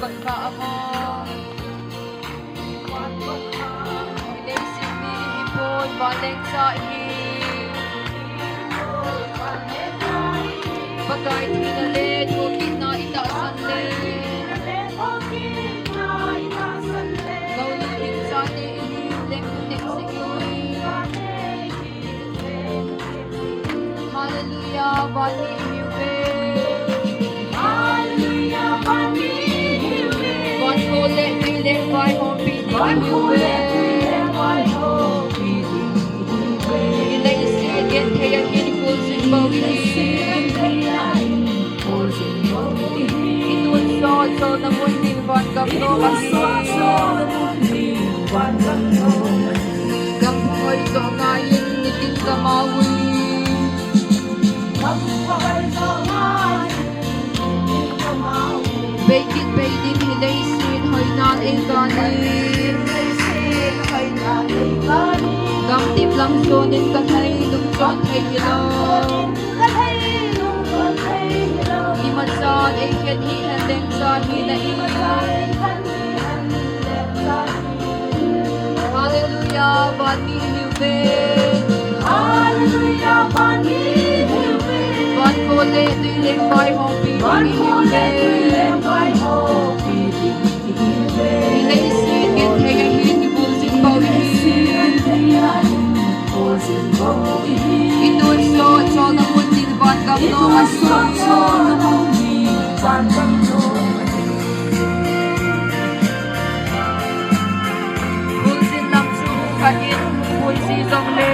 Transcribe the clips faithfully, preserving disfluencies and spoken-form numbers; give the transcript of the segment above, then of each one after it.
Pakai ahi. Leiset mi ihi poi, vanleng cha ihi. Pakai thina le thokitna itahsan le. Goulut ding chate ihiu, leng neh sek in. Hallelujah, van mi ihiuve. Hallelujah, van mi ihiuve. Van khole tui le vaihompi ding ihiuve. Leiset genthei a hin kulsung bou ihi. Itonsot cholna mun ding van gamnom ahi. Gam phuhoi jo ngai in nitin gam ahi. Bei kit bei ding hi leiset hoina eigalin. Gamtip lang jonin kathei lungchon thei hilou. Imacha eikhen hihen leng cha hina in. Hallelujah, van mi ihiuve. Hallelujah, van mi ihiuve. Van khole tui le vaihompi ding ihiuve. Leiset genthei a hin kulsung bou ihi. Itonsot cholna mun ding van gamnom ahi. Kulsung lam chu khat in kulsung jongle.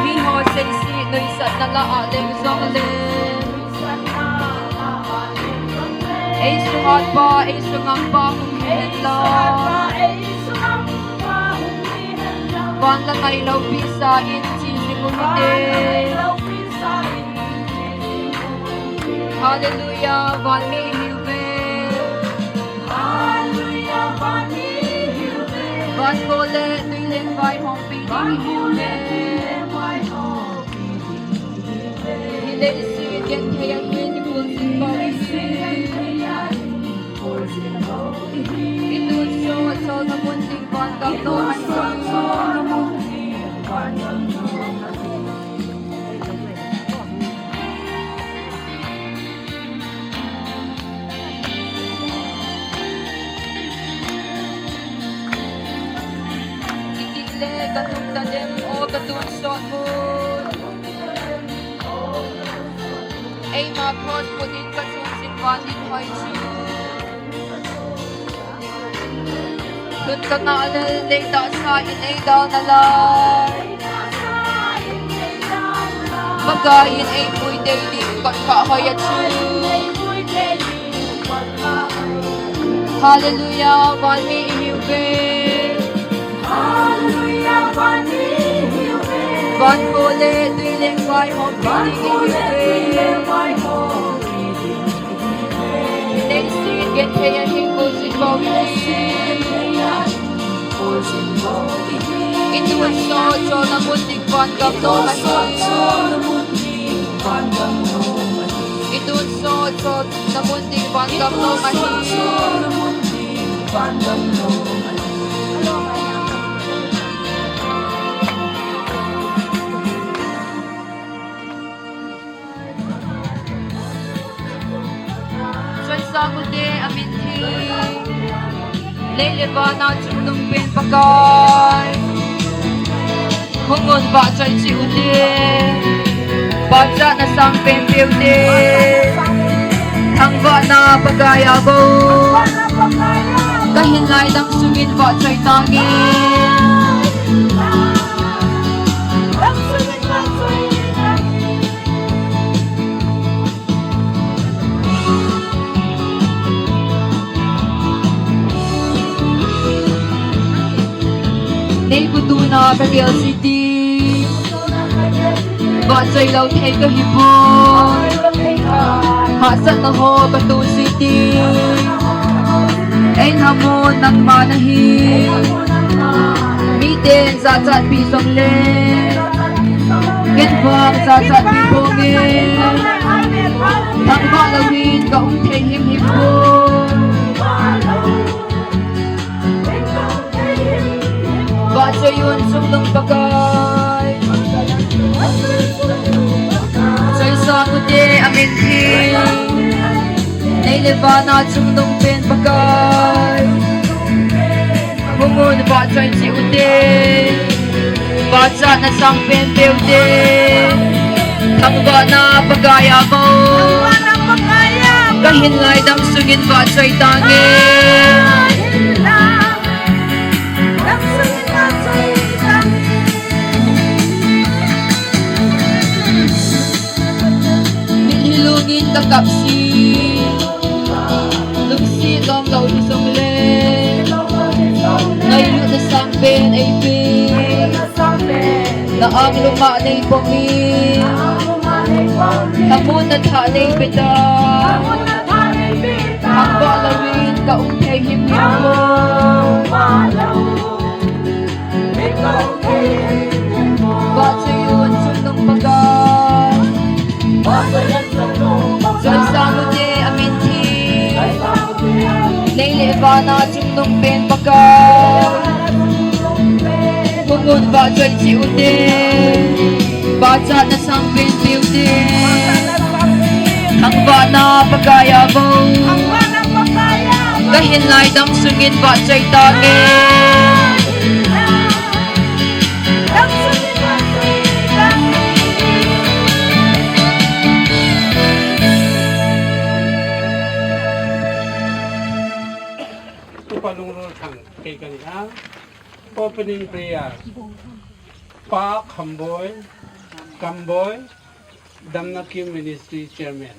Miho seiset nuisatna lah a leng jongle. Eisungatpa, eisungampa hung hihen lang. Van la ngailou pisa in chi jing u hite. Hallelujah, van mi ihiuve. Van khole tui le vaihompi ding ihiuve. Hi leiset genthei a hin kulsung bou ihi. Itonsot cholna mun ding van gamnom ahi. Itile kanung tadem o katonsot mun. Eima cross put in kachun jing van in hoi chu. Tun kangah lel nei tahsa in eidal nalai. Pakai in eipui tei ding kot kah hoi a chu. Hallelujah, van mi ihiuve. Hallelujah, van mi ihiuve. Van khole tui le vaihompi ding ihiuve. Leiset genthei a hin kulsung bou ihi. Itonsot cholna mun ding van gamnom ahi. Itonsot cholna mun ding van gamnom ahi. Choisang ute, amin theng, lei le van a chungnung pen Pakai. Hung un vahchoi cheh ute, vahchoi na sang pen peh ute. Thangvahna Pakai a bou kahin lai dang sungin vahchoi tange. Nei kutuna ka gel siti, vahchoi lou thei ka hi poi. Hahsatna ho ka tu siti, ei na mo nangma nahi. Miten jachat pi jongle, ken vang jachat pi ponge. Thangvah louvin ka um thei himhim poi. Vahchoi un chungnung Pakai. Choisang ute amin hi. Nei le van a chungnung pen Pakai. Hung un vahchoi cheh ute. Vahchatna sang pen pe ute. Thangvahna Pakai a mo. Ka hin lai dam sungin vahchoi tange. Mitlhi lungin ka kap si. Lungset lom lou hi jong le. Ngailutna sang pen ei pe. Na anglum a nei pom in. Thamun na tha nei pe ta. Thangvah louvin ka um thei himhim poi. Vahchoi un chungnung Pakai. Choisang ute amin hi. Nei le van a chungnung pen Pakai. Hung un vahchoi cheh ute. Vahchatna sang pen pe ute. Thangvahna Pakai a mo. Ka hin lai dam sungin vahchoi tange. Upa Lungrolthang kei kani a. Opening prayer. Pa Khamboi, Kamboi, Damnakim Ministry Chairman.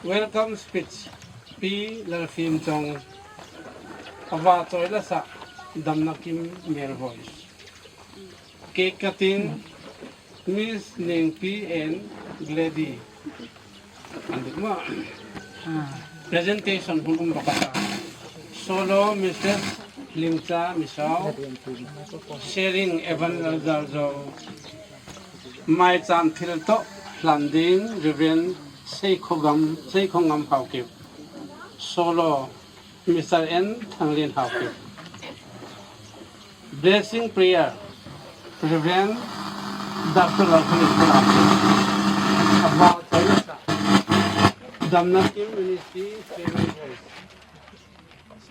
Welcome speech, Pi Lalfimchong, avahchoi lasa, Damnakim Male Voice. Cake cutting, Miss Nengpi and Glady. Andikma. Presentation hung um bakata. Solo, Missus Lingcha Misao. Sharing, Evan Lalzarzo. Maicham thilto, Hlanding, Reverend Seikhogam, Seikhongam Haokip. Solo, Mister N Thanglin Haokip. Blessing prayer, Reverend Doctor Lalkhamin Haokip. About Damnakim Ministry, Seven Voice.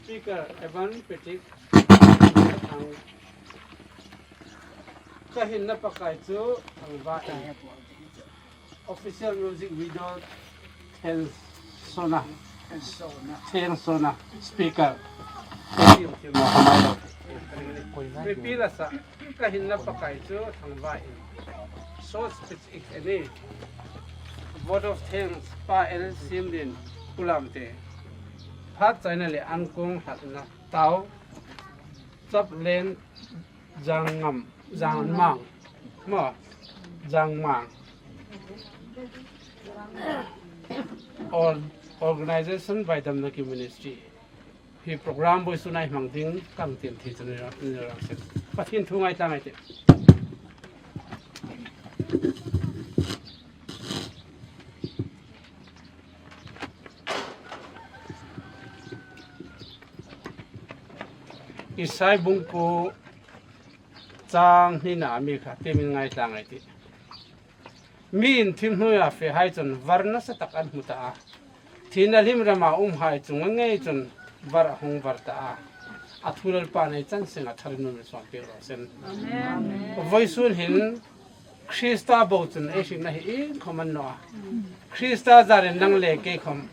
Speaker, Evan Petik. Kahinna Pakai chu thangvah in. Official music video, Thensona. Thensona. Speaker. Mipi lasa, kahinna Pakai chu thangvah in. Short speech if any. Vote of thanks, Pa L Simlin, Kulamte. Phat chaina le ankong hatna tao. Chaplen Jangngam, Jangmang. Mo, Jangmang. Or, organization by Damnakim Ministry. Hi program boisu nai mang ding kang tin thi chun ra, ra, ra, Pathen thu ngai tang ngai te. Isai bung ko chang hni na mi kha te min ngai tang ngai te. Mi in thim hnuia fe hai chun var nasa tak an hmu ta a. Thina lim rama um hai chunga ngei chun var a hung var ta a. A thu Lalpa nei chan sing a tharin nun som pe ro sen. Amen. Voisun hin Krista bou chun ei hringna hi in khom an no a. Krista jarin nang le kei khom.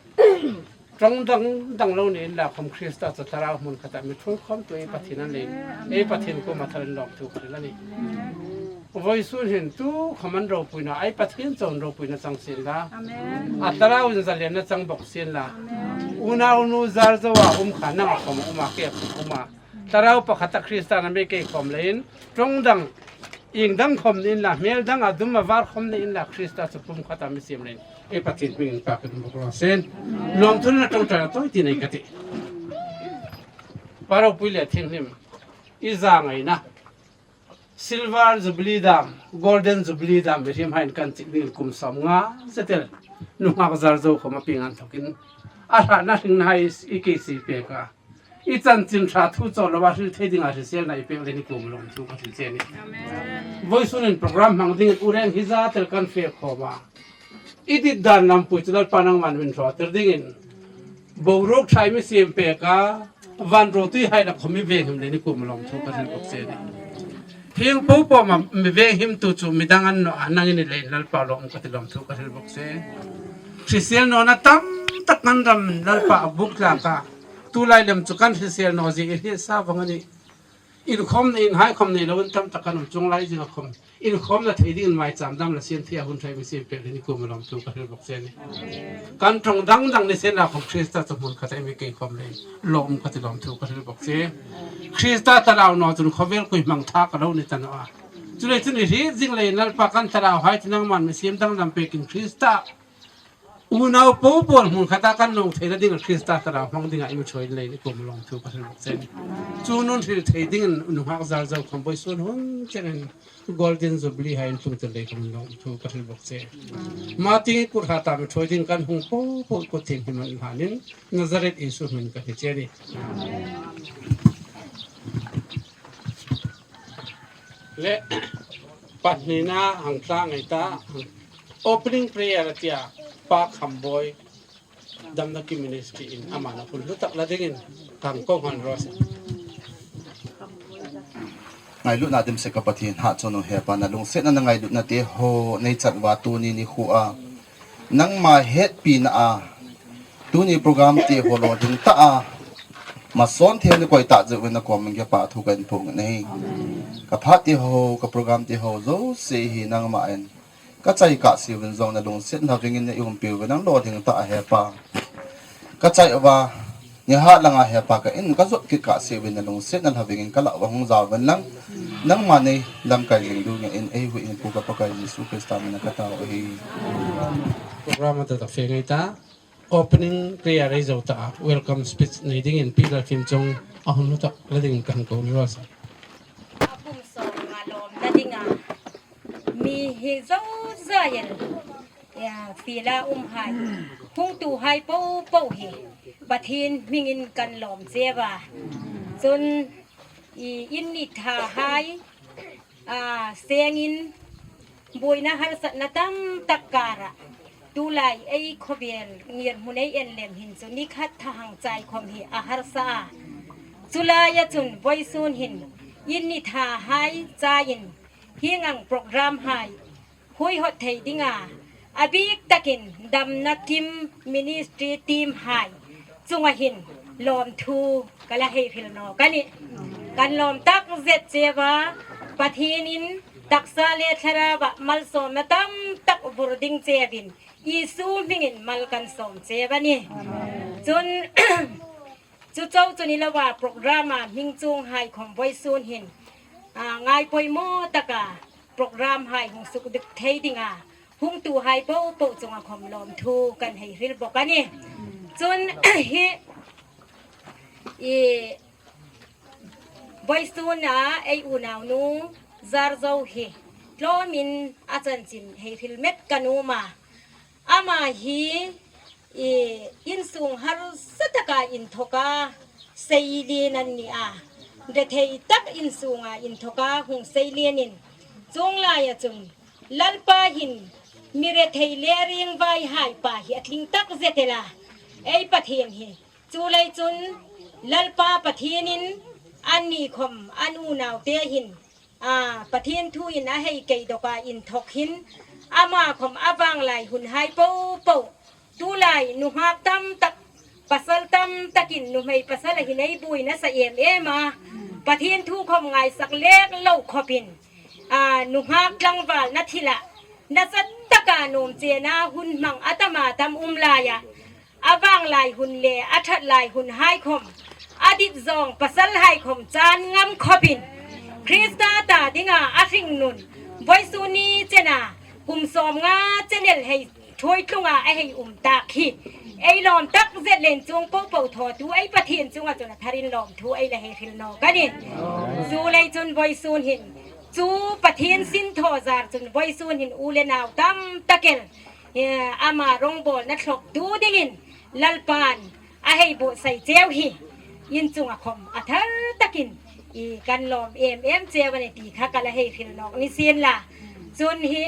Trong dang dang lo ni in la khom Krista chu thlarau mun khata mi thu khom tu ei Pathen an le. Ei Pathen ko ma tharin lom thu khom la ni. Voisun hin tu khom an ropuina, ei Pathen chon ropuina chang sin la. Amen. A thlarau in zalenna chang bok sin la. Amen. Unau nu jar zo a um kha nang a khom um a ke khom um a. Thlarau pakhat a Krista na mi kei khom le in. Trong dang Ing dang khom ni in la, hmel dang a dum a var khom ni in la, Krista chu pum khata mi sim len. Ei Pathen hming in ka ka dum bok ro sen. Lom thun na tong ta toi ti nei ka ti. Paro pui le thing him. I za ngai na. Silver Jubilee dam, Golden Jubilee dam, i him hain kan chik ding kum som nga zetel. Nungak zar zo khom a pingan thokin. A hra na hring na hai i keisi peka. I chanchin tha thu cho lo a hril thei ding a hrisel na i pek le ni kum lom thu ka thil che ni. Voisun in program mang ding u reng hi za tel kan fe khom a. I dit dan lam pui chu Lalpa nangman min tho tir dingin. Boruk thai mi sim peka, van ro tui hai la khomi veng him le ni kum lom thu ka thil bok che ni. Hing po po ma mi veng him tu chu mi dang an no a nang in le Lalpa lom ka ti lom thu ka thil bok che. Hrisel no na tam tak ngan ram Lalpa a buk la ka. Tu lai lem chu kan hrisel no ji i hri sa vang ani. In khom na in hai khom nei lo in tam tak kan um chung lai jing a khom. In khom na thei ding in mai cham dam la sien thei a hun thai mi sim pe le ni kum lom thu ka thil bok che ni. Kan thong dang dang ni sen la khom Krista chu mun khat a mi kei khom le lom ka ti lom thu ka thil bok che. Krista ta lau no chun khovel kui mang tha ka lo ni ta no a. Chu le chun i hri jing le Lalpa kan ta lau hai ti nangman mi sim dang dam pe kin Krista. Unau po po mun khat a kan nong thei na ding a Krista ta lau mang ding a i mi choi le ni kum lom thu ka thil bok che ni. Chu nun hril thei ding in nungak zar zo khom Voisun hun chen in Golden Jubilee hai in tung tel le kum lom thu ka thil bok che. Ma ting i kut ha ta mi choi ding kan hung po po kut thim him an hanin Nazareth Jesu min ka thil che ni. Le, pahnina hang tla ngai ta, opening prayer tia, Pa Khamboi, Damna Kim Ministry in, ama na hun lu tak la dingin, kang kong han ros. Ngailutna dim se ka Pathen ha chonu he pa na lungsetna na ngailutna te ho, nei chat va tu ni ni khu a. Nangma hetpina a, tuni program te ho lo ding ta a, mason the ni koi ta jeh uvin na kom nge pa thu kan phung nei. Ka phat te ho, ka program te ho, zo se hi nangma en. Ka chai ka si uvin zong na lungset na vingin na i umpi uvin nang lo ding ta a he pa. Ka chai uva, Ni ha langa he pa ka in ka zot kit ka se uvin na lungset na lhaving in ka lah uva hung za uvin lang. Nangma nei lamkai ling du nge in ei hui in pu ka Pakai Jesu Krista min a ka tao ahi. Program a ta ta fe ngai ta. Opening prayer ei zo ta a. Welcome speech nei ding in Pi Lalfin Chong a hun lu tak la ding in kan ko ni ro sa. A kum som nga lom na ding a. Mi hi zo za yen. Ya, fila um hai. Hung tu hai po po hi. Pathen hming in kan lom che va. Chun i in ni tha hai. A, seng in buina harsatna tam tak kara. Tulai ei khovel ngir hmun ei en lem hin chu ni khat tha hang chai khom hi a harsa a. Chulai a chun voisun hin in ni tha hai chai in hi ngang program hai. Hui hot thei dinga, a bik takin Damna Kim Ministry team hai chunga hin lom thu ka la hei hril no ka ni. Kan lom tak zet che va, Pathen in taksa le thlarau va malsomna tam tak vur ding che vin, Jesu hming in mal kan som che va ni. Chun, Chu chau chu ni lo va program a hming chung hai khom voisun hin, a, ngai poimo taka program hai hung suk dik thei dinga hung tu hai po po chunga khom lom thu kan hei hril bok a ni. Chun hi, i, voisun a ei unau nu Zarzo hi tlom in a chanchin hei hril met ka nu ma. Ama hi, i, insung harsa taka inthoka seilin an ni a. Rethei tak insunga inthoka hung seilin in. Chunglai a chun, Lalpa hin mi rethei le ring vai hai pa hi a tling tak zet el a. Ei Pathen hi. Chulei chun, Lalpa Pathen in an ni khom an unau te hin. A, Pathen thu in a hei kei doka inthok hin, ama khom a vang lai hun hai po po. Tulai, nungak tam tak, pasal tam takin, numei pasal a hin ei buina sa em em a. Pathen thu khom ngaisak lek lo khopin. A, nungak tlangval na thila, na sat taka nom chena hun hmang a tam a tam um lai a. A vang lai hun le a that lai hun hai khom, a dit zong pasal hai khom chan ngam khopin, Krista ta dinga a hring nun, voisun ni chena, kum som nga chenel hei thui tlunga a hei um tak hi. Ei lom tak zet len chung po po tho tu ei Pathen chunga chun a tharin lom thu ei la hei hril no ka ni. Chulei chun voisun hin, Chu Pathen sin tho jar chun voisun hin u le nau tamtakin, eh, ama rongbolna thlop tu dingin Lalpan ahei bohsai cheu hi in chunga khom athal takin i kan lom em em cheu ani ti kha kala hei hril nok ni sin la. Chun hi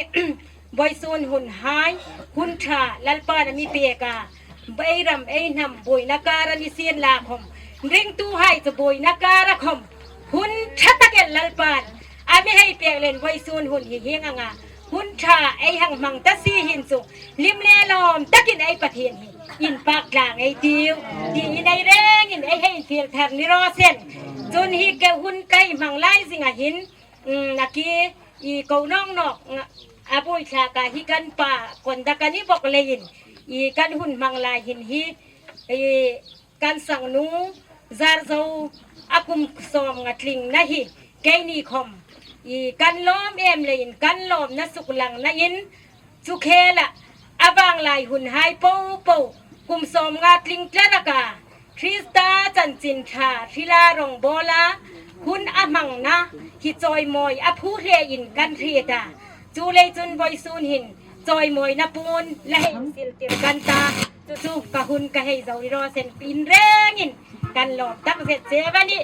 voisun hun hai, hun tha Lalpan ami pek a, ei ram ei hnam boina kara ni sin la khom, ringtu hai chu boina kara khom, hun tha takin Lalpan ami hei pek len voisun hun hi hing anga, hun tha ei hang hmang ta si hin chu, lim le lom takin ei Pathen hi in pak tlang ei tiu, ti in ei reng in ei hei in fil thar ni ro sen. Chun hi ke hun kai hmang lai zing a hin, um, naki i ko nong nok, nga, a boi thla ka hi kan pa kon da kan i bok le in, i kan hun hmang lai hin hi, i kan sangnu Zarzo a kum som nga tling na hi, keini khom i kan lom em le in kan lom na suk lang na in, chu khela avang lai hun hai po po, kum som nga tling tla ra ka Krista chanchin tha hrila rongbola hun a hmang na hi chawimoi a phu hle in kan hriet a. Chu lei chun voisun hin chawimoi na pun la hei sil tir kan ta. Chu chu ka hun ka hei zo i ro sen in reng in kan lom tak zet che va ni.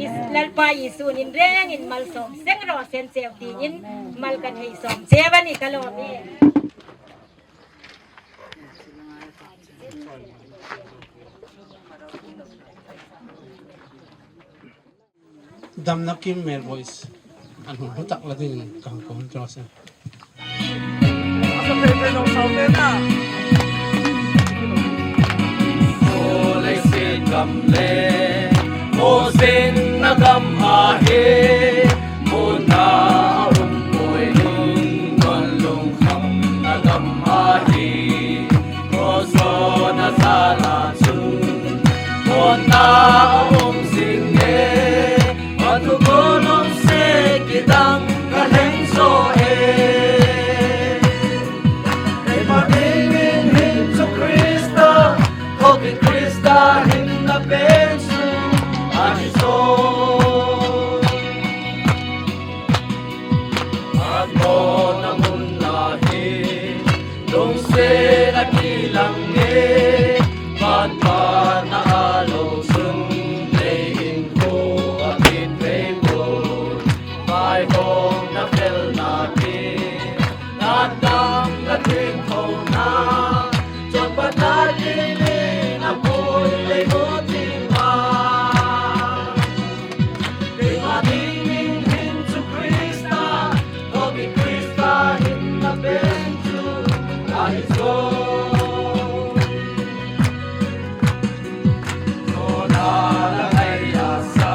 I Lalpa i sun in reng in mal som seng ro sen cheu ti in mal kan hei som che va ni ka lom e. Damna kim mel voice. An hung hutak la ding kang kon tro sen. Ole se kam le, mo sen na kam a he, mo na um mo lung, mo lung kam na kam a he, mo so na sa la chu, mo na um sin ne. Atu kolom se kidang ka leng so e. Keima dingin hin chu Krista, Kopi Krista hin na pen su ahi so. Atmo na mun na hi, lungset a kilang nge, van pan na a lo sun, lei in ko a kit vei bo, vai hong na fel na ki, na dam na ting ko na, chot pa na ki ni na pui lei bo ti ma. Keima dingin hin chu Krista, Kopi Krista hin na pen chu ahi so. Zona la ngai a sa,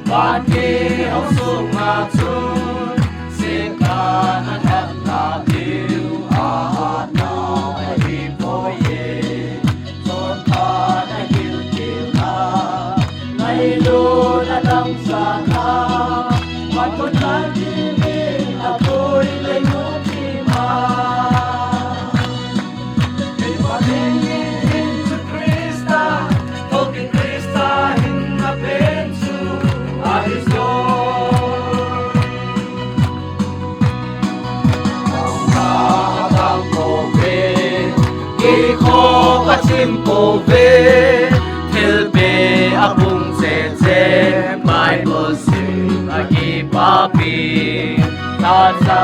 van ki hau sung a chun, Satan a thak na diu a na ahi poi e. Chonphatna gilkilna, ngailutna damsatna, vanmun chanpi min apui lei mu tima. Keima dingin hin chu Krista, Kopi Krista hin na pen chu ahi so. Kikho ka chim pove, thilpeh a pung cheche, Bible sim a kipapi, tahsa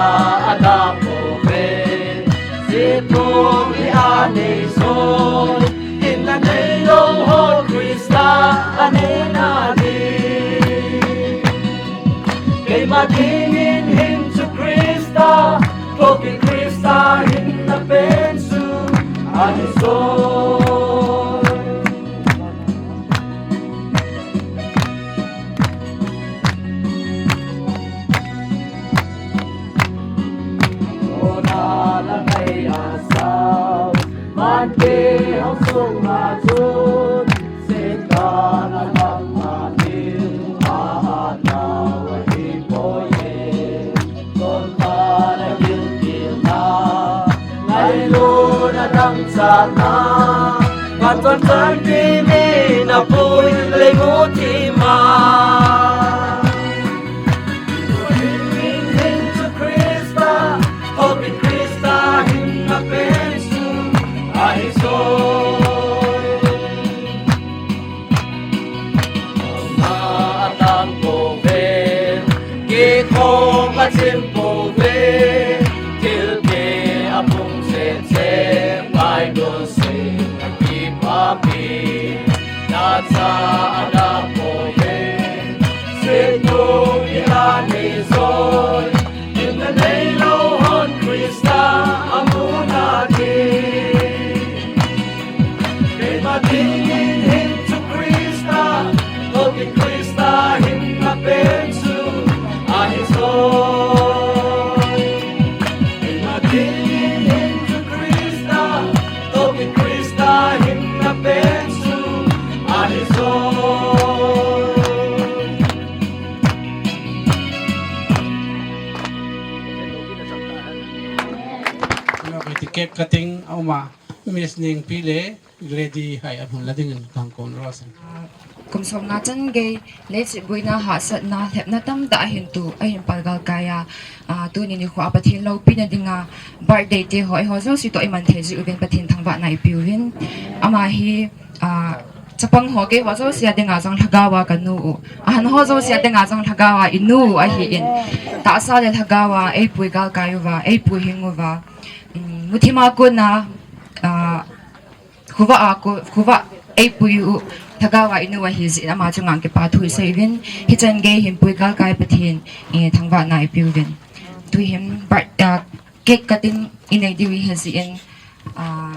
a da pove, sipung hi a nei soi, hinna neilou ho Krista a nei na di. Keima dingin hin chu Krista, Kopi Krista hin na pen su ahi so. Ona la ngai a sao, van ki hau sung a chun, Satan a dam a ding a hat nau ahi poi e. Chonphatna gilkilna, ngailutna damsatna, vanmun chanpi min apui lei mu tima. Cake cutting a um a, Miss Ningpi le Lady Hai a hung la dingin ka hung kon Rose. Kum som nga chan gei, leiset boina hahsatna, lhepna tamtah ahin tu, ahin palgal kai a, ah, tuni nikho a Pathen loupina dinga birthday te ho, eiho jouse toh iman thei jeh uvin Pathen thangvahna ipeuvin. Ama hi, ah, chapang ho keiho jouse a dinga jong lhagao a kanu u, ahan ho jouse a dinga jong lhagao a inu u ahin, tahsa le lhagao a eipui galkai uva, eipui hing uva, um, muthima kona, ah, khovah a ko, khovah eipui u, lhagao a inu ahi jeh in ama chunga kipa thu isei uvin, hichan gei hin pui galkai Pathen, eh, thangvahna ipeuvin. Tuhin, birth-, ah, cake cutting inei diu ihi jeh in, ah,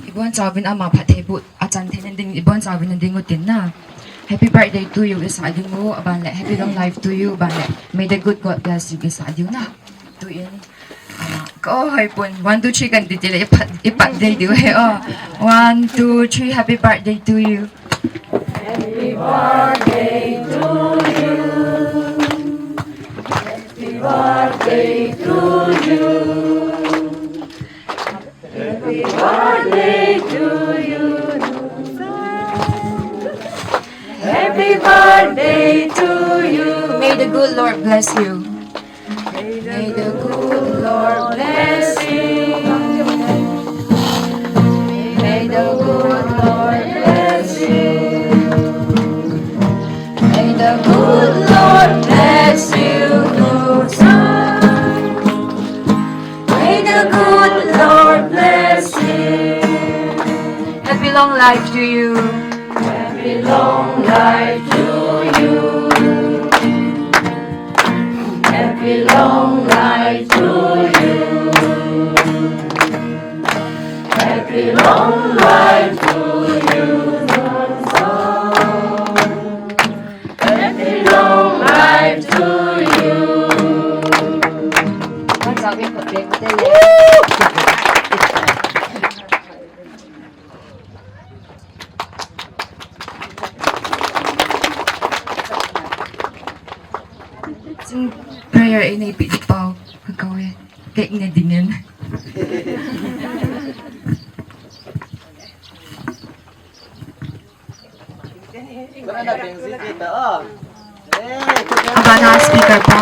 ibonchauvin ama phattheiboh achan thei nading, ibonchauvin nading utin na. Happy birthday to you isah diu, aban le happy long life to you, aban le may the good God bless you isah diu na. Tuin, ah, ka o hoi pon, one, two, three kan ti tile, ipat, ipat dei diu he o. One, two, three, happy birthday to you. May the good Lord bless you. May the good Lord bless you. May the good Lord bless you. May the good Lord bless you, good son. May the good Lord bless you. Happy long life to you. Happy long life to you. Happy long life to you. Happy long life to you, good son. Happy long life to you. Sing prayer inei pi di pau, ka kau e, cake ne dingin. Aban a speaker pa.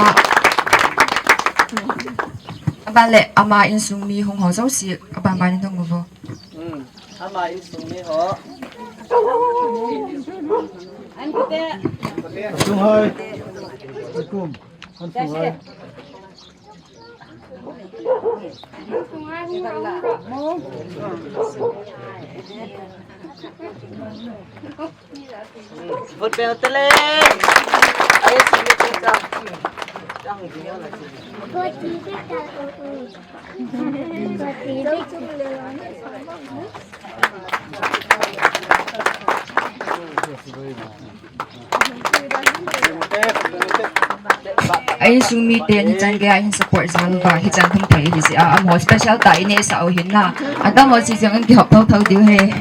Aban le ama insung mi hung ho jouse, aban ban in hung uvo. Hmm. Ama insung mi ho. Sung hoi. Kum. An sung hoi. Vote pe tele. Ai, sini kita. A insung miten hichan geiya hin support jal uva, hichan hung thei ahi jeh a, amaho special tah in eisah u ahin na. Adang ho si jong in kihop thotho diu ahi.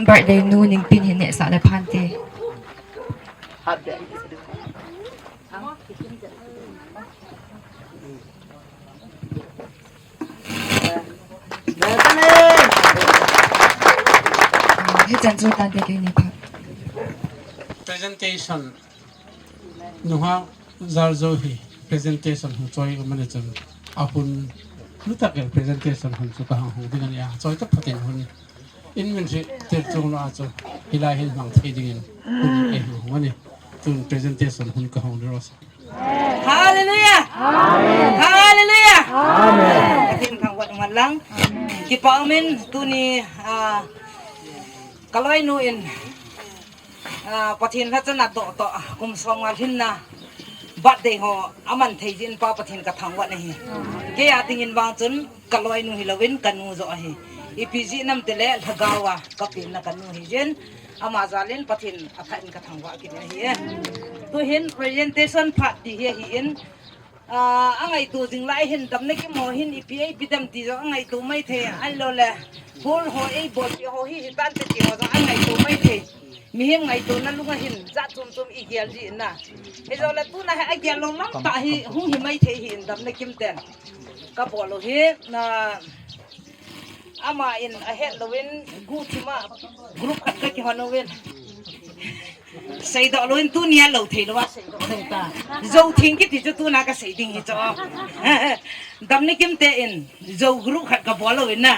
Birthday nu Ningpin hin nehsah le phante. Hichan chu tante keini pha. Presentation. Nungah jal jou hi presentation hung choi um ani chun, ahun, nutah in presentation hun chu ka hung hung ding ahi a, choi tah phatin hun in min hriet tir chung lou a chu hilai hin hmang thei dingin hun ei hung hung ani. Tun presentation hun ka hung ni Rose. Kipa umin tuni, ah, kaloinu in, ah, Pathen lhacha nadoh toh kum somnga lhinna birthday ho aman thei jin pa Pathen kathangvah nahi. Kei a dingin vang chun kaloinu hilouvin kanu joh ahi. Ipi jeh ham itile lhagao a kapenna kanu hijin ama jalin Pathen athah in kathangvah kit ahi. Tuhin presentation phat ti hi ahin, ah, angaito jing lai hin damna kimu hin ipi ipi dem ti jong angaito maithei, ahilouleh hall ho eibolpi ho hi hitante ti ho jong angaito maithei. Mihem ngaitona lung ahin jat chom chom igel jin na. Hijongle tuna hi agel lou lamtah hi hung hi maithei hin damna kimten. Kabol u hi, na, ama in ahet louvin, guhthima group khat kakihon uvin. Seidoh louvin tunia lou thei louva seidoh thei ta. Jou thing kiti chu tuna kasei ding hi chu. Damna kimte in jou group khat kabol uvin na.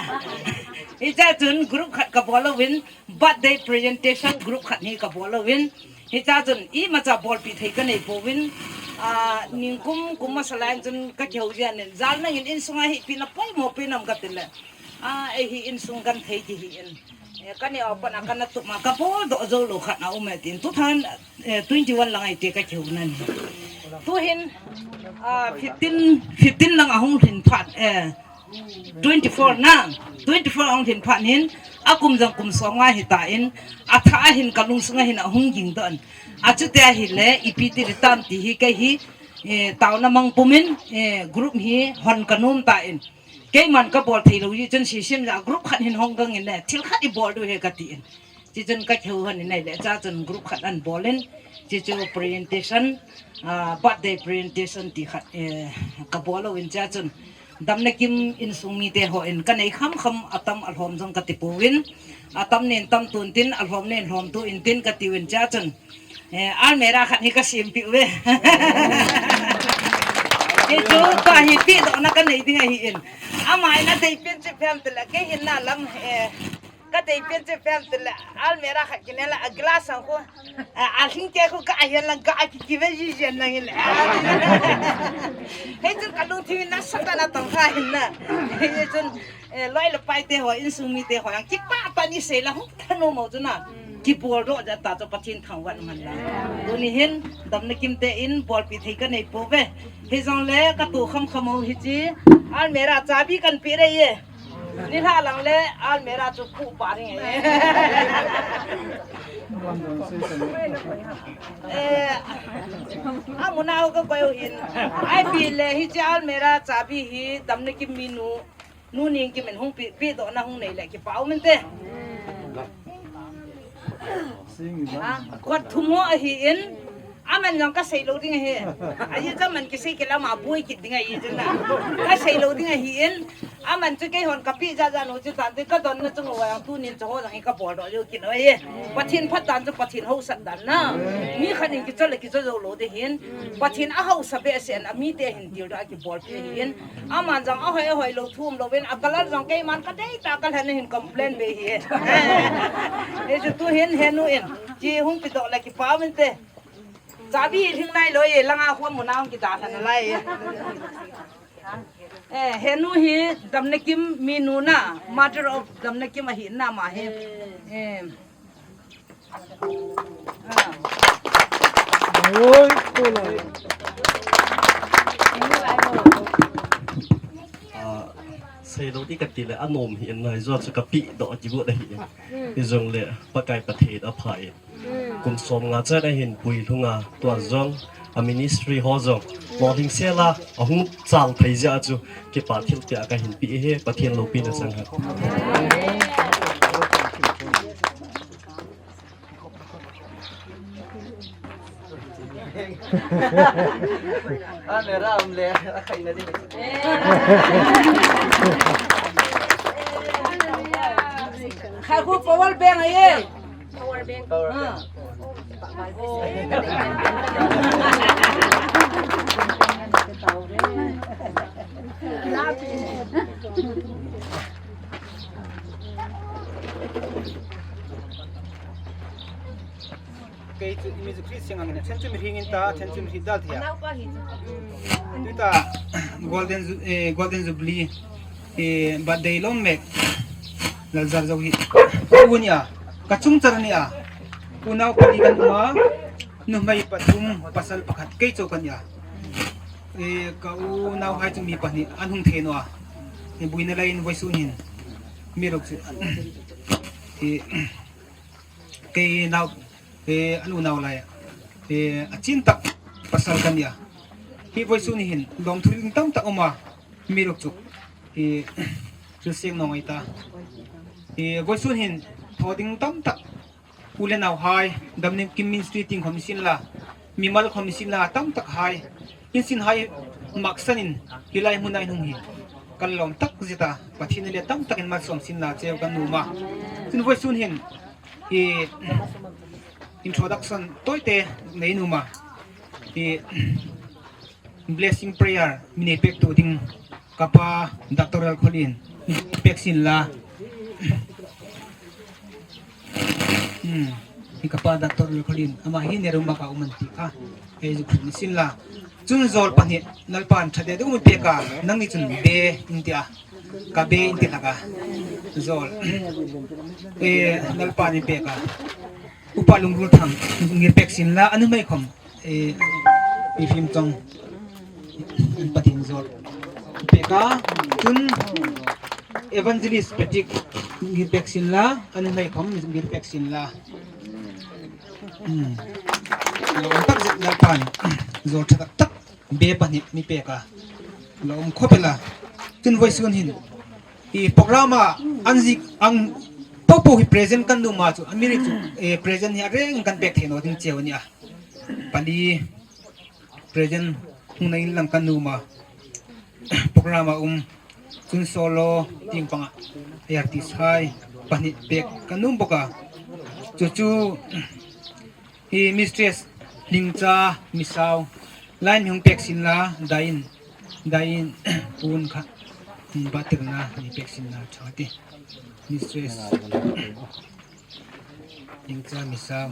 Hichea chun group khat kabol uvin, birthday presentation group khat hi kabol uvin. Hichea chun imacha bolpi thei kanei pouvin, ah, ningkum kum masa lai chun kakihou jeng in, jal nangin insunga hi ipi napoimo pen ham katile, ah, ei hi insung genthei kihi in. Eh, kaneo pat a kana tup ma kaboldoh jou lou khat aume tin. Two thousand, eh, twenty-one lang ahite kakihou nan hi. Tuhin, ah, fifteen, fifteen lang ahung lhin phat, eh, twenty-four na, twenty-four ahung lhin phat hin, akum jong kum somnga hitan, athah a hin kalungsunga hin ahung gingdoh in. Achuti ahile, ipi ti ding tam ti hi kei hi, eh, taona mang pumin, eh, group hi hon kanom tan. Keiman kabol thei lou jeh chun sisim ja group khat hin hung gang in le, thil khat ibol diu ahi katin. Chuchun kakihou hon in ahile, chea chun group khat ahin bol in, chuchu presentation, ah, birthday presentation ti khat, eh, kabol uvin chea chun. Damna kim insung mite hon kanei khamkham atam alhom jong kati pouvin. Atam nen tam tun tin, alhom nen lhom tun tin kati uvin chea chun. Eh, almirah khat hi kasempeh uve. Hichu tua hi pehdohna kanei ding ahin. Ama in adei pen chu ipi ham itile, kei hin nalam, eh, kadei pen chu ipi ham itile, almirah khat kinei le, a glass ang khu, a, alhingte khu ka ahian lang ka akikive jiji nang in le. Hichun kalungthim in nasatah in atong kha hin na. Hichun, eh, loi le paite ho, insung mite ho jong kipah tah in isei le hung thanom u chu na. Kiboldoh jeh a chu Pathen thangvah man la. Tuni hin damna kimte in bolpi thei kanei pouve. Hijongle katoh khamkham u hiche almirah chabi kahin pe ding ahi. Nilhah lang le almirah chu phuh pah ding ahi. Eh, amun a kakoi u hin. Ipi le hiche almirah chabi hi damna kim minu, Nu Nengkim in hung pe, pehdohna hung nei le kipa umin te. Ah, kot thum ho ahin, aman jong kasei lou ding ahi. Ajeh chu aman kisei kit le ama boi kit ding ahi chu na. Kasei lou ding ahin, aman chu keihon kapeh jat jat u chu tante kadonna chung uva jong tunin chu ho jong hi kaboldoh leu kit u ahi. Pathen phat dan chu Pathen haosat dan na. Mi khat in kicho le kicho jou lou ding ahin. Pathen ahaosa behseh in amite ahin tildoh a kibolpi ahin. Aman jong ahoi ahoi lou thu umlouvin, a colour jong keiman kadeitah kalhen ahin complain be ahi. Hichu tuhin henu in, chi hung pedoh le kipa umin te. Chabi lhing nailou e, langa khu amun a hung kidalhan nalai e. Eh, henu hi Damnakim minu na, mother of Damnakim ahi na ama hi. Eh. Ah, seilou ding kati le anom hih in, hijongle chu kapehdoh kigot ahi in. Hijongle Pakai Pathen apha in. Kum somnga chan ahin puilhung a, tua jong a ministry ho jong lolhing sel a ahung chal thei jeh a chu kipa thilpeh kahin pe e, Pathen loupina chang hen. Camera um le, akhai na ding. Khai khu power bank ahi. Power bank. Power bank. Kei chu imi chu Christian angin, chen chu mihring in ta, chen chu mihring dal thei a. Tuta Golden Ju-, eh, Golden Jubilee. Eh, birthday lom mek. Lalzar Zo hi. Uni a. Ka chungchar ni a. Unau pali kan um a. Numei pathum, pasal pakhat, kei chu kan a. Eh, ka unau hai chu mi pahni an hung thei naw a. Eh, buina lai in voisun hin. Mi ruk chu. Eh, kei nau, eh, an unau lai. Eh, a chin tak pasal kan a. Hi voisun hin lawmthu ding tam tak um a. Mi ruk chu. Eh, chu sing naw ngai ta. Eh, voisun hin tho ding tam tak. U le nau hai, damna kim ministry ting khom sin la, mimal khom sin la, tam tak hai. In sin hai, maksan in, hilai hmun a in hung hi. Kan lawm tak zeta, Pathian le tam tak in malsom sin la, cheu kan um a. Tun voisun hin, i introduction toite nei um a. I blessing prayer, mi nei pek tu ding, ka pa, Doctor Lalkholin, pek sin la. Hmm. Hi ka pa Doctor Lalkholin, ama hi Nerumba ka um an ti a. Hei zu khut ni sin la. Chun zol pahni, Lalpan thade dum pek a, nang ni chun be in ti a. Ka be in ti la ka. Zol. Eh, Lalpan in pek a. Upa Lungrul Thang, ngir pek sin la, anu mai khom. Eh, i fim tong. An patin zol. Pek a, tun Evangelist Patrick ngir pek sin la, an mai khom ngir pek sin la. Hmm. Lawm tak zet Lalpan. Zol tha tak tak. Be pahni mi pek a. Lawm khop el a. Tun voisun hin. I program a an zik ang popo hi present kan um a chu. An mi ri chu, eh, present hi a reng kan pek thei naw ding cheu ni a. Pali present hung na in lang kan um a. Program a um chun solo ting panga artist hai pahni pek kan um bawk a. Chu chu hi Mistress Lingcha Misao line mi hung pek sin la dain dain un kha batirna mi pek sin la chati. Mistress Lingcha Misao.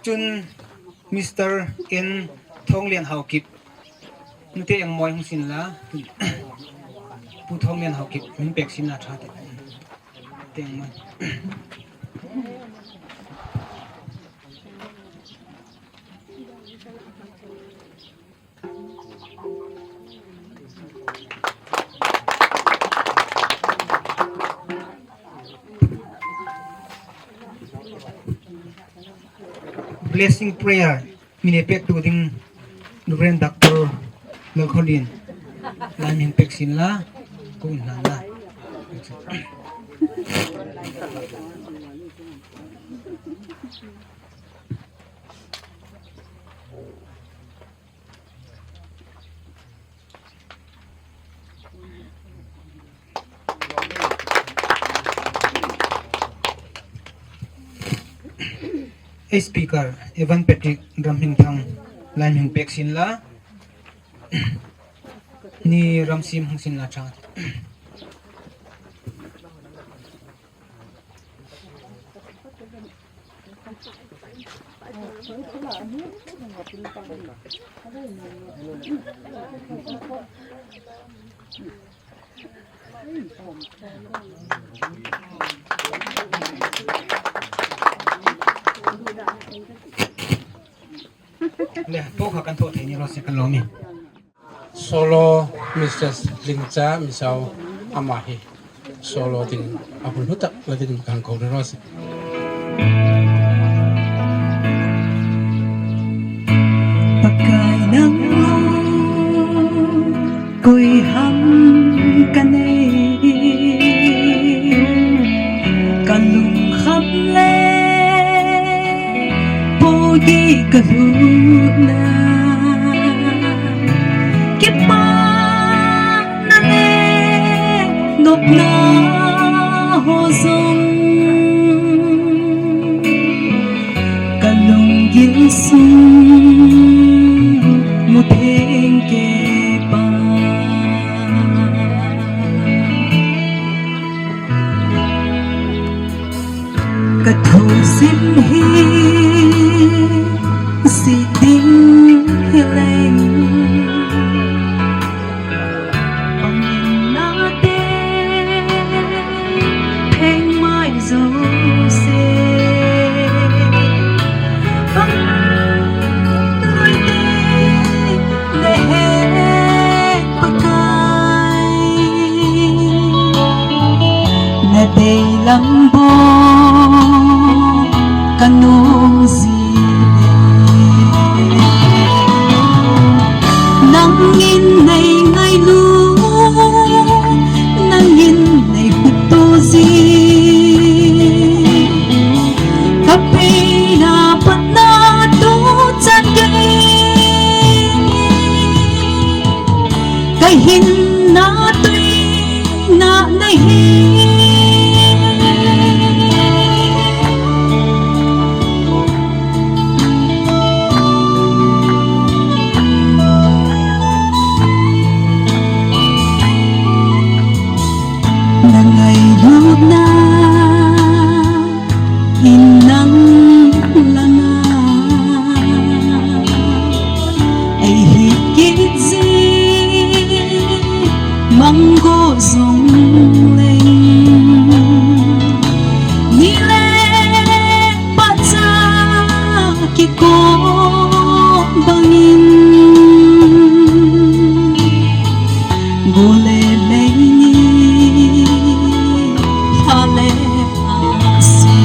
Chun Mister N Thonglian Haokip. Nute ang moi hung sin la. Pu Thonglian Haokip, min pek sin la tha te. Te ang moi. Blessing prayer. Mi nei pek tu ding, Reverend Doctor Lalkholin. Line mi hung pek sin la, ko un hlan la. Ei speaker, Evan Patrick Ramhingthang, line mi hung pek sin la, ni Ramsim hung sin la chang. Le, po kha kan tho thei ni lo se kan lo mi. Solo, Mistress Lingcha Misao, ama hi solo ding, a hun hlu tak la ding kan ko ro se. Pakai nang koi ham ka nei, ka lungkham le Pogi ka lutna, kipana le nopna ho jong ka lunggil sung Sim hi si ding hi leng, pangin nate theng mai zo se, pang lui te le he Pakai, na dei lam bou ka nung ji e. Nangin nei ngailu, nangin nei khutu ji. Ka peina patna tu chan gei, ka hinna tuina nei hi. Na ngailutna in nang langa ei hi kit ji, mang go jong leng, ni le pacha kiko bangin, gu le mei, pha le asi.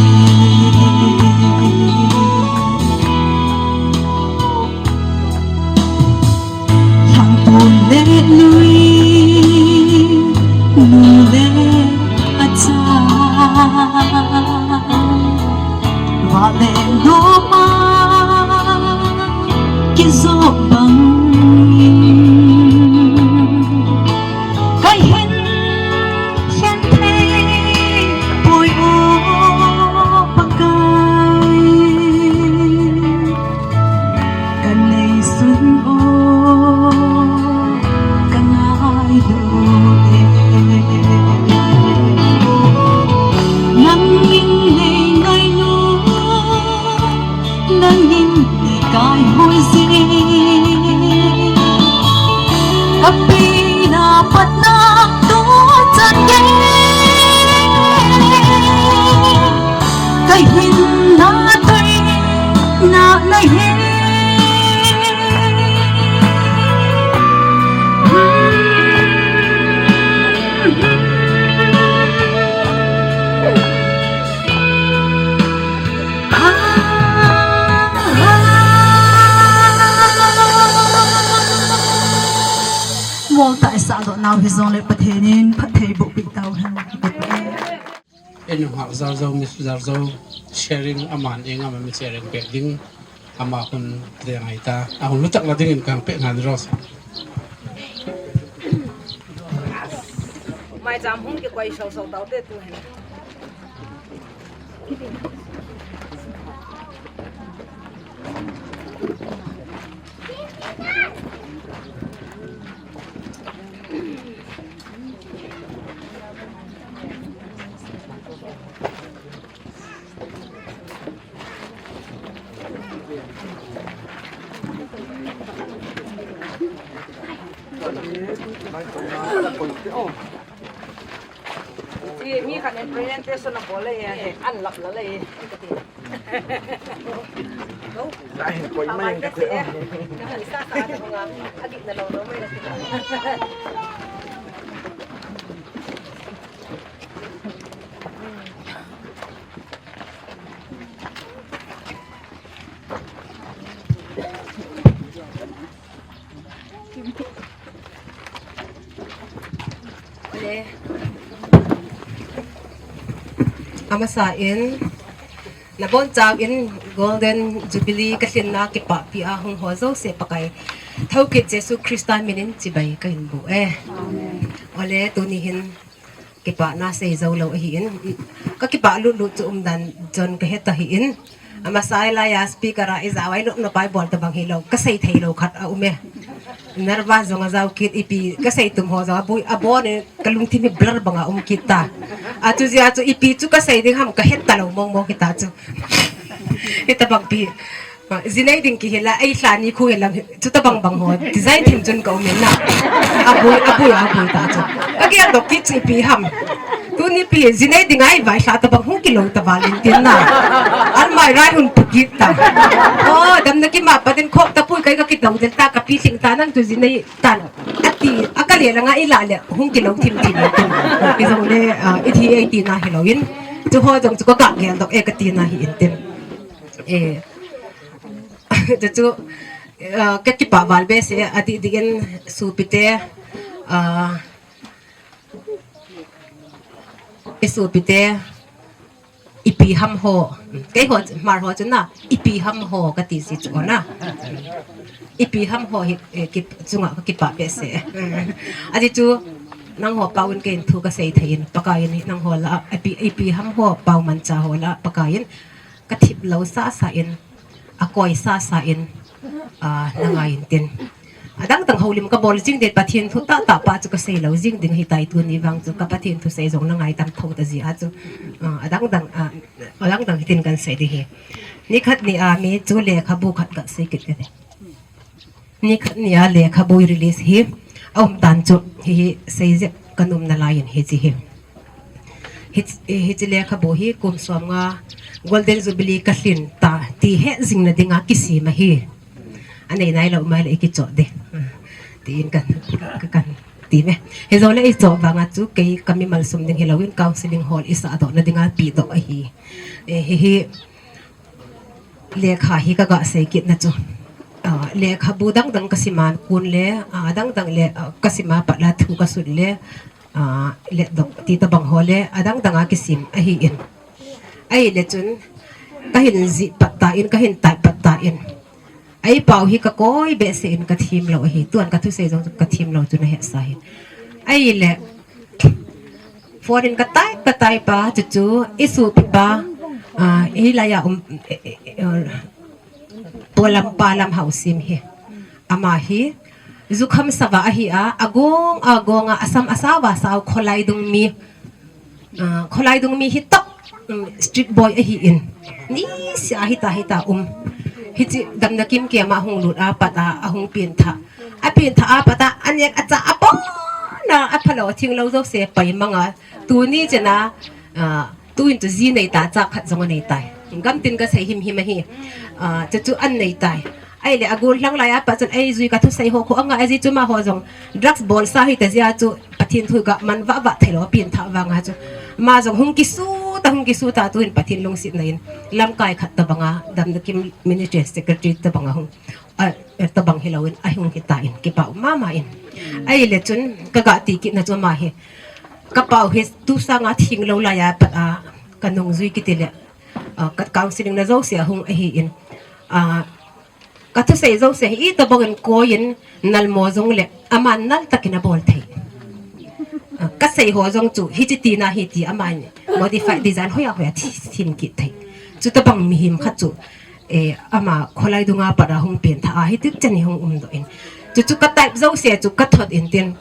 Lhangpum le lui, nu le acha, va le noma kijop bangin, ka hin lhen thei poi o Pakai. Ka neisun o, ka ngailu e. Nangin nei ngailu, nangin nei kaihoi ji. Ka peina patna tu chan gei, ka hinna tuina nei hi. Mol tah i sahdoh nau hijongle Pathen in phattheiboh peh tauhen. Ei nunghak Zarzo, Miss Zarzo, sharing aman ei ngam a mi sharing peh ding, ama hun te ngai ta, a hun lutak la dingin kang peh ngan ros. Maicham hung kikoi sau sau tau te tu hen. Ti mi khat in presentation a bol le, an lap la le. Sa hin koi mai ka te. Sa sa ka hung a, a dik na lo lo mai na ti. Ole. Amasa in, nabonchauvin Golden Jubilee kalhinna kipahpi a hung ho jouse Pakai thokit Jesu Christa minin chibai kahin boh e. Ole, tuni hin kipana sei jou lou ahin, kakipah lutlut chu umdan chun kahet ahin. Amasa a laiya speaker a ijat a inop nop a ibol tabang hilou, kasei theilou khat aume. Nervous jong ajao kit, ipi kasei tum ho jong aboi, abon e, kalungthim hi blur banga um kit ta. Achu jeh a chu ipi chu kasei ding ham kahet talou mong mong kit ta chu. Hitabang pi. Jinei ding kihil a, eilha ni khu hilang, chutabang bang ho design thim chun ka um in na. Aboi, aboi, aboi ta chu. Kagel doh kit chu ipi ham. Tuni pi, jinei ding a ivai lha tabang hung kilou ta val in tin na. Almai rai hun pu kit ta. Oh, damna kima patin khop tapui kai kakidou del ta, kapi lhing ta nang chu jinei tan. Ati, akale langa ila le, hung kilou thim thim in tin. Ijongle, ah, ithi e tina hilou in. Chu ho jong chu kagel doh e katina hi in tin. Eh, chu chu, ah, kakipah val behseh, adih dih in sopite, ah, isopite, ipi ham ho, keiho, Hmar ho chu na, ipi ham ho kati ji chu na. Ipi ham ho hi, eh, ki, chunga kakipah behseh. Ajeh chu, nangho pao in kei in thu kasei thei in, Pakai in nangho lah a, ipi, ipi ham ho pao mancha ho lah a, Pakai in kathip lou sasa in, akoi sasa in, ah, nangai in tin. Adang dang houlim kabol jing ding, Pathen thu tahtah pa chu kasei lou jing ding ahitai, tuni vang chu ka Pathen thusei jong nangai tam tho ta jeh a chu, ah, adang dang, ah, adang dang hitin kahin sei ding ahi. Nikhat nia mi chu lekhabu khat kasei kit kate. Nikhat nia lekhabu release hi aum tan chu, hi, hi sei jep kanom nalai in hiche hi. Hi, hiche lekhabu hi kum som nga Golden Jubilee kalhin ta ti he jing na dinga kisem ahi. Anei nailou mai le ikichoh ding. Tin kan, kan, kan ti me. Hijongle ichoh vanga chu kei kamimal sum ding hilou in counseling hall isah doh na dinga pedoh ahi. Eh, hi, hi, lekha hi kaga sei kit na chu. Ah, lekhabu dang dang kasim a kon le, ah, dang dang le, ah, kasim a pat la thu kasut le, ah, let doh ti tabang ho le, adang dang a kisem ahi in. Ahile chun, kahin jih pat ta in, kahin tai pat ta in. Ei pao hi kakoi behseh in kathim lou ahi. Tuan kathusei jong chu kathim lou chu nahet sa hi. Ahile, phone in katai, katai pa, chu chu, isopi pa, ah, hilai a um, eh, eh, eh, Polam Palam Haosim hi. Ama hi, jukham sava ahi a, agong, agong a, asam asao asao, kholai dung mi. Ah, kholai dung mi hi toh, um, street boy ahi in. Nisea hita, hita um. Hiche damna kimkem a hung lut a pat a, ahung pengthah. Apengthah a pat a, anek acha apona, aphalou, athinglou jouse pai manga. Tuni chena, ah, tuin chu ji nei ta, cha khat jong anei tai. Gamtin kasei himhim ahi. Ah, chu chu anei tai. Ahile agollhang lai a pat chun eijui kathusei ho khu anga aji chu amaho jong drugs bolsa hita jeh a chu Pathen thu kaman vah vah theilou apengthah vanga chu. Ama jong hung kisut a, hung kisut a tuin Pathen lungsetna in lamkai khat tabanga damna kim ministry secretary tabanga hung, a, tabang hilou in ahung hita in kipa um mama in. Ahile chun kaga ti kit na chu ama hi. Kapao hi tu sanga thinglou lai a pat a kanungjui kiti le, ah, ka counseling na jouse ahung ahi in. Ah, kathusei jouse hi itobang in koi in nalmo jongle, aman nal takin abol thei. Ah, kasei ho jong chu, hiche tina hi ti aman modify design hoiya hoiya thi, thim kit thei. Chutobang mihem khat chu, eh, ama kholai dunga pat a hung pengthah a, hitin chan hi hung umdoh in. Chu chu ka type jouse chu kathot in tin.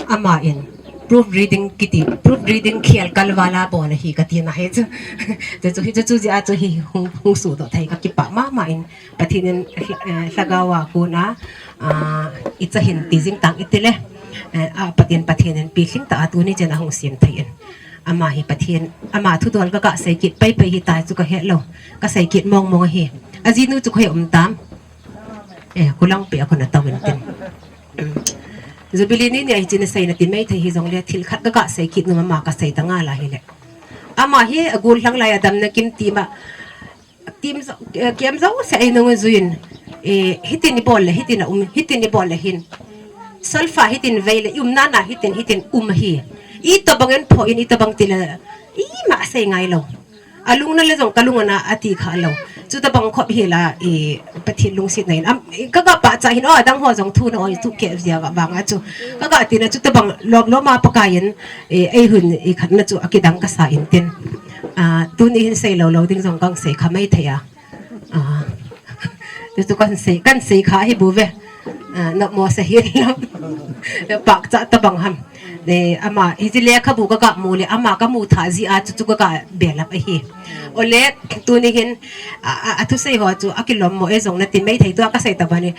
Ama in proof reading kiti, proof reading khel kalval a bol ahi katina hi chu. Chu chu hi chu chu jeh a chu hi hung, hung suhdoh thei kakipah mama in. Pathen in, eh, lhagao a kona, ah, icha hin ti jing tang itile. Eh, a, Pathen, Pathen in pilhing tah a tuni chen ahung sem thei in. Ama hi Pathen, ama thudol kaga sei kit paipai hita chu kahet lou. Kasei kit mong mong ahi. Ajinu chu khoiya um tam. Eh, khulang pe a khun atao in tin. Jubilee ni nia hiche nasei na ti mai thei hijongle thil khat kaga sei kit nom ama kasei ta ngal ahile. Ama hi agollhang lai a damna kim ti ma. Kim jo, eh, kim jouse einung jui in. Eh, hitin ibol le, hitin aum, hitin ibol le hin. Solfa hitin vei le, iumna na hitin, hitin um ahi. Itobang in pho in, itobang tile, ima sei ngai lou. Alung na le jong kalung ana ati kha lou. Chutobang khop hi la, eh, Pathen lungsetna in. Am, eh, kaga pachat hin, oh, adang ho jong thu na oi, thu keh jia vang a chu. Kaga tina chutobang lom lom a Pakai in, eh, eihun, eh, khatna chu akidang kasa in tin. Ah, tuni hin sei lou lou ding jong kahin sei kha mai thei a. Ah. Chu chu kahin sei, kahin sei kha hi bou ve. Ah, na mo sa hin lam. Pak cha ta bang ham. Eh, ama, hichi lekhabu ka ka mu le, ama ka mu tha ji a chu chu ka ka belap ahi. Ole, tuni hin, a, a, a thusei ho chu, a kilom mo e jong na ti mai thei tu a ka sei ta bani.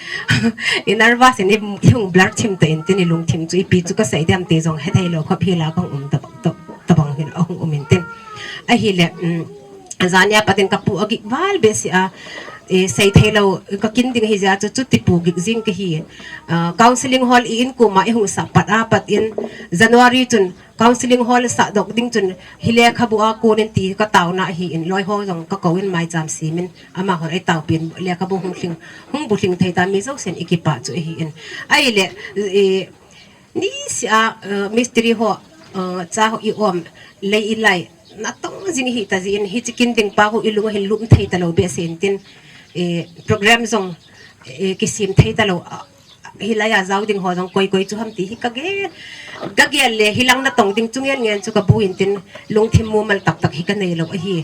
I nervous in i, i hung blur thim ta in tin i lungthim chu, ipi chu ka sei diam ti jong he thei lo khop hi la ka hung um ta, ta, ta bang hin a hung um in tin. Ahile, um, Jania patin ka pu a gik val be si a, eh, sei thei lo, ka kin ding hi ja chu, chu ti pu gik jing ka hi. Ah, counseling hall i in kuma i hung sa pat a pat in January chun counseling hall sa dok ding chun hi lekhabu a kun in ti ka tauna hi in loi ho jong ka ko in mai cham si min ama hon ai tau pin lekhabu hung hling hung bu hling thei ta mi jo sen i kipa chu hi in. Ahile, eh, Ni si a, eh, mistri ho, eh, cha ho i om, lei i lai, na tong jing hi ta jin, hichi kin ding pa ho i lung hin lum thei ta lo be sen tin, eh, program jong, eh, kisim thei ta lo, ah, hi lai a jau ding ho jong koi koi chu ham ti hi ka ge, ka ge le hi lang na tong ding chu ngen ngen chu ka bu in tin, lungthim mumal tak tak hi ka nei lo ahi.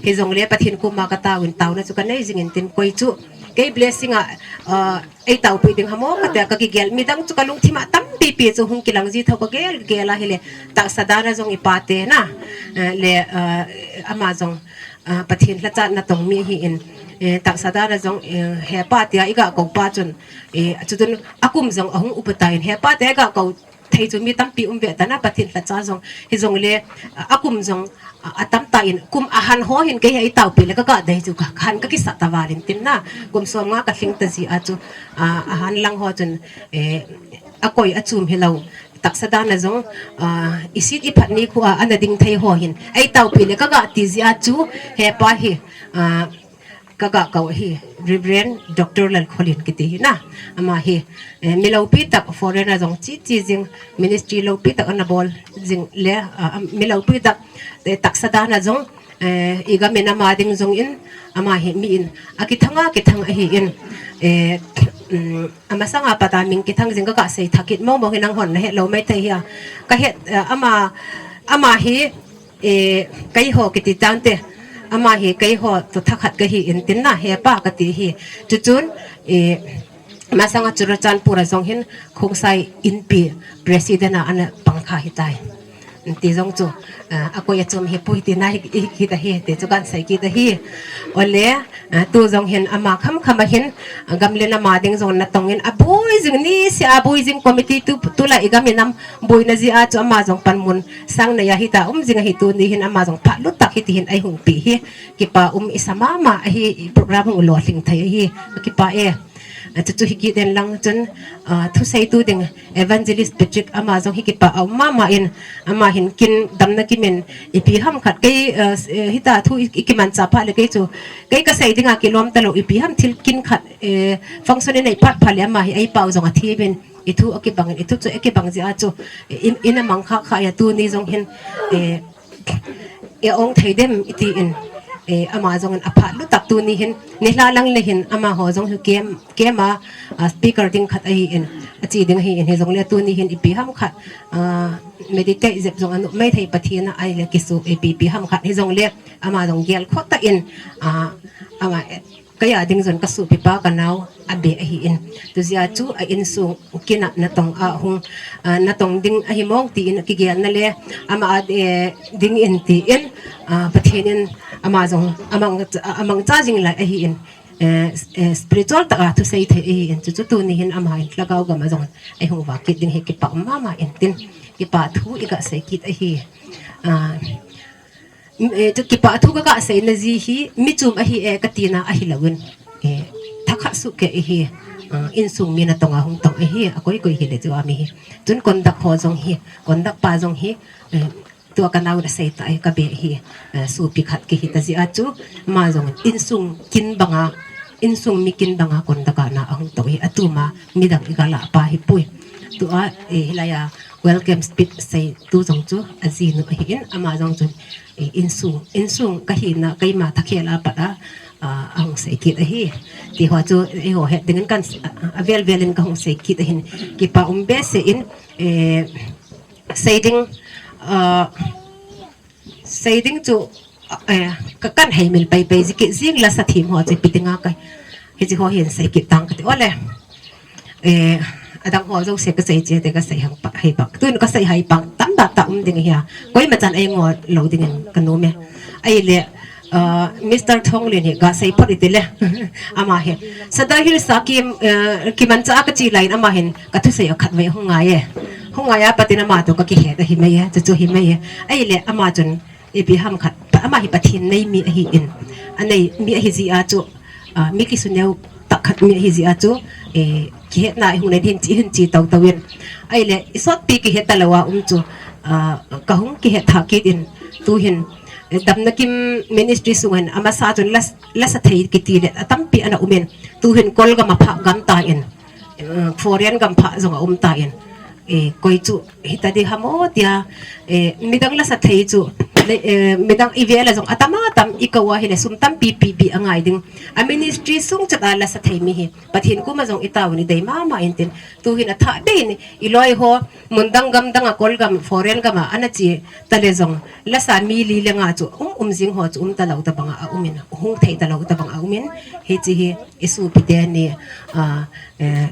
Hi jong le Pathen kuma ka tau in tauna chu ka nei jing in tin koi chu, kei blessing a, ah, Ei taupi ding hamo, ka tia ka kigel. Midang chu ka lungthim a tampi pi chu hung kilang ji tho ka gel, gel a hile. Taksa dan a jong i pa te na. Eh, le, eh, ama jong, eh, Pathen lhacha na tong mi hi in. Eh, taksa dan a jong, eh, he pa tia i ga ko pa chun. Eh, chu tun a kum jong a hung upa ta in. He pa tia i ga ko thei chu mi tampi um ve ta na Pathen lhacha jong. Hi jong le, eh, a kum jong, a, a tam ta in kum a han ho hin kei hi ei taupi le ka ka dei chu ka han ka kisa ta val in tin na kum som nga ka hling ta ji a chu, a, a han lang ho chun, eh, a koi a chum hi lo taksa dan a jong, a, i sit i phat ni khu a, ana ding thei ho hin ei taupi le ka ga ti ji a chu he pa hi, a, Ka ga kau hi, Reverend Doctor Lalkholin kiti hi na. Ama hi, eh, mi lopi tak foreign a jong chi chi jing, ministry lopi tak ana bol jing le, ah, mi lopi tak, eh, taksa dan a jong, eh, i gam in ama ding jong in, ama hi mi in, a kithang a kithang ahi in, eh, um, ama sanga pata min kithang jing ka ka sei thakit mo mo hi nang hon na het lo mai thei hi a. Ka het, eh, ama, ama hi, Eh, kei ho kiti tante, ama hi kei ho to thakhat ka hi in tin na, he pa ka ti hi. Chuchun, eh, masanga Churachandpur a jong hin Khongsai Inpi President a ana pang kha hi tai. Ti jong chu, ah, a koi a chum hi pui ti na hi, hi, hi ta hi, ti chu kan sei kit a hi. Ole, Ah, tu jong hin ama kham kham a hin, ah, gam le nam a ding jong na tong in a bui jing ni si a bui jing committee tu, tu la i gam i nam bui na ji a chu ama jong panmun sang na ya hi ta um jing a hi tu ni hin ama jong pha lut tak hi ti hin ai hung pi hi kipa um i sa mama a hi i program hung lo hling thei hi kipa e. Ah, chu chu hi ki den lang chun, ah, thu sei tu ding Evangelist Patrick ama jong hi kipa a um mama in ama hin kin damna kimin ipi ham khat kei, eh, s-, eh, hita thu i, i kiman cha pha le kei chu kei ka sei dinga kilom ta lo ipi ham thil kin khat, eh, function i nei phat pha le ama hi ei pau jong a thi min i thu a kibang in i thu chu a kibang ji a chu in, in a mang kha kha ya tu ni jong hin, eh, e ong thei dem i ti in, eh, ama jong in a pha lu tak tu ni hin ni hla lang le hin ama ho jong hi kem, kem a, ah, speaker ding khat ahi in a chi ding ahi in hi jong le tu ni hin ipi ham khat, ah, meditate jep jong anu mai thei Pathen a ai le kisu ipi pi ham khat hi jong le ama jong gel kho ta in, ah, ama, eh, Kaya ding jong ka supi pa ka nau a be ahi in. Tu jia chu a insung kin a na tong a hung, ah, na tong ding ahi mong ti in kigel na le ama a, eh, ding in ti in, ah, Pathen in ama jong amang, amang cha jing lai ahi in, eh, eh, spiritual tak a thu sei thei ahi in chu chu tu ni hin ama in lhagao gam a jong ai hung va kit ding hi kipa um mama in tin kipa thu i ga sei kit ahi. Ah, M-, eh, chu kipa thu ka ka sei na ji hi, mi chum ahi e ka ti na ahi lo in. Eh, thakhat su ke ahi, ah, insung mi na tong a hung tong ahi, a koi koi hi le chu a mi hi. Chun conduct ho jong hi, conduct pa jong hi, eh, tua ka nau na sei ta e ka be hi, eh, supi khat ki hi ta ji a chu, ma jong insung kin banga, insung mi kin banga conduct a na a hung tong hi, a tu ma mi dang i ga la pa hi pui. Tu a, eh, hi la ya, Welcome speech sei tu jong chu a ji nu ahi in ama jong chu, eh, insung, insung ka hi na keima thakhel a pat a, ah, a hung sei kit ahi. Ti ho chu, eh, ho het ding in kan s-, a, a vel vel in ka hung sei kit ahin kipa um be se in, eh, sei ding, ah, Sei ding chu, eh, ka kan hei mil pai pai ji kit jing la sa thim ho chu pi ding a kai. Hi ji ho hin sei kit tang ka ti ole. eh, adang ho jouse kasei cheh te kasei hang pa, hei pa. Tun kasei hei pa, tamtah tah um ding ahi a. Koima chan ei ngol lou dingin kanom e. Ahile, ah, Mister Thonglen hi kasei phot ite le. Ama hi. Sadar Hills a kim, eh, kimanchah a kache lai in ama hin kathusei a khatvei hung ngai e. Hung ngai a pat in ama toh kakihet ahi mai e. Chuchu hi mai e. Ahile ama chun ipi ham khat, pa, ama hi Pathen nei mi ahin. Anei mi ahi jeh a chu, ah, mi kisuneu tah khat mi ahi jeh a chu, eh, kihetna ihung nei hin chi, hin chi tou tou in. Ahile, isotpi kihet talou a um chu, ah, kahung kihet tha kit in, tuhin, eh, Damna Kim Ministry sung hin, amasa chun la, lasa thei kiti le, atampi ana um in, tuhin Kolgam a pha gam tan, eh, foreign gam pha jong aum tan, eh, koi chu hita ding ham o tia, eh, midang lasa thei chu, le, eh, midang ivel a jong atam atam ikou a hile sum tampi pipi angai ding. A ministry sung chat a lasa thei mi hi Pathen koma jong itao in idei mama intin. Tuhin athah bei in iloi ho, mun dang gam dang a Kolgam, foreign gam a ana che tale jong lasa mi li le nga chu um um jing ho chu um talou tabang a um in, hung thei talou tabang a um in, hiche hi isopi teni, ah, eh,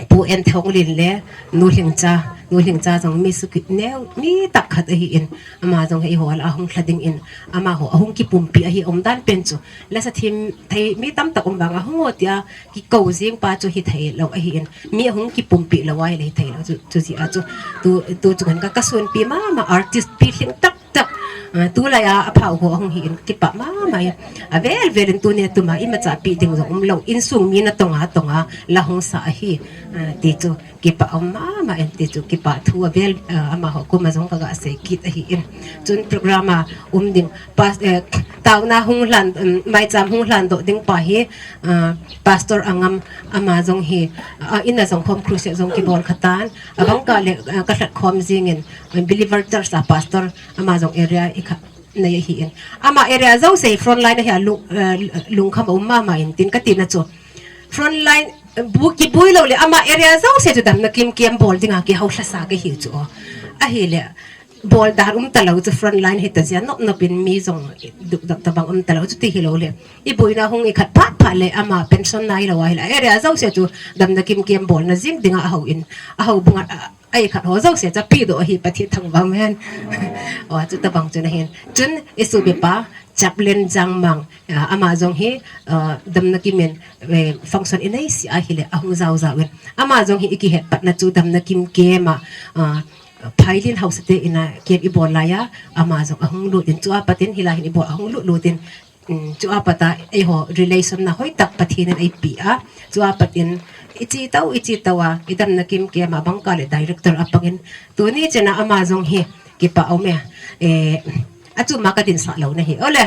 Pu N Thonglen le Nu Lhingcha, Nu Lhingcha jong mi sukit neo, mi tah khat ahin, ama jong hi eiho lah a hung lha dingin, amaho ahung kipumpi ahi umdan pen chu. Lasa them thei mi tamtah um vang a hung o tia kikou jing pa chu hithei lou ahin, mi ahung kipumpi lou a hile hithei lou chu, chu jeh a chu. Tu, tu chu kan ka, kasunpi mama artist pi lhing tah tah. Ah, tulai a, apha ho ahung hi in kipah mama e. Avel vel in tuni a tuma imacha pi ding jong umlou. Insung mi natong a, tong a, la hung sa ahi. Ah, ti chu kipah um mama in ti chu kipah thu avel, ah, amaho koma jong kaga sei kit ahin. Chun program a um ding. Pas, eh, taona hung lhan, um, maicham hung lhan doh ding pa hi, ah, Pastor Angam ama jong hi, ah, in a jong khom crusade jong kibol khatan. Abang kah le, ah, kalhat khom jingin, Believer Church a pastor, ama jong area ikhat nei ahin. Ama area jouse frontline ahi a lung, eh, lungkham a um mama intin katina chu. Frontline, eh, bu, kibui lou le ama area jouse chu Damna Kim camp bol dinga kihou lhasa kahi chu. Ahile, bol dan um talou chu frontline hita jeh a nop nop in mi jong dukdak tabang um talou chu ti hilou le. Iboina hung ikhat phat phat le ama pension nailou a hile. Area jouse chu Damna Kim camp bolna jing dinga ahou in, ahou bunga, a, Ai khat ho jouse chu api doh ahi Pathen thangvah hen. O, chutabang chu ahin. Chun isopi pa, Chaplain Jangmang, ah, ama jong hi, ah, Damna Kim in, eh, function inei seh ahile, ahung jao jao in. Ama jong hi ikihet patna chu Damna Kim camp a, ah, Phailin Haosa te in a camp ibol lai a, ama jong ahung lut in chu apat in hilai hin ibol ahung lut lut in. Um, chu apat a, eiho relation na hoitah Pathen in eipe a. Chu apat in, ichi tau, ichi tau a, i Damna Kim camp a bang kah le director apang in. Tuni chan a ama jong hi, kipah um e. Eh, achu ma kadin sah lou na hi. Ole,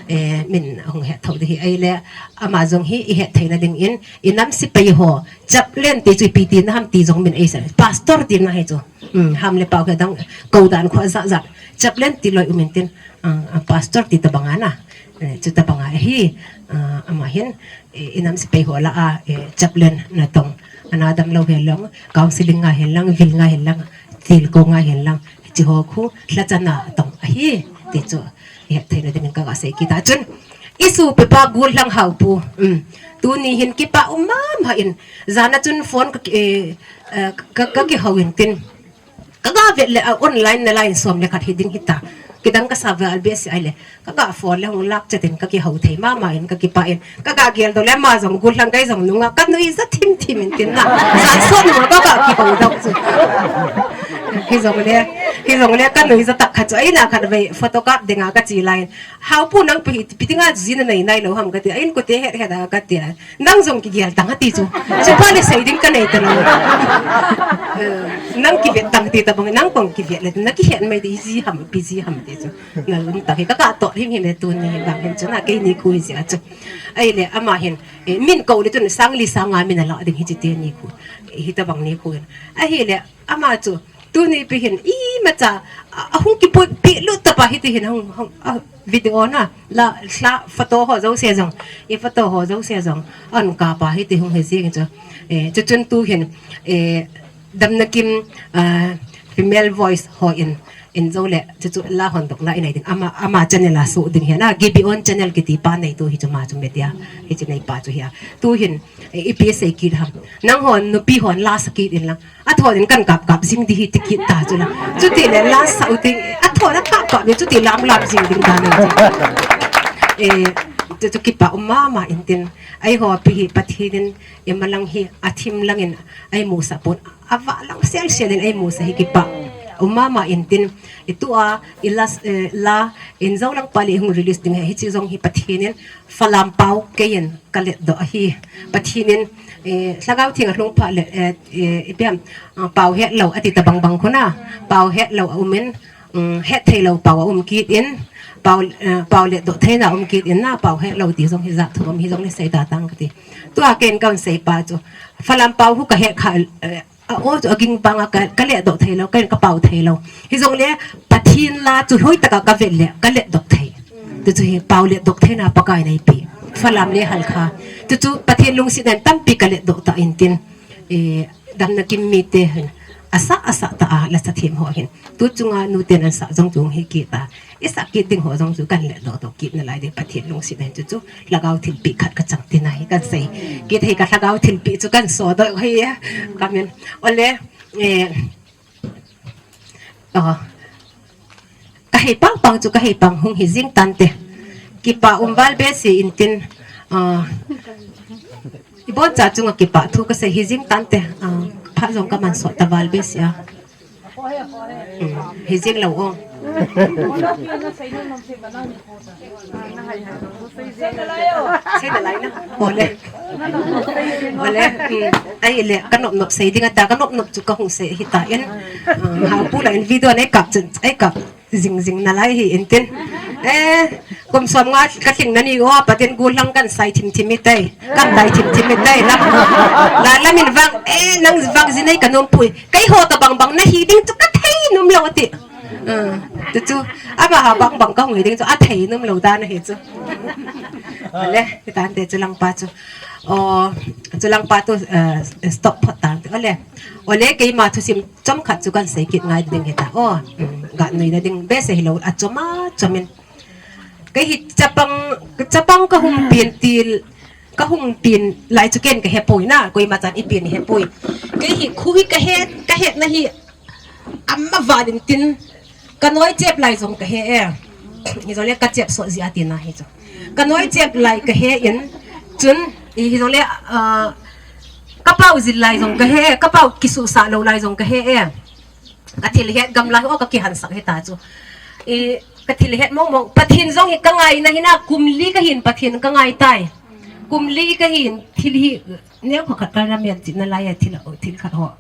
eh, min hung het tho di hi. Ahile, ama jong hi, ihet theina dingin, inam sepai ho, chaplain ti chu ipi tina ham ti jong min eisei. Pastor tina hi chu. Um, ham le pau hi dang, kou dan khu ajat jat. Chaplain ti loi um intin, ah, ah, pastor ti tabang ana. Eh, chutabang ahi, ah, ama hin, eh, inam sepai ho lah a, eh, chaplain natong. Ana damlou hen lang, counseling ngai hen lang, vil ngai hen lang, tilkou ngai hen lang. Hiche ho khu, lhachana tong ahi, ti chu, ihet theina dingin kaga sei kit a chun. Isopi pa Gollhang Haopu, um, tuni hin kipah um mama in, jan a chun phone ka, eh, eh, ka, kakihou intin. Kaga vet le, a, online na line som le khat hiding hita. Kidang kasa val behseh ahile. Kaga phone le hung lak chet in kakihou thei mama in kakipah in. Kaga gel doh le ama jong Gollhang kei jong nunga kanuija thim thim intin na. Jan sot nunga kaga kihou doh chu. Hijong le, hijong le kanuija tah khat chu. Eina khatvei photo kap dinga kache lai in. Haopu nang pi, pi dinga jin nei nailou ham kati. Inkote het het a kati. Nang jong kigel tang ati chu. Chupa le sei ding kanei talou. Eh, nang kivet tang ti tabang, nang kong kivet le, na kihet mai di ji ham, pi ji ham ti chu. Na lum tang hi kaka toh him him le tuni bang hin chu na keini khu hi jia chu. Ahile ama hin, eh, min kou le chun sang li sang nga min ala ding hiche teni khu. Hitabang ni khu hin. Ahile, Ama chu, tuni pi hin, imacha, a, ahung kipuipi lut tapa hiti hin, hung, hung, a, video na, la, la, photo ho jouse jong, i photo ho jouse jong, an kapa hiti hung hi jing chu. Eh, chuchun tu hin, eh, Damna Kim, ah, female voice ho in, In zo le, chu chu la hon dok la i nei ding. Ama, ama channel a su ding hi na. Gibeon channel kiti pa nei tu hi chu ma chu media. Hi chu nei pa chu hi a. Tu hin, eh, ipi sei kit ham. Nang hon, nupi hon la sa kit in lang. A thon in kan kap kap zing di hi ti kit ta chu la. Chuti le la sa u ti. A thon a kap kap le chuti lam lam zing ding da na. Eh, chu chu kipa um mama in tin. Ai ho pi hi Pathen in, i malang hi, a thim lang in, ai mu sa pon. A va lang sel sel in ai mu sa hi kipa um mama in tin. I tu a, i la, eh, la, in zo lang pa le hung release ding hi, hi chi zong hi Pathen in, Falam pau kei in ka let doh ahi. Pathen in, eh, Lhagao Theng a hlung pha le, eh, eh, ipi ham, ah, pau het lo, a ti ta bang bang khu na. Pau het lo a um in, um, het thei lo pau a um kit in, pau, eh, pau let doh thei na um kit in na, pau het lo ti zong hi zat thum hi zong le sei ta tang ka ti. Tua ken kan sei pa chu. Falam pau hu ka het kha, eh, a o chu a ging bang a ka, ka let doh thei lo, ka, ka pau thei lo. Hi zong le, Pathen la chu hoi taka ka vet le, ka let doh thei. Tu chu hi pau let doh thei na Pakai nei pi. Falam le Halkha. Tu chu Pathen lungset nan tampi ka let doh ta in tin. Eh, damna kim mi te hin. A sa, a sa ta a, la sa thim ho hin. Tu chunga nu ten an sa zong chung hi kit a. I sa kit ding ho zong chu kan let doh doh kit na lai ding Pathen lungset nan chu chu. Lhagao thilpi khat ka chang ti na hi kan sei. Kit hi ka lhagao thilpi chu kan so doh hi a. Ka min. Ole, eh, oh. Ka hei pang pang chu ka hei pang hung hi zing tan te. Kipa um val be si in tin, ah, i bon cha chunga kipa thu ka sei hi zing tan te. Ah, pha zong ka man so ta val be si a. Hmm, hi zing lo ong. Sei na lai na. Ole. Ole. Hmm. Ai le, ka nop nop sei ding a ta, ka nop nop chu ka hung sei hi ta in. Ah, ha pu la in video nei kap chun, ai kap. Zing zing na lai hi in tin. Eh, kum som nga ka thing na ni o, Pathen gu lang kan sai thim thim i tai. Kan dai thim thim i tai. Lam, la lam in vang, eh, nang vang zi nei ka nom pui. Kei ho ta bang bang na hi ding chu ka thei nom lo ti. Ah, tu chu, ama ha bang bang ka hung hi ding chu, a thei nom lo da na hi chu. Ole, hi tan te chu lang pa chu. O, chu lang pa tu, eh, stop phot tan te. Ole, ole kei ma thu sim Chom khat chu kan sei kit ngai ding hi ta. O, mm, ga nui na ding be se hi lo a chom a chom in. Kei hi chapang, chapang ka hung pin til, ka hung pin lai chu ken ka he poi na, koima chan i pin he poi. Kei hi khu hi ka het, ka het na hi ama van in tin ka noi chep lai zong ka he e. Hi zong le ka chep so zia ti na hi chu. Ka noi chep lai ka he in chun i hi zong le, ah, ka pau zil lai zong ka he, ka pau kisu sa lo lai zong ka he e. Ka thil het gam lai, o ka kihan sak hi ta chu. I, ka thil het mong mong. Pathen zong hi ka ngai na hi na, kum li ka hin Pathen ka ngai tai. Kum li ka hin thil hi, neu kha khat ka na mian chit na lai a thil, thil khat ho.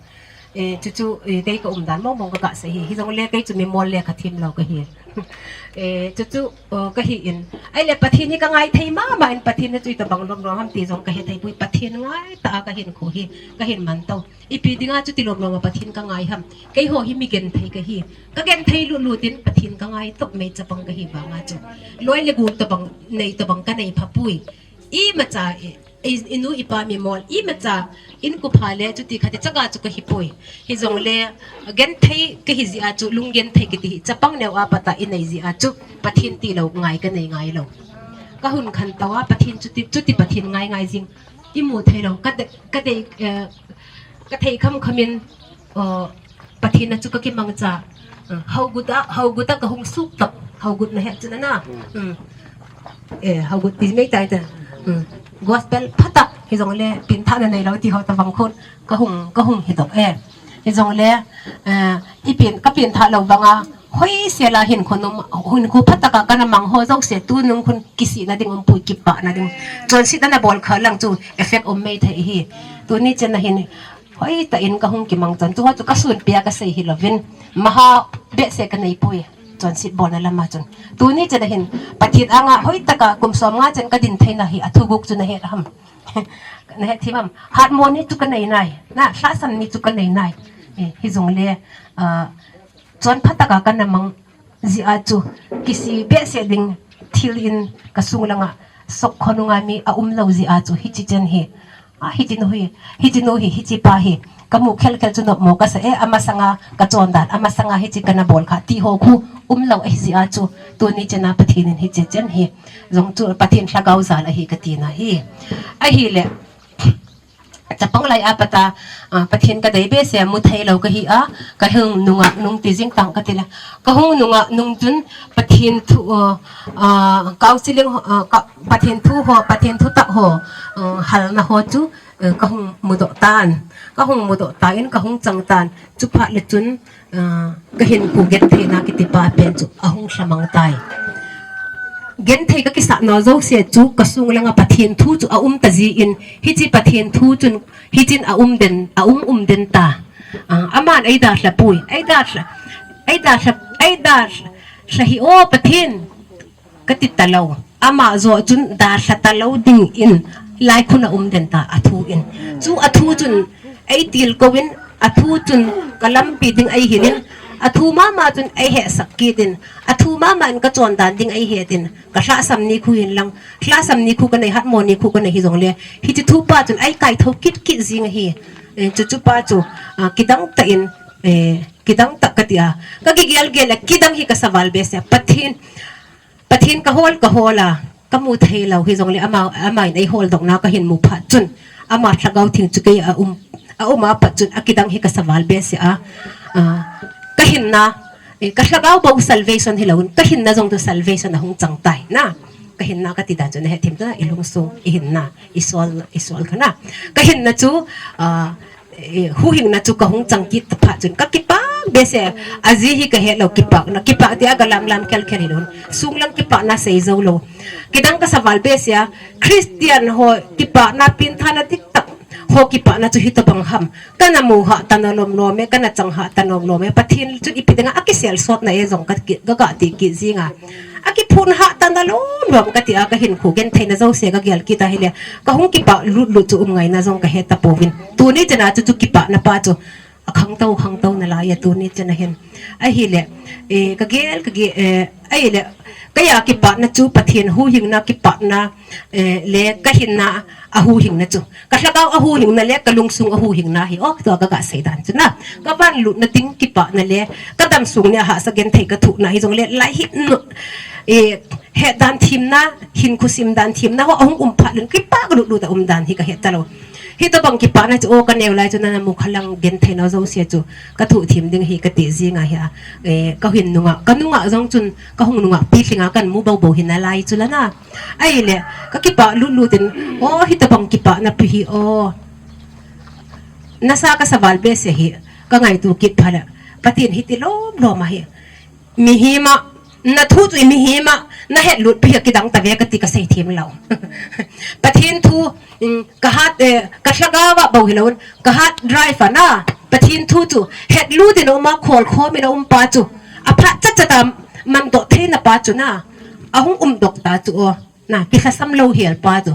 E, chu chu, e, kei ka um dan mong mong ka ka sa hi. Hi zong le kei chu mi mol le ka thim lo ka hi. E, chu chu, o, ka hi in. Ai le Pathen hi ka ngai thei ma ma in Pathen na chu i ta bang lom lom ham ti zong ka he thei pui Pathen ngai ta a ka hin khu hi. Ka hin man to. Ipi dinga chuti lom lom a Pathen ka ngai ham. Kei ho hi mi genthei ka hi. Ka genthei lulu tin Pathen ka ngai top mai chapang ka hi vanga chu. Loi le gol tabang nei tabang ka nei pha pui. I macha i, i, i nu i pa mi mol. I macha in ku pha le chuti khati chaga chu ka hi pui. Hi zong le genthei ka hi zia chu lung genthei kiti hi. Chapang neu a pata i nei zia chu Pathen ti lo ngai ka nei ngai lo. Ka hun khan tawa Pathen chuti, chuti Pathen ngai ngai zing. I mu thei lo. Ka de, ka de, eh, Ka thei kham kham in, uh, Pathen a chu ka kimangcha. Uh, haugut a, haugut a ka hung suk tak. Haugut na het chu na na. Mm. Eh, haugut ti mai tai ta. Mm. Gospel phatak. Hi zong le, pin tha na nei lo ti ho ta vang khun. Ka hung, ka hung hi dok e. Hi zong le, eh, i pin, ka pin tha lo vanga. Hoi se la hin khun um, hin khu phataka ka na mang ho zong se tu nung khun kisi na ding um pui kipa na ding. Chon sit na bol kha lang chu effect um mai thei hi. Tu ni chen na hin Hoi ta in ka hung kimang chan, chu ho chu ka sun pia ka sei hi lovin. Maha behseh ka nei pui. Chon sit bol na lama chun. Tu ni chen a hin, Pathen anga hoi taka kum som nga chen ka din thei na hi, a thuguk chu na het ham. Na het thim ham. Hat mo ni chu ka nei nai. Na, hla san ni chu ka nei nai. Eh, hi zong le, ah, Chon phataka ka na mang zia chu kisi behseh ding thil in ka sung langa sok khonunga mi a um lo zia chu hichi chen hi. A hichi nu hi, hichi nu hi, hichi pa hi. kamu khelkhel chu nopmo kasa e, amasanga kachondan, amasanga hiche kana bol kha ti ho khu umlou ahi jeh a chu, tuni chana Pathen in hiche chen hi jong chu Pathen lhagao jal ahi kati nahi. Ahile, chapang lai a pat a, ah, Pathen kadei behseh a mu theilou kahi a, kahung nungah nung ti jing tang kati le. Kahung nungah nung chun Pathen thu, ah, ah, counseling, ah, ka, Pathen thu ho, Pathen thutah ho, ah, halna ho chu, eh, kahung mudoh tan. Kahung mudoh tan, kahung chang tan. Chuphat le chun, ah, kahinkho gentheina kiti pa pen chu ahung lhamang tai. Genthei kakisah nau jouse chu kasung langa Pathen thu chu aum ta jin, hiche Pathen thu chun hichin aum den, aum um den ta. Ah, aman eidalha poi, eidalha, eidalha, eidalha hi o Pathen kati talou. Ama joh chun dalha talou dingin, lai khun aum den ta, athu in. Chu athu chun eitilkou in, athu chun kalampi ding eihil in, athu mama chun eihetsah kit in, athu mama in kachondan ding eihet in, kalhasam nikho hin lang, lhasam nikho kanei, hatmo nikho kanei hijongle, hiche thu pa chun eikaithou kit kit jing ahi. Eh, chu chu pa chu, ah, kidang tah in, eh, kidang tah kati a, kagigel gel a, kidang hi kasa val behseh a, Pathen, Pathen kahol, kahol a, kamu theilou hijongle ama, ama in eiholdohna kahin mu phat chun, ama lhagao theng chu kei a um, aum a pat chun akidang hi kasa val behseh a, ah, kahinna, eh, kalhagao bou salvation hilouvin, kahinna jong chu salvation ahung chang tai na. Kahinna kati dan chu nahet them chu na, ilungsung, ihinna, isol, isol kha na. Kahinna chu, ah, eh, huhhingna chu kahung chang kit phat chun kakipah behseh, ajeh hi kahet lou, kipahna, kipah tia kalam lam khel khel hilou. Sunglang kipahna sei jou lou. Kidang kasa val behseh a, Christian ho kipahna, pengthahna diktak ho kipahna chu hitobang ham. Kana mu hah tan alom lom e, kana chang hah tan alom lom e. Pathen chun ipi dinga akisel sotna e jong ka, kagah ti kit jing a. Akiphun hah tan alom lom kati a, kahinkho gentheina jouse kagel kit ahile, kahung kipah lut lut chu um ngaina jong kahe tapouvin. Tuni chana chu, chu kipahna pa chu akhangtou, khangtou nalai a tuni chana hin. Ahile, eh, kagel, kagel, eh, ahile, keiya kipahna chu Pathen huhhingna kipahna, eh, le kahinna ahuhhingna chu. Kalhagao ahuhhingna le kalungsung ahuhhingna hi, o, tua kaga sei dan chu na. Kavan lutna ding kipahna le kadam sung nia hahsa genthei kathohna hijongle, lai hi, no, eh, het dan themna, hinkho sim dan themna ho ahung um phat lun, kipah lut lut a um dan hi kahet talou. Hitobang kipahna chu, o, kaneo lai chu nana mu kha lang, genthei nau jouse chu kathoh them ding ahi kati jing ahi a. Eh, kahin nungah, kanungah jong chun, kahung nungah pi lhinga kamu bou bou hi nalai chu la na. Ahile, kakipah lut lut in, o, hitobang kipahna pi hi, o. Nasa kasa val behseh hi, kangaito kit phat le, Pathen hiti lom lom ahi. Mihem a, nathu chu mihem a nahet lut pi hi kidang tave kati, kasei them lou. Pathen thu, um, kahat, eh, kalhagao a bou hilouvin, ka hard drive a na, Pathen thu chu het lut in aum a, khol khom in aum pa chu, aphat chat chat a mandoh theina pa chu na, ahung umdoh ta chu o. Na, kilhasam lou hel pa chu.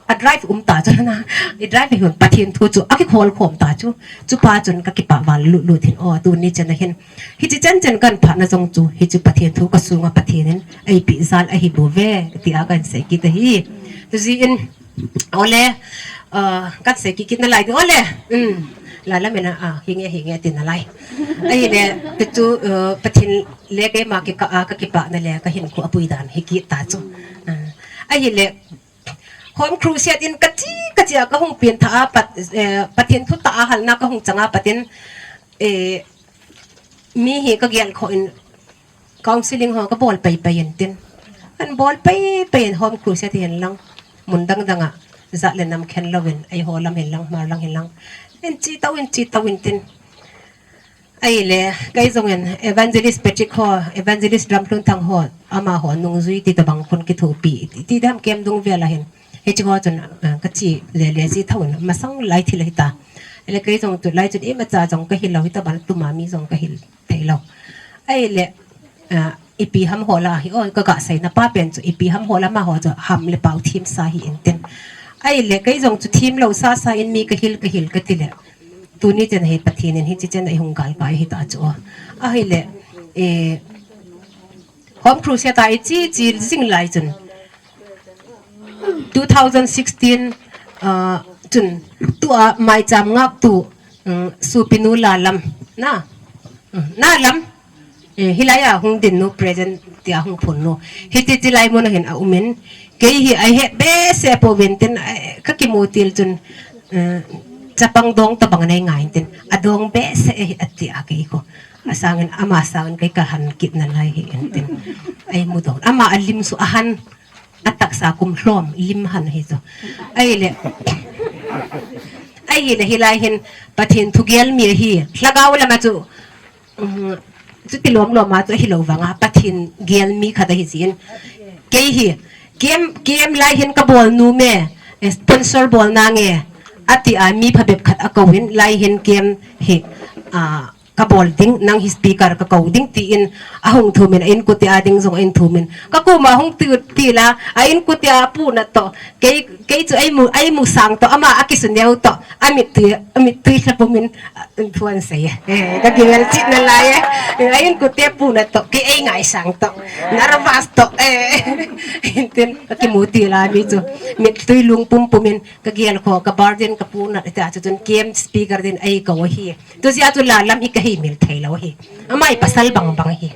A drive um ta chu na. I drive hi Pathen thu chu akikhol khom ta chu. Chu pa chun kakipah val lut lut in, o, tuni chana hin. Hiche chen chen kahin phatna jong chu, hiche Pathen thu kasunga Pathen in eipeh jal ahi bouve, tia kahin sei kit ahi. Tujeh in, ole, ah, kahin sei kit kit nalai ding, ole. Um, la la mena, ah, hinge, hinge, ti nalai. Ahile, tu chu, ah, Pathen le keima kikah a, kakipahna le kahinkho apui dan hi kit ta chu. Ah, ahile, Home Crusade in kache, kache a kahung pengthah a pat, eh, Pathen thutah a halna kahung chang a pat in, eh, mi hi kagel kho in counseling ho kabol pai pai in tin. Kahin bol pai pai in Home Crusade hi hen lang. Mun dang dang a jat le nam khen louvin, eiho lam hen lang, Hmar lang hen lang. Hin che tao in, che tao in tin. Ahile, kei jong in Evangelist Patrick ho, Evangelist Ramlhunthang ho, amaho nungjui ti tabang khun kithopi, ti, ti dam kem dung vel a hin. Hiche ho chun, ah, kache le le che tho in, masang lai thil ahi ta. Ahile kei jong tulai chun imacha jong kahil lou, hitobang tuma mi jong kahil thei lou. Ahile, ah, ipi ham ho la hi, o, kaga seina pa pen chu, ipi ham ho la, amaho chu ham le pao them sa hi in tin. Ahile, kei jong chu them lou sa sa in mi kahil, kahil kati le. Tuni chen hi Pathen in hiche chen a eihung galkai ahi ta chu. Ahile, eh, Home Crusade a iche che jing lai chun, two thousand sixteen, ah, chun, tua maicham ngah tu, Um, Supinu Lalam. Na. Um, Nalam. Eh, hilai a hung din nu present tia hung phun nu. Hiti ti lai mun a hin a um in. Kei hi ahe behseh pouvin tin, eh, ka kimu til chun, eh, chapang dong tabang nei ngai tin. A dong behseh e ati a kei ko. A sangin ama sangin kei ka han kit nalai hi in tin. Ei mu dong. Ama a lim chu a han. A taksa kum lhom lim han hi chu. Ahile. Ahile hilai hin Pathen thugel mi ahi. Lhagao lama chu, um, chuti lom lom a chu ahi lo vanga Pathen gel mi khat ahi jin. Kei hi. Kem, kem lai hin ka bol nu me. Eh, sponsor bol nange. Ati a mi phabep khat a kou in lai hin kem hi. Ah, ka bol ding, nang hi speaker ka kou ding, tiin a hung thumin, a inkutia ding jong a in thumin. Ka kuma hung ti, ti la, a inkutia puna to, kei, kei chu ei mu, ei mu sang to, ama a kisu neo to, a mittui, a mittui hlapumin, a, in thuan sei. Eh, ka gimel chit nalai e. A inkutia puna to, kei ei ngai sang to, nervous to, eh. Intin, ka kimu ti la mi chu, mittui lung pum pumin, ka gel kho, ka bar din, ka puna, tia chu chun kem speaker din, ei kou hi. Tu jia chu Lalam hi ka hi mil thei lo hi. Ama hi pasal bang bang hi.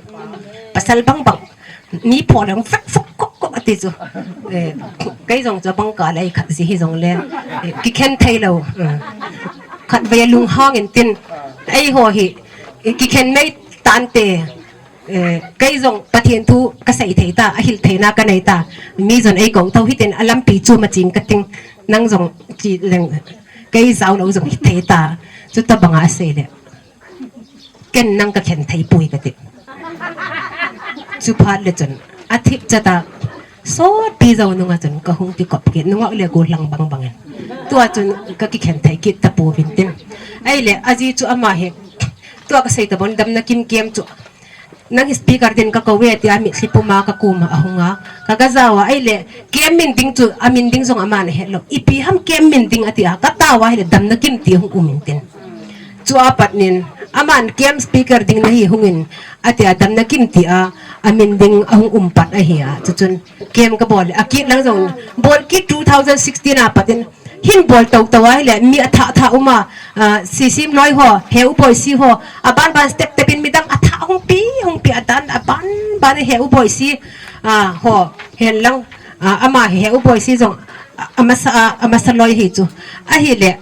Pasal bang bang. Mi pho le fuk fuk kok kok ati chu. Eh, kei jong chu bang ka le khat ji hi jong le. Eh, kikhen thei lo. Eh, khat ve lung hang in tin. Ei ho hi. Eh, kikhen mei tan te. Eh, kei jong Pathen thu ka sei thei ta, a hil theina ka nei ta. Mi jon ei kou tho hi tin a lampi chu ma ching ka ting. Nang jong chi leng. Kei jao lo jong hi thei ta. Chuta banga a sei le. Ken nang ka khen thei pui ka ti. Chu phat le chun. A thip chata. Sot pi jao nunga chun ka hung kikop kit. Nunga le go lang bang bang in. Tua chun ka kikhen thei kit ta pouvin tin. Ahile, a ji chu ama hi. Tua ka sei ta bon damna kim kem chu. Nang hi speaker din ka kou e tia mitlhi puma ka kuma a hunga. Ka ga jao a ahile, kem min ding chu, a min ding jong aman a het lo. Ipi ham kem min ding ati a, ka tao a ahile damna kim ti hung um in tin. Chu a pat nin, aman kem speaker ding nahi hung in, ati a damna kim ti a, a min ding a hung um pat ahi a. Chu chun, kem ka bol, a kit lang jong, bol kit two thousand sixteen a pat in, hin bol tau tau a, hile, mi a tha tha um a, ah, Sisim loi ho, Heu Boisi ho, a ban ban step step in midang a tha hung pi, hung pi a dan, a ban ban Heu Boisi, ah, ho, hen lang, ah, ama Heu Boisi jong, ah, a masa, ah, a masa loi hi chu. Ahile,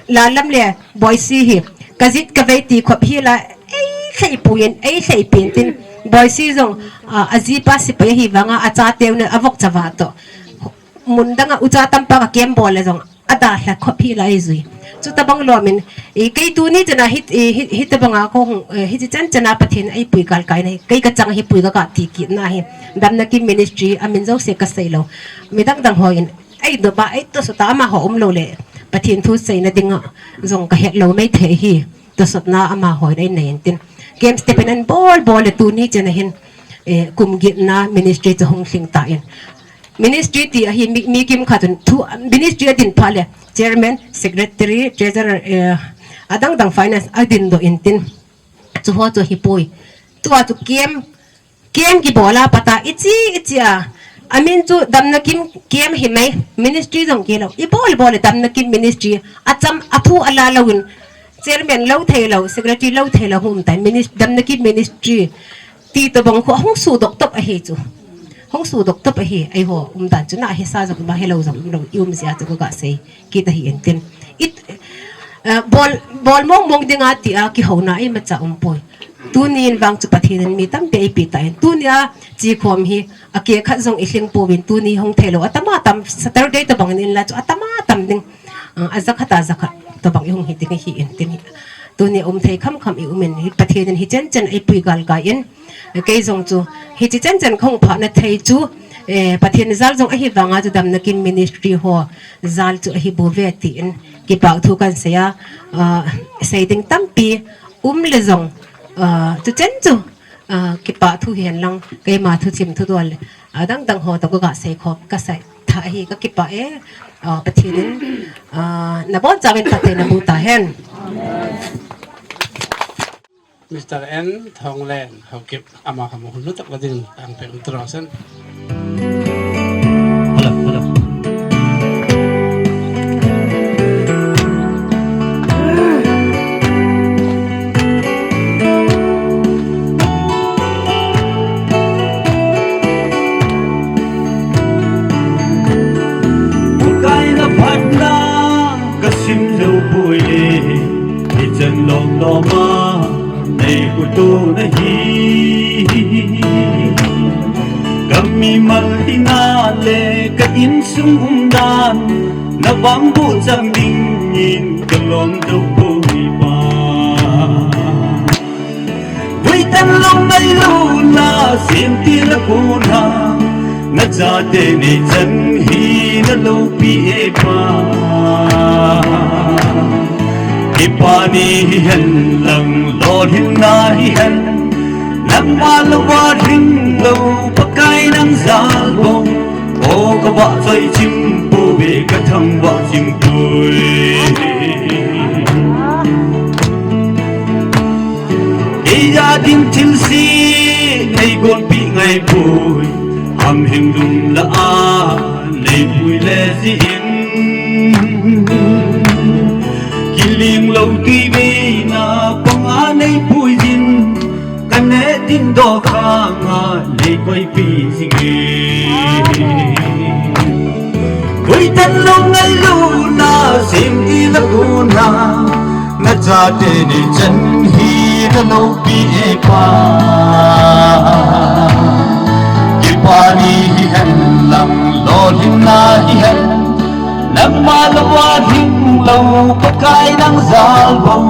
Lalam le, Boisi hi, ka jit ka vei ti khop hi la, ei lhei puin, ei lhei pin tin, Boisi jong, ah, a jipa sipai hi vanga, a cha teu ne, a vok chava to. Mun danga ucha tampa ka kem bol le jong, a da hla khop hi la ei jui. Chuta bang lom in, i kei tuni chana hi, i hi, hita banga ko hung, eh, hiti chan chana Pathen ei pui kal kai na hi, kei ka chang hi pui ka ka ti kit na hi. Damna kim ministry, a min jo se ka sei lo. Midang dang ho in, ei do ba, ei to sota ama ho um lo le. Pathen thu sei na dinga, jong ka het lo mei thei hi. Tosotna ama hoi dai nei in tin. Kem step in an bol bol le tuni chana hin, eh, kum gitna ministry chu hung hling ta in. Ministry ti ahi mi, mi kim khat un thu, ministry a din pha le chairman, secretary, treasurer, eh, adang dang finance a din do in tin. Chu ho chu hi poi. Tua chu kem Kem kibol a pat a, ichi, ichi a. A min chu damna kim kem hi mai, ministry jong kilo. I bol bol damna kim ministry. A cham, a thu a la lo in. Chairman lo thei lo, secretary lo thei lo hung um tai. Minis-, damna kim ministry. Ti to bang khu hung su dok top ahi chu. Hung su dok top ahi, ei ho, um dan chu na hi sa jong ma he lo jong lo, i um sia chu ka sei. Kit ahi en tin. It, eh, bol, bol mong mong ding a ti a kihouna ei ma cha um poi. Tuni in vang chu Pathen in mi tampi ei pe ta in. Tuni a chi khom hi a ke khat jong i hling pouvin tuni hung thei lo. Atama tam Saturday tabang in la chu atama tam ding. Ah, a jakhat a jakhat tabang i hung hi ding hi en tin hi. Tuni um thei kham kham i um in hi Pathen in hi chen chen ei pui gal kai in. Kei jong chu, hichi chen chen ka hung phah na thei chu, eh, Pathen jal jong ahi vanga chu damna kim ministry ho jal chu ahi bou ve tin kipa thu kan sei a, ah, sei ding tampi um le jong, ah, chu chen chu, ah, kipa thu hi hen lang keima thu chim thu dol le, ah, dang dang ho to ka ga sei khom ka sei tha hi ka kipa e, ah, Pathen in, ah, na bon chauvin Pathen na bu ta hen. Mister N Thonglen, Haokip, ama kha mo hulu tak ladin, ang pe un tro sen. Hello, hello. Lom lom a nei khutu nahi. Ka mimal ina le ka insung umdan, na vangboh chang dingin ka lom dou poi Pa. Vuitan lom ngailutna semtil a kona, na chate neichan hi na loupi e Pa. Kipana hihen lang, lolhinna hihen, nangma louva lhinglou Pakai nang jal bou. O ka vahchoi chim pouve, ka thangvah chim poi. Kei a ding thilse nei gonpeh ngai poi, hamhing lung lah a nei pui le jin. Kiling lou tui veina panga nei pui jin, ka neh ding doh khanga nei koipeh jing e. Vuitan lom ngailutna semtil a kona, na chate neichan hi na loupi e Pa. Kipana hihen lang, lolhinna hihen, nangma louva lhinglou Pakai nang jal bou.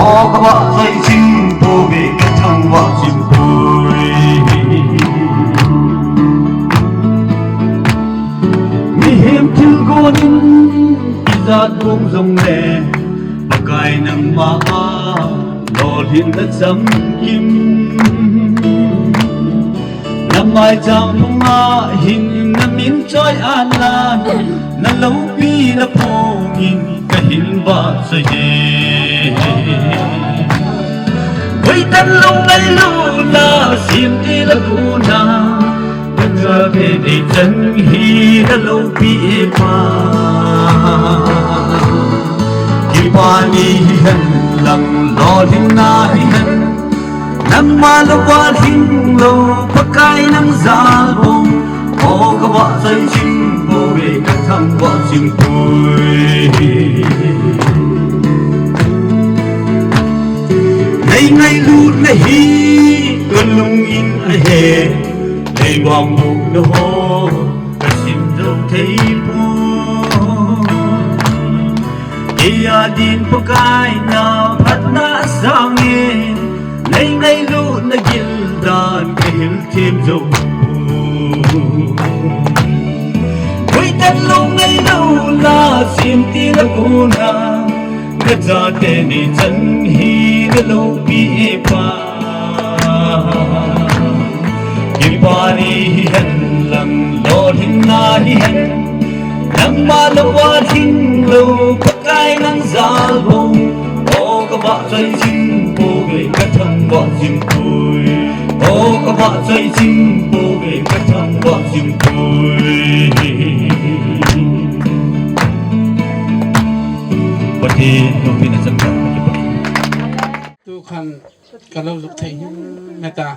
O ka vahchoi chim pouve, ka thangvah chim poi. Mihem thilgon in ijat gong jongle, Pakai nangma a lolhinna chamkim. Na maicham phunga hin na min choi a na, na loupina phungin ka hin vahchoi e. Vuitan lom ngailutna semtil a kona, ka chate neichan hi na loupi e Pa. Kipana hihen lang, lolhinna hihen, nangma louva lhinglou Pakai nang jal bou. O ka vahchoi chim pouve, ka thangvah chim poi. Nei ngailutna hi ka lung in ahe, nei vangbohna ho ka sim jou thei poi. Kei a din Pakai na phatna asang e, nei ngailutna gildan ka hil them jou poi. Vuitan lom ngailutna semtil a kona, ka chate neichan hi na loupi e Pa. Kipana hihen lang, lolhinna hihen, nangma louva lhinglou Pakai nang jal bou. O ka vahchoi chim pouve, ka thangvah chim poi. O ka vahchoi chim pouve, ka thangvah chim poi. Pathen loupina chang ka kipah. Tukhan ka lou luk thei him meta,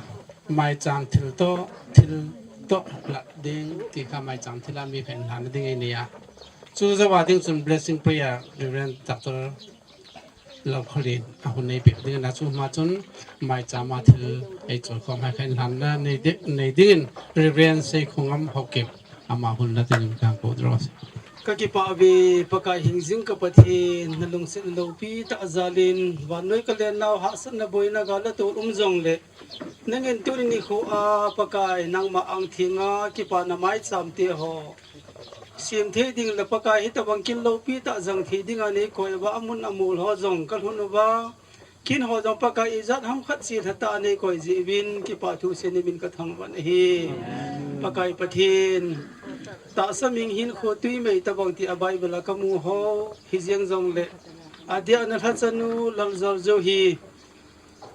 maicham thil toh, thil toh lah ding ti kha, maicham thil a mi khat in lhan ding ahi a. Chu jou a ding chun blessing prayer, Reverend Doctor Lalkholin a hun nei peh ding ahi a, chu ma chun maicham a thil ei choi khom hai khat in lhan nei ding, nei ding in Reverend Seikhongam Haokip. Ama hun la tin kan ko draw. Ka kipah ve Pakai hingjing ka Pathen, na lungset loupi tah jal in, vannoi ka lennau hahsatna boina gal a tol um jongle, nangin tuni nikho a Pakai nangma ang thenga kipana maicham te ho sem thei ding le Pakai hitabang kin loupi tah jang thei dinga nei koi uva, amun amol ho jong ka lhun uva, kin ho jong Pakai ijat ham khat cheh lha tah a nei koi jeh uvin kipah thu seiyin min ka thangvah in ahi. Pakai Pathen, tahsa ming hinkho twi mei tabang ti a Bible a ka mu ho, hijeng jongle, adia na lhachanu Laljaljo hi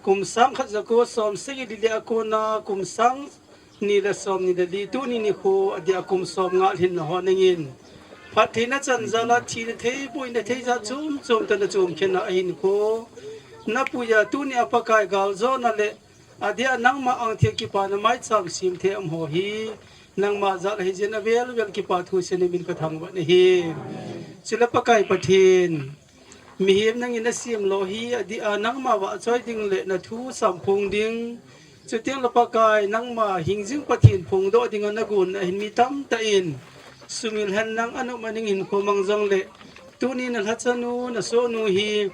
kum sang khat jako som sagi li le a kona kum sang ni le som ni le li, tuni nikho adia kum som nga lhin na ho nangin phattheina chan jal a thina thei, boina thei jat chom chom tah na chom khen a, ahinkho na puiya tuni a Pakai galjona le adia nangma ang thia kipana maicham sem thei a um ho hi nangma jal ahi jeh in avel vel kipah thu seiyin min ka thangvah in ahi. Chule Pakai Pathen, Mihem nangin nasem lou hi adih a nangma vahchoi ding le nathu samphong ding. Chuteng le Pakai nangma hingjing Pathen phongdoh dinga nagon ahin mi tamtah in sumil hen lang, anop maning hinkho mang jongle tuni nalhachanu, nasohnu hi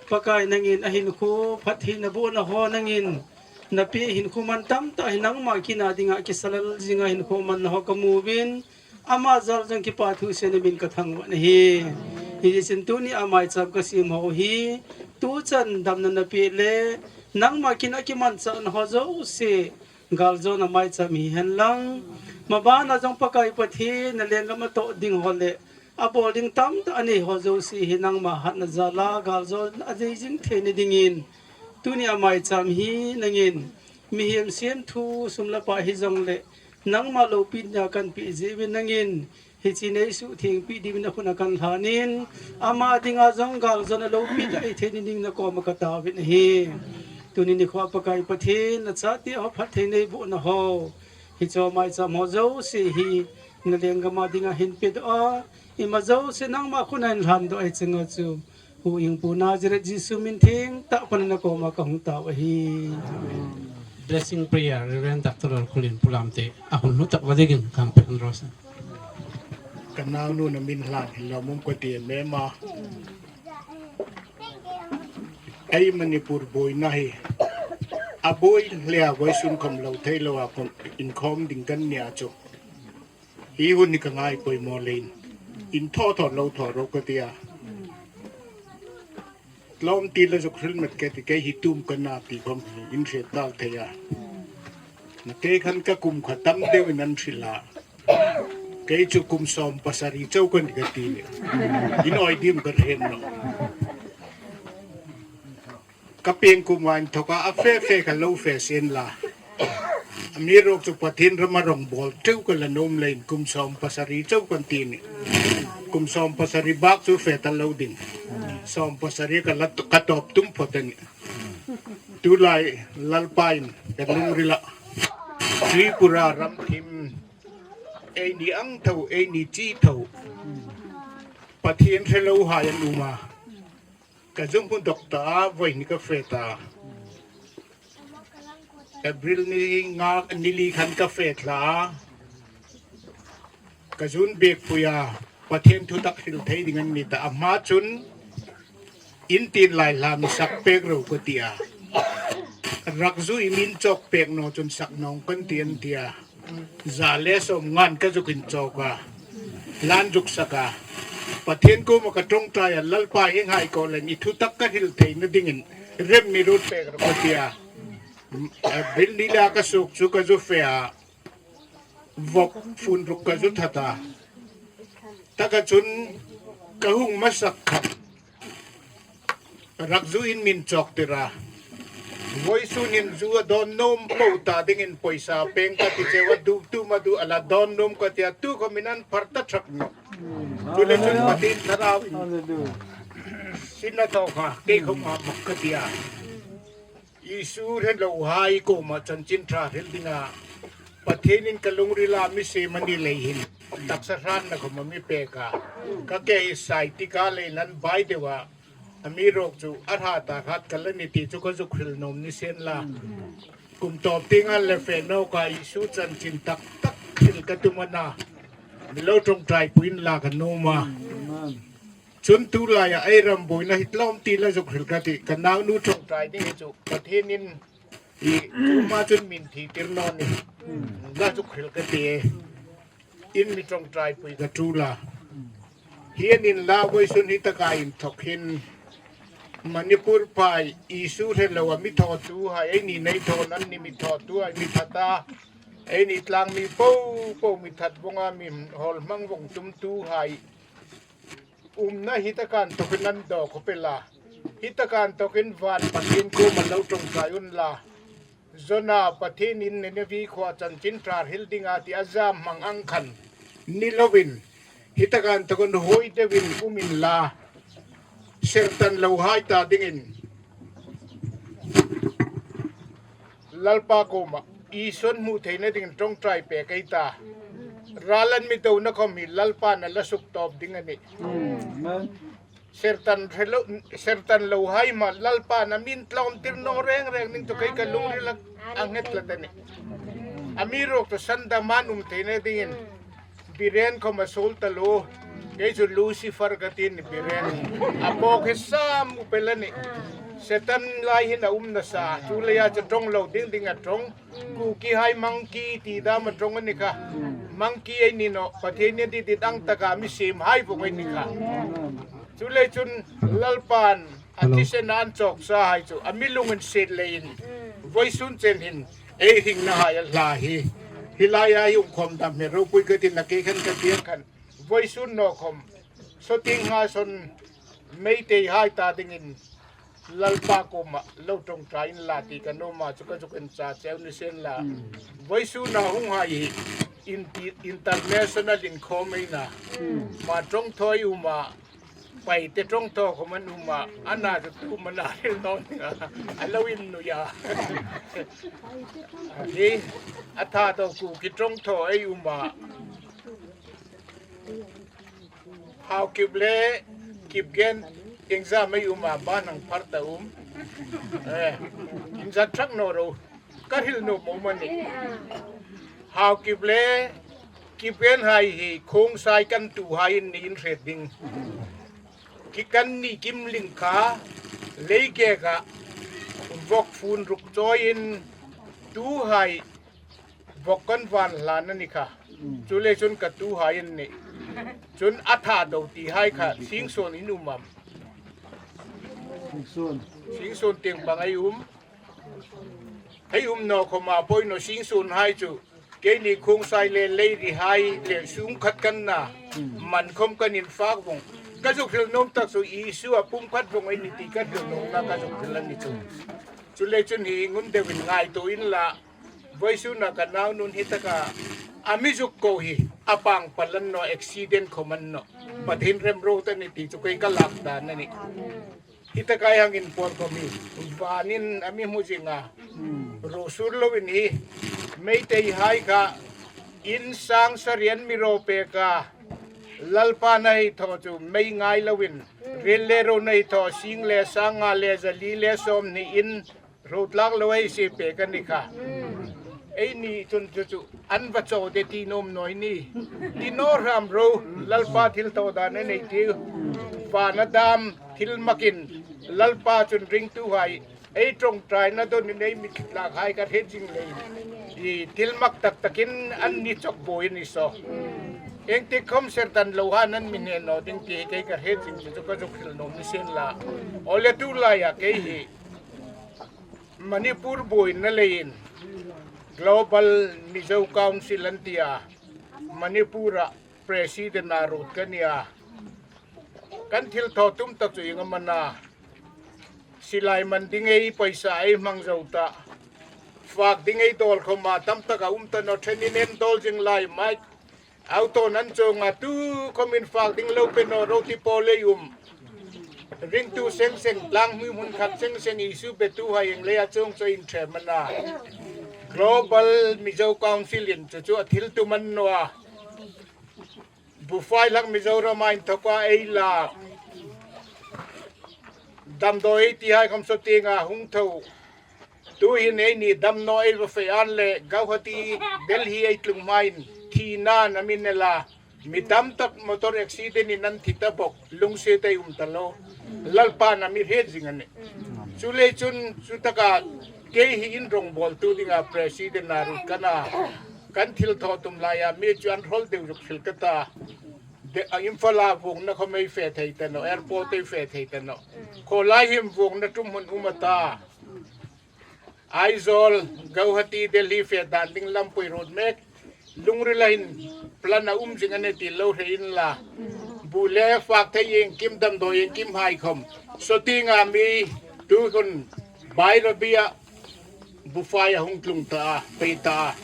Pakai nangin ahinkho phatthei nabohna ho nangin napeh hinkho man tamtah hi nangma kina dinga kisalal jinga hinkho manna ho kamu uvin, ama jal jong kipathu sena min kathangvah nahi. Hijeh chun tuni a maicham kasem ho hi tuchan damna napeh le nangma kina kimanchahna ho jouse galjona maicham hihen lang, mabana jong Pakai Pathen na lenggam atoh ding ho le abol ding tamtah anei ho jouse hi nangma hatna jal a galjona ajei jing theina dingin, tuni a maicham hi nangin mihem semthu sum le pai hijongle nangma loupina kanpeh jeh uvin nangin hiche neisuhthengpeh diuvin nakhut a kanlhanin, ama dinga jong galjona loupina eithei ding nakoma kataovin ahi. Tuni nikhoa Pakai Pathen nachate ho phatthei neibohna ho, hiche maicham ho jouse hi na lenggam a dinga hinpedoh a, ima jouse nangma khut a hinlhandoh ahi chunga chu, Huhhingpu Nazareth Jesu min thengtah pan nakoma kahung tao ahi. Blessing prayer, Reverend Doctor Lalkholen Pu Lamte, ahung lhutah uva dingin kahung pe un Rosa. Kanaonu namin lhan hilou mong kati mema. Ei Manipur boina hi aboi leh a voisun khom lou theilou a khom inkhom ding kannia chu, hi hun hi kangai poimo leiyin, in tho tho lou tho lou katia. Lomtil a jukhril met kati, kei hi tum kana ti khom in hriettal thei a. Nakei khan kakum khat tam deuh in ahin hril a, kei chu kum som pasari chou kahi kati le, in oi dim kahin lou. Kapeng kum a inthoka afe fe kalou fe sen la, amirok chu Pathen rama rongbol theu kala nom leiyin kum som pasari chou kahin ti ni. Kum som pasari bak chu fe talou ding, som pasari kala katop tum phot ni. Tulai Lalpa in kalungril a Tripura ram thim, eini angtho, eini chitho, Pathen hrelouhai aum a, kajumhun doctor a voini kafe ta. April ni nga, ni li khan kafe lha a, kajun bek puia, Pathen thutak hril thei ding ahin ta, ama chun, in tin lai lha mi sak pek ro katia. Rakju i min chok pek no chun sak nong kahin ti ahin tia. Za le som ngan kajuk in chok a, lan juk sak a, Pathen koma kathongtai a, Lalpa hi ngai ko leng i thutak kahril theina dingin rem mi rut pek ro katia. April ni la kasuk chu kaju fe a, vop fun ruk kaju that a. Taka chun kahung masak khat, rakju in min chok tir a, voisun in ju adon nom pou ta dingin poisa peng kati cheu a, duk tu ma du ala don nom katia, tu khomin ahin phar ta thak no. Tule chun Pathen Thlarau in sin a tho kha, kei khom a mak katia. Isu hrelouhai koma chanchin tha hril dinga Pathen in kalungril a mi sem ani lei hin, taksa hranna khom ami pek a, kakei sai tika lei nan bai deuh a, amirok chu alha ta hat kala ni ti chu kajukhril nom ni sen la. Kum top tinga le fe no ka Isu chanchin taktak hril katum ana, mi lou thongtai puin la kanom a. Chun tulai a ei ram boina hi lomtil a jukhril kati, kanaonu thongtai ding hi chu Pathen in i tuma chun min thi tir non in la jukhril kati e. In mi thongtai pui katu la. Hian in la voisun hi taka in thok hin Manipur pai Isu hrelou a mi tho tu hai, eini nei tho nan ni mi tho tu hai, mi that a, eini tlang mi po po mi that vong a mi hol hmang vong tum tu hai. Umna hi takan tokin an do khopela. Hi takan tokin van Pathen koma lou thongtai un la. Jona Pathen in Nineveh khua chanchin tha hril dinga ti a jam hmang ang khan ni louvin, hi takan tokin hoi deuhin um in la, sertan louhai ta dingin Lalpa koma Isun hmuh theina dingin thongtai pe kei ta. Ralan mi dona khom hi Lalpa na la suk top ding ani. Amen. Sertan relo, sertan lo hai ma Lalpa na min tlom tir no reng reng ning to kei ka lung ri lak ang het la tani. Ami rok to sanda man um te ne dingin. Biren ko ma sol ta lo. Kei chu Lucifer ka tin Biren. A bok he sam u pelani. Setan lai hin a um na sa. Chu le ya cha tong lo ding ding a tong. Kuki hai monkey ti da ma tong ani kha. Monkey ai ni no. Pathen ni ti ti dang ta ka mi sim hai bu ai ni kha. Chu le chun Lalpan a ti se nan chok sa hai chu. A mi lung in set le in. Voi sun chen hin. Ei hing na hai a hla hi. Hi lai a hi um khom dam he ro pui ka tin na ke khan ka piang khan. Voi sun no khom. So ting ha son. Meitei hai ta dingin Lalpa koma lo tong tra in la ti ka no ma chu ka chu ken cha cheu ni sen la. Voi su na hung hai hi in ti, international in khom ei na. Ma tong thoi u ma pai te tong tho khom an u ma ana chu tu ma na hil no ni a lo in nu ya. Ni a tha to ku ki tong tho ei u ma. Hau kip le kip gen exam ei um a ba nang phar ta um. Eh, in zat thak no ro. Ka hil no mo mani. Hau kip le kip gen hai hi khong sai kan tu hai in ni in hret ding. Ki kan ni kim ling kha lei ke ka vok phun ruk choi in tu hai vok kan van hlan ani kha. Chu le chun ka tu hai in ni. Chun a tha do ti hai kha sing son in um am. Sing son. Sing son tiang bang ai um. Hei um no khoma poi no sing son hai chu. Kei ni khong sai le lei ri hai le sung khat kan na. Man khom kan in fak vong. Ka zuk hil nom tak su Isu a pum khat vong ai ni ti ka hil nom na ka zuk hil ani chu. Chu le chun hi ngun deu in ngai to in la. Voi su na ka nau nun hi ta ka. A mi zuk ko hi. A pang palan no accident khom an no. Pathen rem ro ta ni ti chu kei ka lak da na ni. Hi ta kai hang in por ko mi. Van in a mi mu zing a. Ro sur lo in hi. Meitei hai kha. In sang sarian mi ro pe ka. Lalpa na hi tho chu mei ngai lo in. Ril le ro na hi tho sing le sang nga le za li le som ni in. Ro tlak lo ei si pe ka ni kha. Ei ni chun chu chu an va cho de ti nom noi ni. Ti no ram ro Lalpa thil to da ne nei ti. Va na dam thil makin Lalpa chun ring tu hai. Ei trong trai na don ni nei mi thit lak hai ka he jing lei. I thil mak tak takin an ni chok boi ni so. Eng ti khom ser tan lo ha nan mi ne no ding ti kei ka he jing chu ka zuk hil nom ni sen la. Ole tu la ya kei hi. Manipur boina leiin Global Mizo Council an tia, Manipur a President a rut ka nia, kan thil tho tum ta chu inga mana, silai man ding ei paisa ei mang zo ta, fak ding ei dol khoma tam taka um ta no, thenin en dol jing lai mai. Auto nan chunga tu khomin fak ding lo pe no ro ti po le um. Ring tu seng seng tlang mi mun khat seng seng isu pe tu ha eng le a chung cho in the mana. Global Mizo Council in chu chu a thil tu man no a. Bufai lak Mizoram a in thoka ei la. Damdoi ti hai kham so ti nga hung tho. Tu hin ei ni damno ei va fe an le Guwahati, Delhi ei tlung main thina na min ne la. Mi tam tak motor accident in an thi ta bok, lungse te um ta lo. Lalpa na mi he jing ani. Chu le chun chu taka kei hi in rong bol tu dinga president na ru kana kan thil tho tum la ya mi chu an rol deu juk thil ka ta. De a Imphal a vung na khomei fe thei ta no, airport ei fe thei ta no. Kholai him vung na tum hun um ata. Aizawl, Guwahati, Delhi fe dan ding lampui road mek. Lungrila hin plan a um jing ane ti lo he in la. Bu le fak thei eng kim damdoi eng kim hai khom. So ti nga mi tu hun bai rabia bu fai a hung tlung ta, pei ta.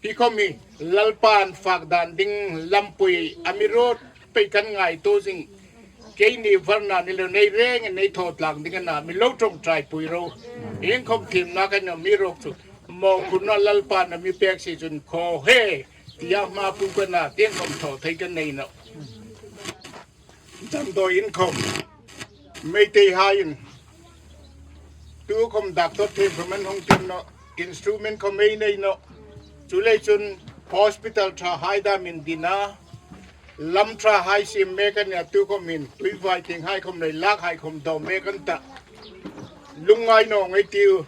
Hi khom hi Lalpan fak dan ding lampui a mi road pei kan ngai to jing. Kei ni varna ni lo nei reng nei tho tlang ding ana mi lo tong trai pui ro. Eng khom thim na kan mi rok chu. Mo kun na Lalpa na mi pek si chun kho he. Tia ma pu kana tieng khom tho thei kan nei no. Damdoi in khom. Meitei hai in tukhom doctor themkhat man hung tin no, instrument khom ei nei no. Chulei chun hospital tha hai dam in dina, lam tha hai sim me kan nia, tukhom in tuivai theng hai khom nei, lak hai khom dom me kan ta. Lungngai nong ei tiu.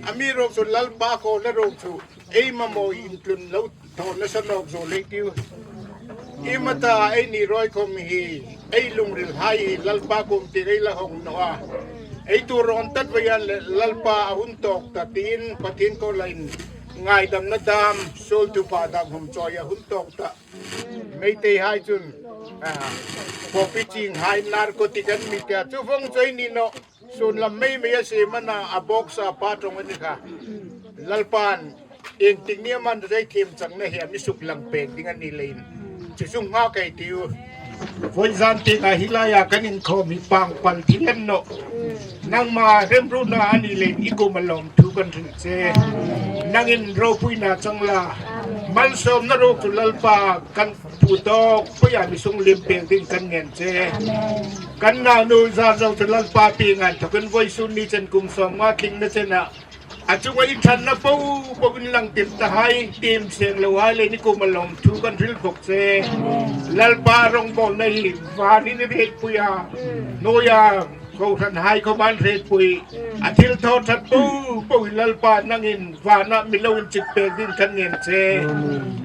Amiruokchu Lalpa kona ruokchu ei mamo in tlun lo thona sa nokjo lei tiu. Imata eini roi khom hi, ei lungril hai hi Lalpa kom ti ei la hong no a. Ei tu ron tat vei an le Lalpa a hun tok ta tin, Pathen ko lain ngaidamna dam, sul tu pa dam hom choi a hun tok ta. Meitei hai chun, a, poppy ching hai, narcotic an mi tia chu vong choi ni no. Sun lam mei mei a se mana a box a pa tong ani kha. Lalpan, eng ting ni man zai thim chang na he mi suk lang pek ding ani lein. Chu sung ha kai tiu. Voi zan ti ka hilai a kan in khom hi pang pal thil en no. Nangma remruna ani lein i kum a lom thu kan rin che. Nangin ropuina chang la. Malsomna ruok chu Lalpa kan pu tok, pui a mi sung lim pek ding kan ngen che. Kan nau nu za zo chu Lalpa pi ngan tho kan voi sun ni chen kum som nga ting na chen a. A chunga i thanna po po in lang tim ta hai, tim seng lo hai le ni kum a lom thu kan ril bok che. Lalpa rong bol na hi, van in i ret pui a. Noia, ko than hai ko ban ret pui. A thil tho that po po hi Lalpa nangin vana mi lo in chik pek ding kan ngen che.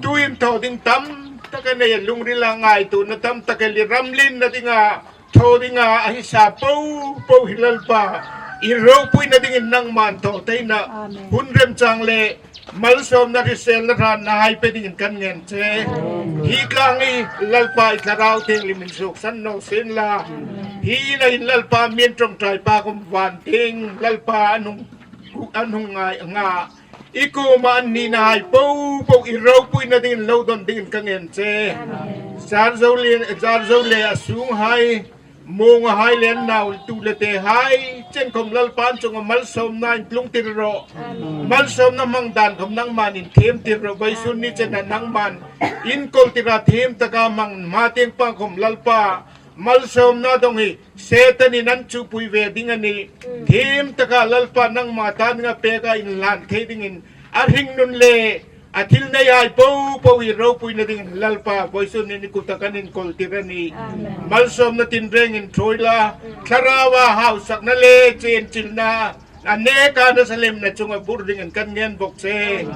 Tu in tho ding tam tak a nei a, lungril a ngaituna tam tak a li, ramlin na ding a tho ding a, a hisa po po hi Lalpa, i ropuina dingin nangman tho teina. Amen. Hun remchang le malsomna, hriselna, ranna hai pe dingin kan ngen che. Amen. Hi tlang hi Lalpa i thlarau teng limin suk san no sin la. Amen. Hi na in Lalpa min trong trai pa kum van ting Lalpa anung, anung ngai nga. I kum a an nina hai po po i ropuina dingin lo don dingin ka ngen che. Amen. Zar zo le, zar zo le a sung hai, mong a hai le an nau tu le te hai, chen khom Lalpa an chunga malsomna in tlung tir ro. Amen. Malsomna mang dan khom nangman in them tir ro, voi sun ni chen a nangman in kol tir a them taka mang ma teng pa khom Lalpa, malsomna dong hi Satan in an chu pui ve ding ani. Mm. Them taka Lalpa nangma ta ding a pek a in lan thei dingin a hringnun le a thil nei hai po po i ropuina dingin Lalpa voi sun ni ni kuta kan in kol tir ani. Amen. Malsomna tin reng in throi la, mm, thlarau a hausakna le chen chilna a neka nasa lemna chunga bur dingin kan ngen bok che.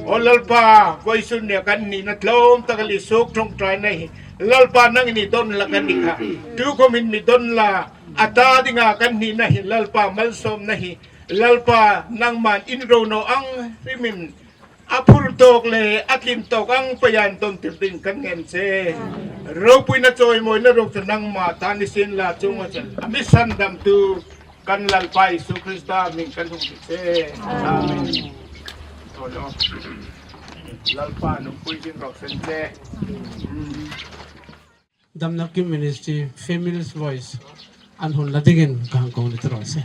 O Lalpa, voi sun ni a kan nina tlom taka li suk trong trai na hi Lalpa nangin i don la kan ni kha. Tu khom in mi don la, a ta dinga kan nina hi Lalpa malsomna hi Lalpa nangman in ro no ang rimin a phur tok le a tlin tok ang payan ton tir ding kan ngen che. Ropuina choi moina rok chu nangma ta ni sin la chunga chen a mi sandam tu kan Lalpa Jesu Krista min kan hung che. Amen. Lalpa nung pui din rok sen che. Damna Kim Ministry Family's Voice an hun la dingin ka hang kong ni tro se.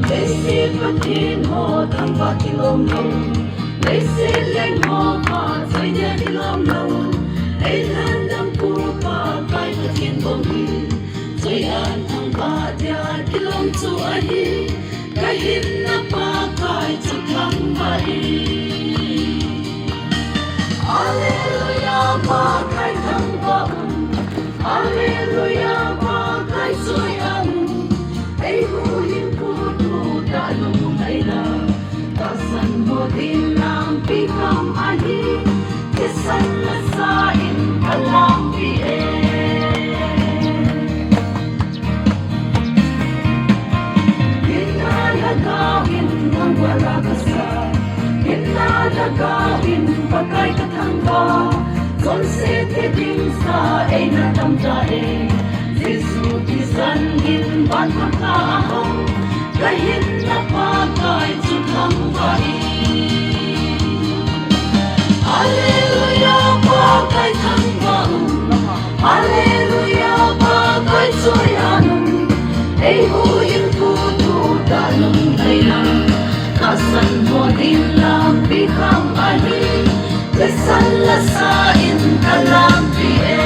Leiset Pathen ho thangvah kilom lou, leiset leng ho pha choi dia kilom lou, ei lhan dam pu Pakai Pathen bou hi, choi an thangvah dia kilom chu ahi, ka hinna Pakai chu thangvah in. Alleluia, Pakai thangvah un. Alleluia, Pakai choi an. Ei huhhingpu thu tah lunglhaina, tahsan ho din lampi kham ahi, thisan nasa in ka lampi e. Hinna lhagao in thangvah la ka sa, hinna lhagao in Pakai ka thangvah, chonset thei ding sa eina tam ta e. Jesu thisan in ban thangvah a hong, ka hinna Pakai chu thangvah in. Alleluia, Pakai thangvah un. Alleluia, Pakai choi an. Ei huhhingpu thu tah lunglhaina, Sa in ka lampi e.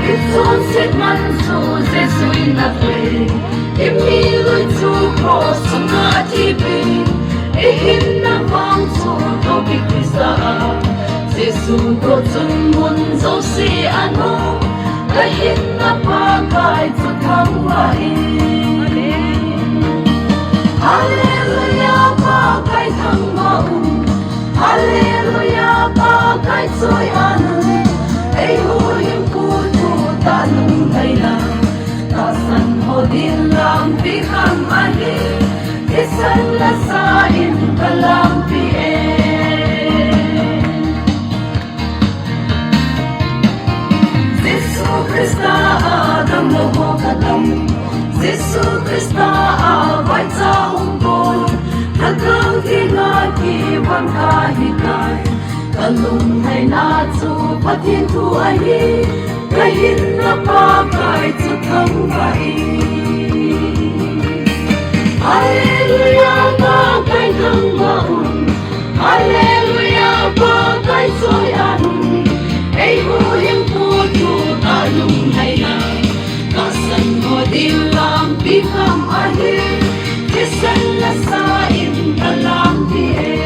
Ichonset man chu Jesu in ape, imilui chu cross sunga athipi, ihinna vang chu Topi Christa a, Jesu toh chun mun jouse anom, kahinna Pakai chu thangvah in. Hallelujah, Pakai thangvah un. Hallelujah, Pakai choi-at un. Eiho hinkho thutah lunglhaina, tahsan ho din lampi kham ahi. Thisan la sa in ka lampi e. Jesu Christa a damlou ho kadam, Jesu Christa a vaicha hung bol, Lhagao Theng a kivon kahitai. Ka lunglhaina chu Pathen thu ahi, kahinna Pakai chu thangvah in. Hallelujah, Pakai thangvah un. Hallelujah, Pakai choi-at un. Eiho hinkho thutah lunglhaina, tahsan ho din lampi kham ahi. Thisan la sa in ka lampi e.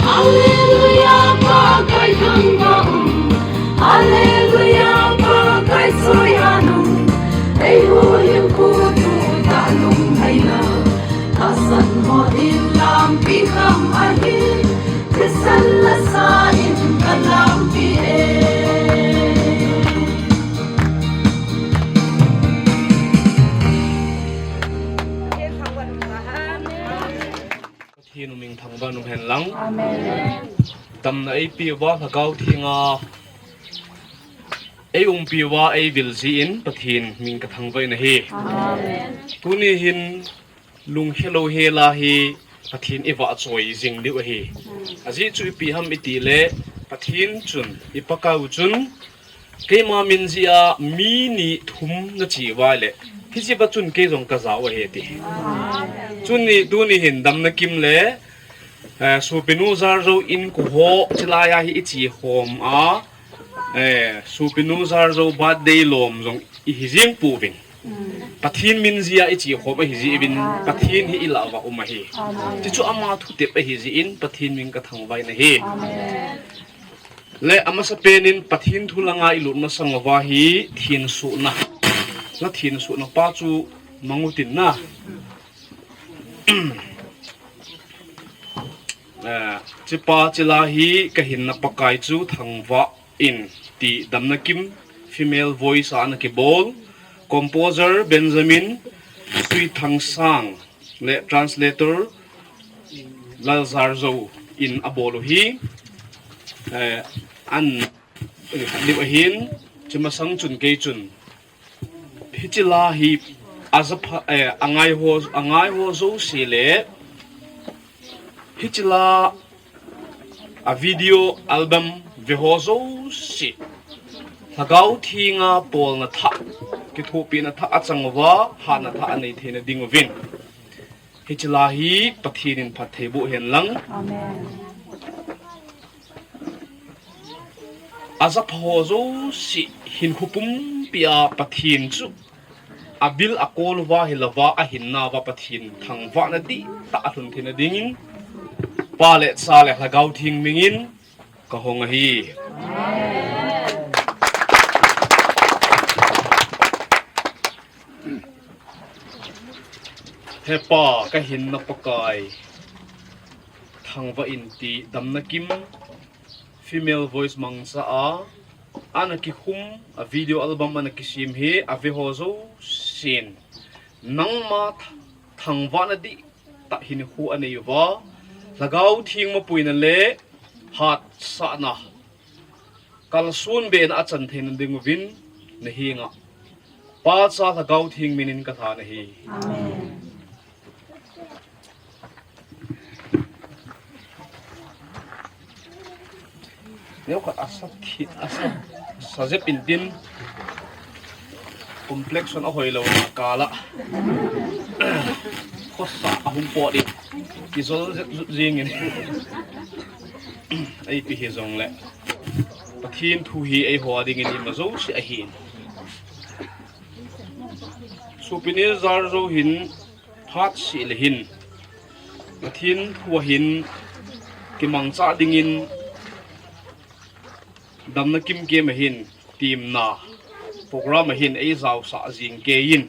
Hallelujah, Pakai thangvah un. Hallelujah, Pakai choi-at un. Eiho hinkho thutah lunglhaina, tahsan ho din lampi kham ahi. Thisan la sa in ka lampi e. Pathen min thangvah un hen lang. Amen. Damna eipe uva Lhagao Theng a eiumpi uva eivil jeh in Pathen min ka thangvah in ahi. Amen. Tuni hin lungkhelou hela hi Pathen ivahchoi jing diu ahi. Ajeh chu ipi ham itile, Pathen chun, i Pakai u chun, keima min jeh a mi ni thum nache uva ahile, hiche pa chun kei jong kajao ahi ati. Chuni, tuni hin Damnakim le, eh, Sopinu Jarjo in kuho chilai a hi iche khom a, eh, Sopinu Jarjo birthday lom jong ihi jing pouvin. Pathen min jeh a iche khom ahi jeh uvin, Pathen hi ilah uva um ahi. Tichu ama thutep ahi jeh in, Pathen min ka thangvah in ahi. Le amasapen in Pathen thu langa ilut masang uva hi thensohna, nathensohna pa chu mang utin na. Eh, hichepa chila hi kahinna Pakai chu thangvah in ti Damnakim female voice a ana kibol. Composer Benjamin Suithangsang le translator Laljarjo in abol u hi, eh, an, eh, khat diu ahin, hiche masang chun kei chun hiche la hi ajapha, eh, angai ho, angai ho jouse le hiche la a video album ve ho jouse Lhagao Thenga bolna thah, kithopina thah achang uva, hatna thah anei theina ding uvin hiche la hi Pathen in phatthei boh hen lang. Amen. Ajapha ho jouse hinkho pumpi a Pathen chu abil akol uva hilouva ahinna uva Pathen thangvahna dihtah alhun theina dingin Pa le Cha le Lhagao Theng mingin kahong ahi. He Pa, kahinna Pakai, thangvah in ti Damnakim female voice mangcha a ana kikhum, a video album ana kisem hi ave ho jousen nangma th-, thangvahna dihtah hinkho anei uva, Lhagao Theng mapuina le hatsahna kalson behna achan theina ding uvin nahenga Pa, Cha, Lhagao Theng minin kalhan ahi. Amen. Deu khat asa thi, asa, sa jep in tin. Complexion ahoi lou na kala. Khosa ahung pot in. Kijol jep jut jing in. Ei pi hi jong le. Pathen thu hi eiho dingin ima jouse ahin. Supine jar jo hin phat sih le hin. Pathen thu ahin kimangcha dingin damna kimkem ahin, timna program ahin eijaosah jing kei in.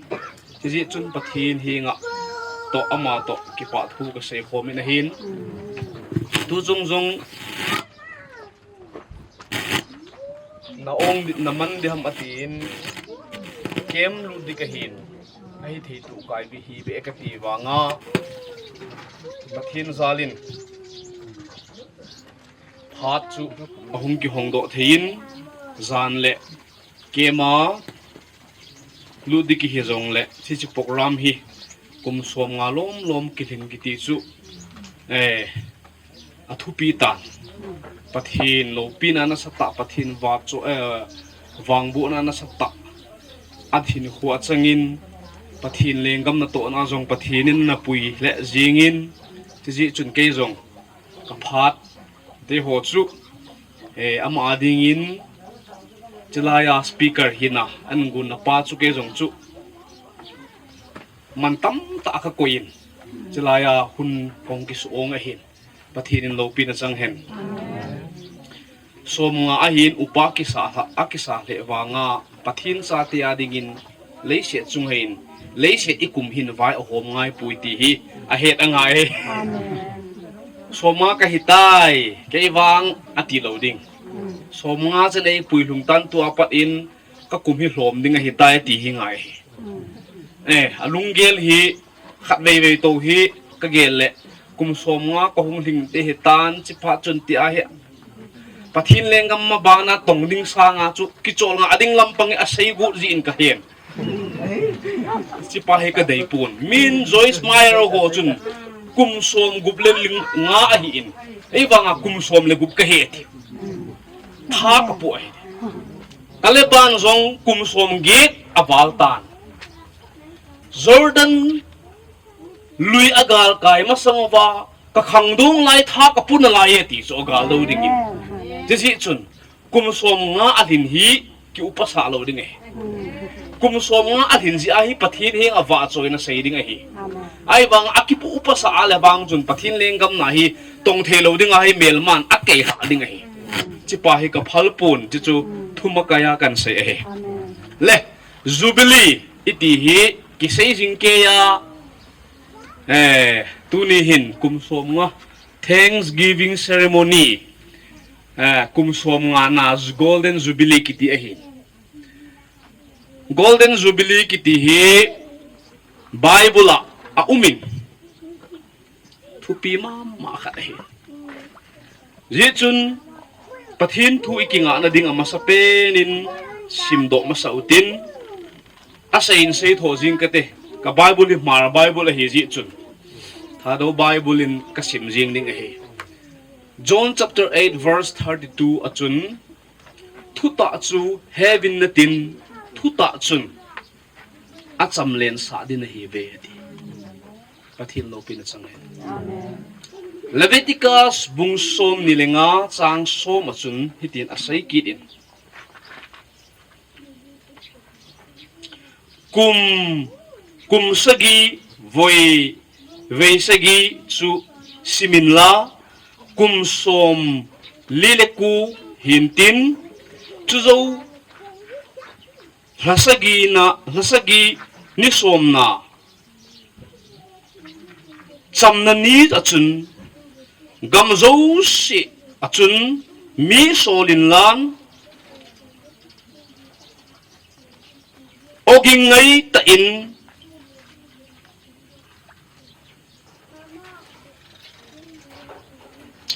Hijeh chun Pathen henga toh ama toh kipah thu kasei khom in ahin. Tu jong jong na ong di, na man di ham atin, camp lut di kahin, ahi thei tu kai bi hi be kati vanga, Pathen jal in phat chu ahung kihong doh thei in, jan le camp a lut di kihi jong le, hiche program hi kum som nga lom lom kilhin kiti chu, eh, athupi tan. Pathen loupina nasatah, Pathen vahchoi, eh, vangbohna nasatah. Athin khu achangin, Pathen lenggam natohna jong Pathen in napui le jingin, hijeh chun kei jong kaphat te ho chu, eh, ama dingin, chulai a speaker hina, an gun na pa chu kei jong chu. Man tamtah a kakoi in. Chulai a hun kong kisu ong ahin. Pathen in loupina chang hen. Som nga ahin upa kisa lha, akisa lheh vanga Pathen chate a dingin leiset chung hin, leiset ikum hin vai ahom ngai pui ti hi ahet angai. Som nga kahitai, kei vang ati lou ding. Som nga chan eipui lhung tan tua pat in kakum hi lhom ding ahitai ti hi ngai hi. Eh, alunggel hi khatvei vei tou hi kagel le kum som nga kahung lhing te hitan chiphat chun ti ahi. Pathen lenggam mabana tong ding sanga chu kichol nga ading lampang asei got jin kahen. Chipa hi kadei pon. Min Joyce Meyer ho chun kum som gup le ling nga ahin. Ei vanga kum som le gup kahi ti. Tha kapu ahi. Kaleban jong kum som get aval tan. Jordan lui agalkai masang uva, kakhangdong lai tha kapu nalai e ti chu agal lou dingin. Hijeh chun, kum som nga alhin hi kiupasah lou ding e. Kum som nga alhin jeh a hi Pathen henga vahchoina sei ding ahi. Ahivang akipu upasah a le vang chun Pathen lenggam na hi tong thei lou ding ahi, melman akei lha ding ahi. Chipa hi kaphal pon, chi chu thum a kaiya kahin sei ahi. Le, Jubilee iti hi kisei jing kei a, eh, tuni hin kum som nga Thanksgiving Ceremony, eh, kum som nga na Golden Jubilee kiti ahi. Golden Jubilee kiti hi Bible a aumin. Thupi mama khat ahi. Hijeh chun Pathen thu ikingahna ding amasapen in simdoh masa utin, asei in seitho jing kate, ka Bible hi Hmar Bible ahi jeh chun, Thadou Bible in kasim jing ding ahi. John chapter eight verse thirty-two a chun, thutah chu heuvin natin, thutah chun achamlen sah ding nahiuve ati. Pathen loupina chang hen. Leviticus bung som ni le nga chang som a chun hitin asei kit in. Kum, kum sagi voi, vei sagi chu simin la, kum som li le ko hintin, chujou lha sagi na, lha sagi ni som na, chamna ni a chun, gam jouse a chun, mi sol in lang, oging ngai tah in,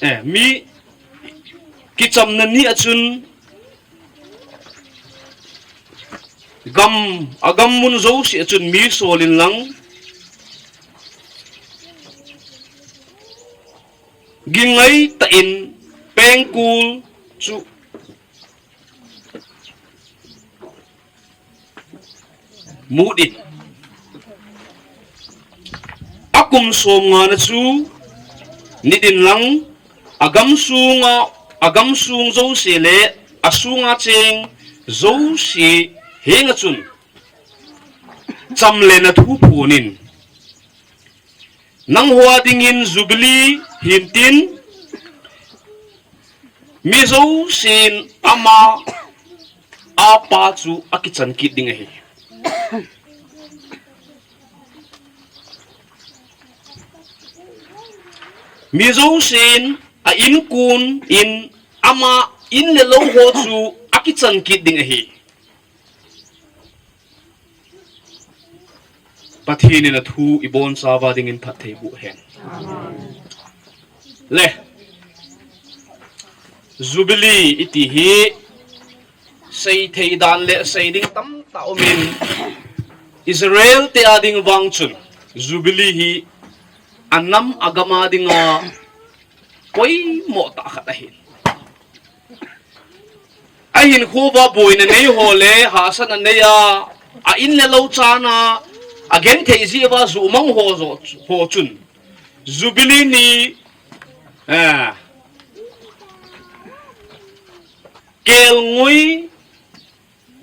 eh, mi kichamna ni a chun, gam, agam mun jouse a chun mi sol in lang, ging ngai tah in pengkul chu Mut in. Akum som nga na chu nit in lang, agam sunga, agam sung jouse le asunga cheng jouse henga chun cham le na thu phun in. Nangho a dingin Jubilee hintin, mi jousen ama a pa chu akichan kit ding ahi. Mi jousen a inkun in ama in le lou ho chu akichan kit ding ahi. Pathen in athu ibonchauva dingin phatthei boh hen. Le, Jubilee iti hi seithei dan le seiding tamtah umin, Israel te a ding vang chun Jubilee hi anam agam a dinga poimo tah khat ahi. Ahinkho uva boina nei ho le hahsatna nei a, a in le lou chana, agenthei jeh uva jumang ho, ho chun Jubilee ni, eh, kelngoi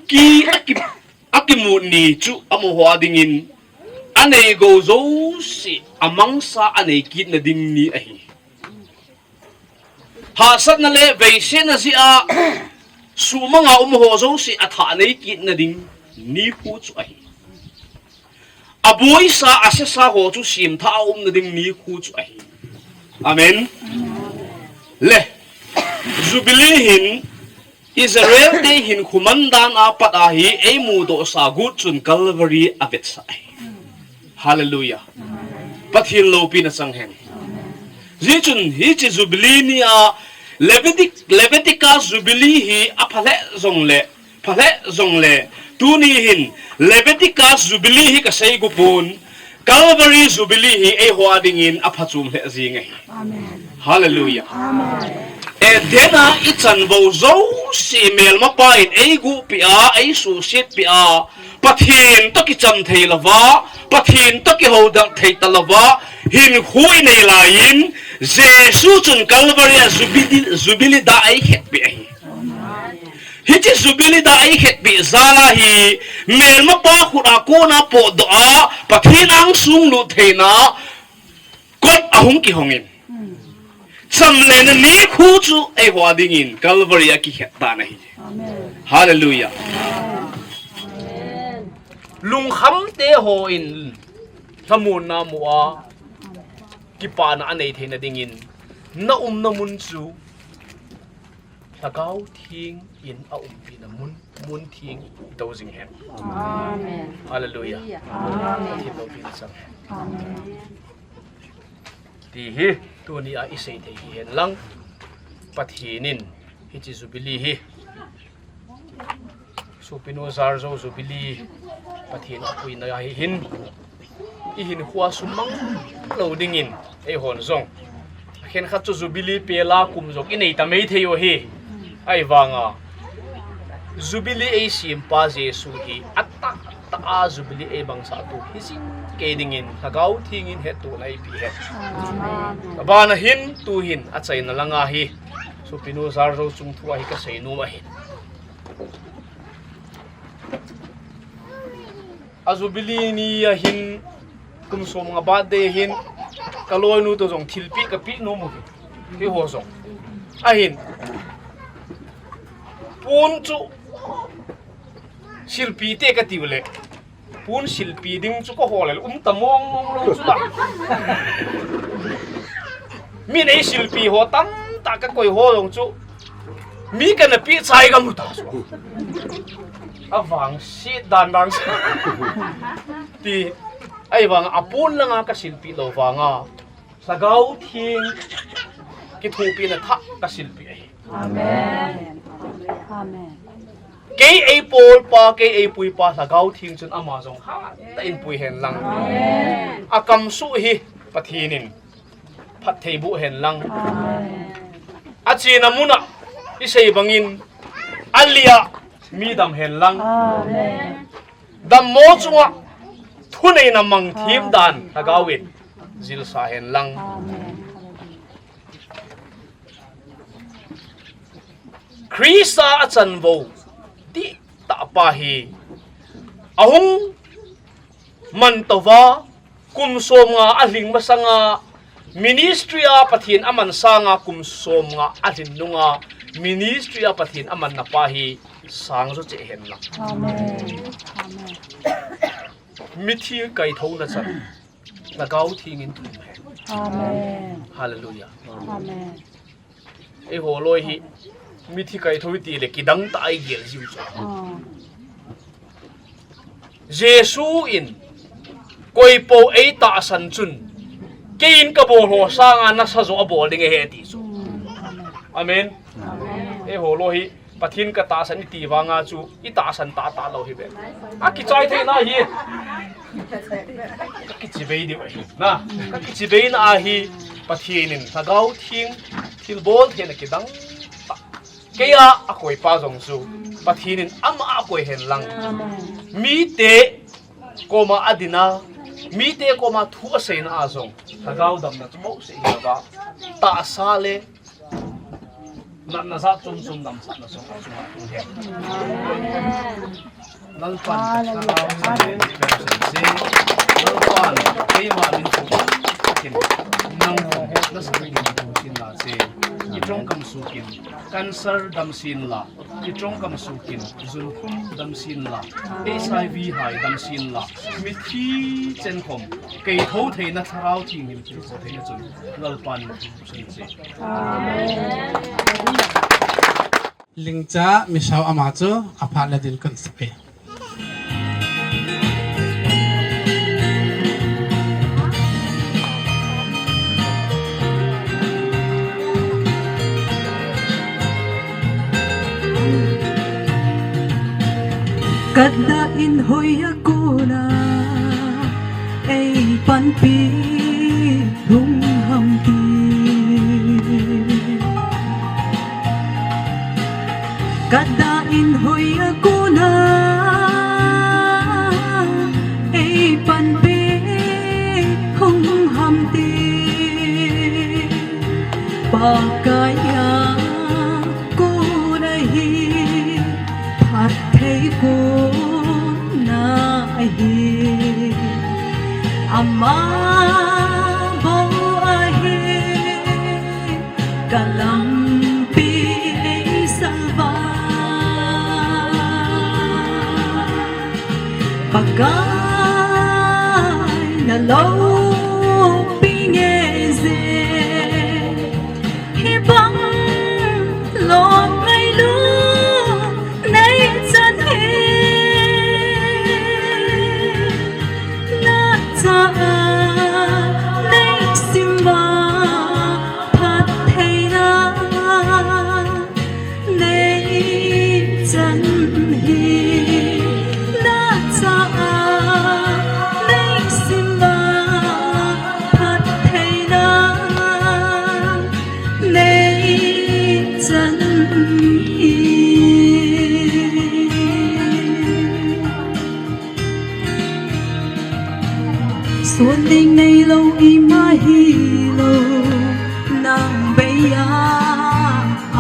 ki aki, akimut ni chu amaho a dingin anei gou jouse amangsa anei kit na ding ni ahi. Hahsatna le veisetna jeh a sumanga um ho jouse athah nei kit na ding ni khu chu ahi. Aboisa asesa ho chu semthah a um na ding ni khu chu ahi. Amen. Le, Jubilee hin Israel te hin khuman dan a pat ahi eimudoh sa gut chun Calvary avetsah ahi. Hallelujah. Pathen loupina chang hen. Jeh chun hiche Jubilee ni a Levitic, Leviticus Jubilee hi apha lheh jongle, pha lheh jongle, tuni hin Leviticus Jubilee hi kasei gu pon, Calvary Jubilee hi eiho a dingin apha chom lheh jing ahi. Amen. Hallelujah. Amen. Eden a ichan vou jouse melmapa in eiguh peh a, eisuhset peh a, Pathen toh kicham thei louva, Pathen toh kihoudet thei talouva, hinkho inei laiyin, Jesu chun Calvary a Jubilee, Jubilee dah eikhetpeh ahi. Hiche Jubilee dah eikhetpeh jal a hi, melmapa khut a kona potdoh a, Pathen angsung lut theina, kot ahung kihongin. Chamlena ni khu chu eiho a dingin Calvary a kikhet tan ahi. Amen. Hallelujah. Amen. Lungkham te hon lhamonna mu a, kipana anei theina dingin, na umna mun chu Lhagao Theng in aumpina mun, mun theng i tou jing hen. Amen. Hallelujah. Amen. Pathen loupina chang hen. Amen. Ti hi, tuni a isei thei hi hen lang. Pathen in hiche Jubilee hi Sopinu Zarzo Jubilee Pathen apuina ahi hin, ihinkho a sumang lou dingin eihon jong, akhenkhat chu Jubilee pela kum jong inei ta mai thei u ahi. Ahivanga Jubilee eisempa Jesu hi atahtah a Jubilee eimangcha tu hijing kei dingin Lhagao Theng in hettohna eipeh hen. Amen. Abana hin, tuhin achaina langa hi Sopinu Zarzo chungthu a hi kasei nom ahin. A Jubilee ni ahin, kum som nga birthday ahin, kaloinu toh jong thilpeh kapeh nom u ahi. Hiho jong ahin, pon chu silpeh te katiu le, pon silpeh ding chu kahol le umta mong mong lou chu la. Min eisilpeh ho tamtah kakoi ho jong chu mi kana peh chai kamu ta chu. Avangset dan vangset. Ti, ahivanga pon langa kasilpeh lou vanga Lhagao Theng kithopina thah kasilpeh ahi. Amen. Amen. Kei eibolpa, kei eipuipa Lhagao Theng chun ama jong hatah in pui hen lang. Amen. Akamsuh hi Pathen in phatthei boh hen lang. Amen. Achena muna isei bangin alia mi dam hen lang. Amen. Dammo chunga thuneina mangthim dan Lhagao in jilsa hen lang. Christa a chanvo dihtah pa hi ahung mantouva, kum somnga alhing masanga ministry a Pathen aman sanga, kum somnga alhin nunga ministry a Pathen amanna pa hi sangjo cheh hen lang. Amen. Amen. Mithi kaithouna chan Lhagao Theng in thum hen. Amen. Hallelujah. Amen. Eiho loi hi mithi kaithou ti le kidang tah a igel jiu chu. Jesu in koipo eitahsan chun keiin kabol ho sanga nasajo abol ding ahi ti chu. Amen. Eiho loi hi Pathen katahsan iti vanga chu itahsan tahtah lou hi ve. Akichai theina hi. Kakichibei diu ahi. Na, kakichibeina ahi Pathen in Lhagao Theng thilbol theina kidang tah. Keia akoipa jong chu Pathen in ama akoi hen lang. Mite koma adina, mite koma thu aseina a jong Lhagao damna chu bouseh hilouva, tahsa le natna jat chom chom damsahna jong achunga tung hen. Lalpan ka thagau chang le ni kan san se. Lalpan keima min thu kin nang nasa kin thu kin la se. Kichong kam su kin cancer damsen la. Kichong kam su kin junkhum damsen la. HIV hai damsen la. Mithi chen khom keithou theina Lhagao Theng in thilbol theina chun Lalpan Lingcha Misao ama chu aphat le din kan sape. Kada in hoiya kona ei panpi hung ham ti. Kada in hoiya kona ei panpi hung ham ti. Pakaiya kona hi phatthei kona ahi. Ama bou ahi kalampi eisalva. Pakai naloupi nge je. Hibang lom ngailu nei chan hi. Nacha a nei sima phattheina nei chan hi. Nacha a nei sima phattheina nei chan hi. Sun ding neilou ima hilou nang beiya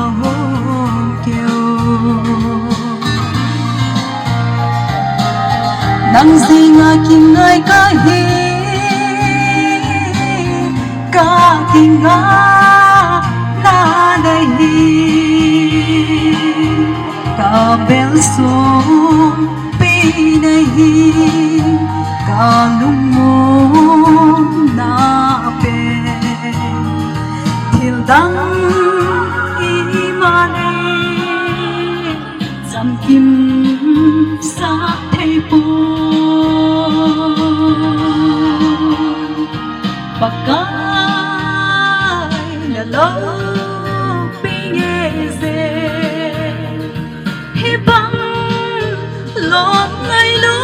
ahung keo. Nang jinga kingai kahi, kakinga na dahi, kabel sung pi nahi, kalungmon na pe. Thil dang ima nei chamkim sa thei pon. Pakai naloupi nge je. Hibang lom ngailu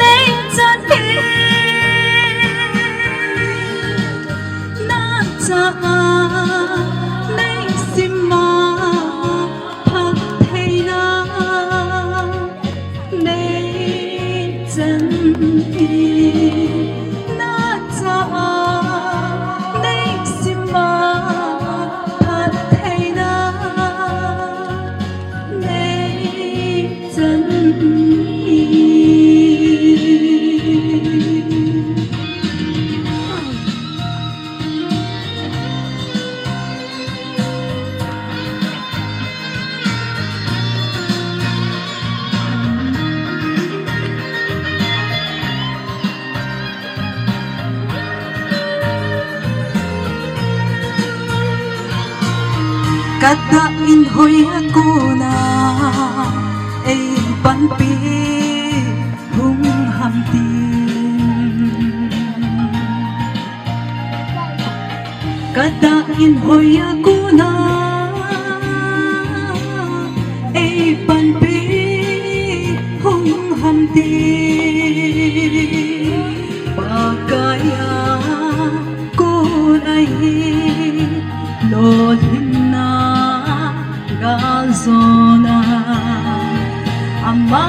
nei chan hi. Nacha a nei sima phattheina nei Hoiya kona ei panpi hung ham tin. Kata in hoiya kona ei panpi hung ham tin. Pakaiya kona hi lolhinna galjona ama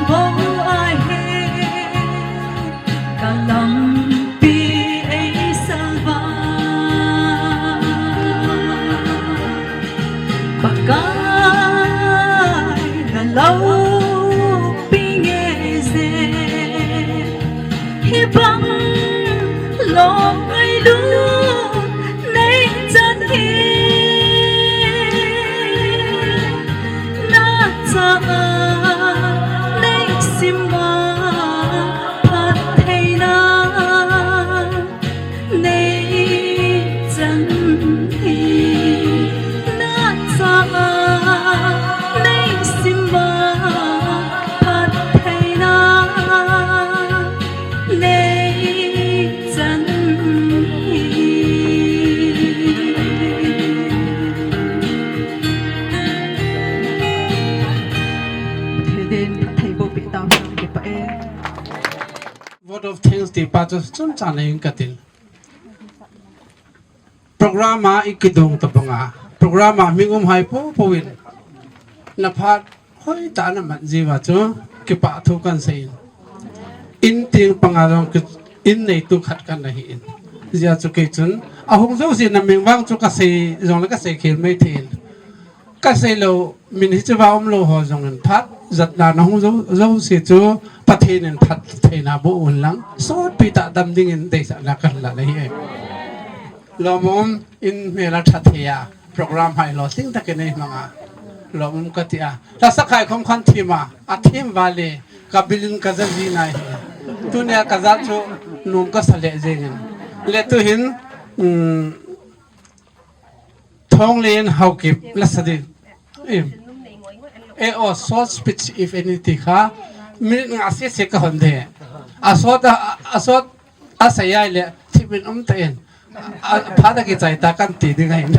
bou ahi. Kalampi ei salva Pakai naloupi nge je. Hibang lom ngailut nei chan hi nacha a nei sima phattheina nei chan hi nacha a nei sima phattheina nei chan hi. Pathen in phatthei boh peh tauhen, kipah e. Vote of thanks ti pa chu chun chan nei katin. Program a i kidong tabanga, program a mi um hai popo in na phat hoitah na man jiuva chu kipah thu kan seiyin. In ting panga jong ki, in neitu khat kan ahin. Jia chu kei chun ahung jouse na min vang chu ka sei jongle ka sei khel mai thei. Ka sei lou, min hicheva um lou ho jong in phat jat la na hung jou, jouse chu Pathen in phattheina boh un lang, sotpi tah dam dingin deisahna kan la ahi. Lom um in mela thathei a, program hai lolhing takin nei manga. Lom um kati a. La sakhai khom khan thim a, athim vale, ka bilin ka ja ji nai hi. Tunia ka ja chu nom ka sa le jengin. Le tuhin, um, Thonglen Haokip la sa ding. Em. E o, short speech if anything kha. Minute nga sese ka hon de. A short a, a short a sa yai le thipin um ta in. A, phat a kichai ta kan ti ding ahin.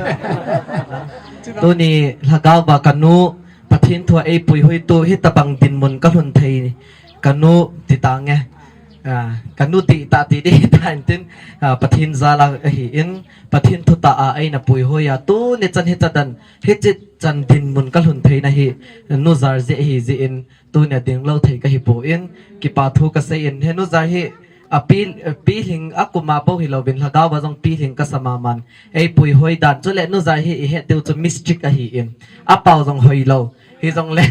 Tuni lhagao ba ka nu Pathen thu a ei puihoi tu hitabang dinmun ka lhun thei ka nu ti tange. A, ka nu ti ta ti di ta in tin, a, Pathen jal a ahin, Pathen thutah a eina puihoi a, tuni chan hicha dan, hichi chan dinmun ka lhun theina hi, nu Jar jeh ahi jeh in, tunia ding lou thei ka hi pon, kipa thu ka sei in, he nu Jar hi, a pi, pilhing a kum a bou hilou vin, lhagao a jong pilhing ka sa mama in, ei puihoi dan, chule nu Jar hi i het diu chu mystic ahin, a pau jong hoi lou, hijongle,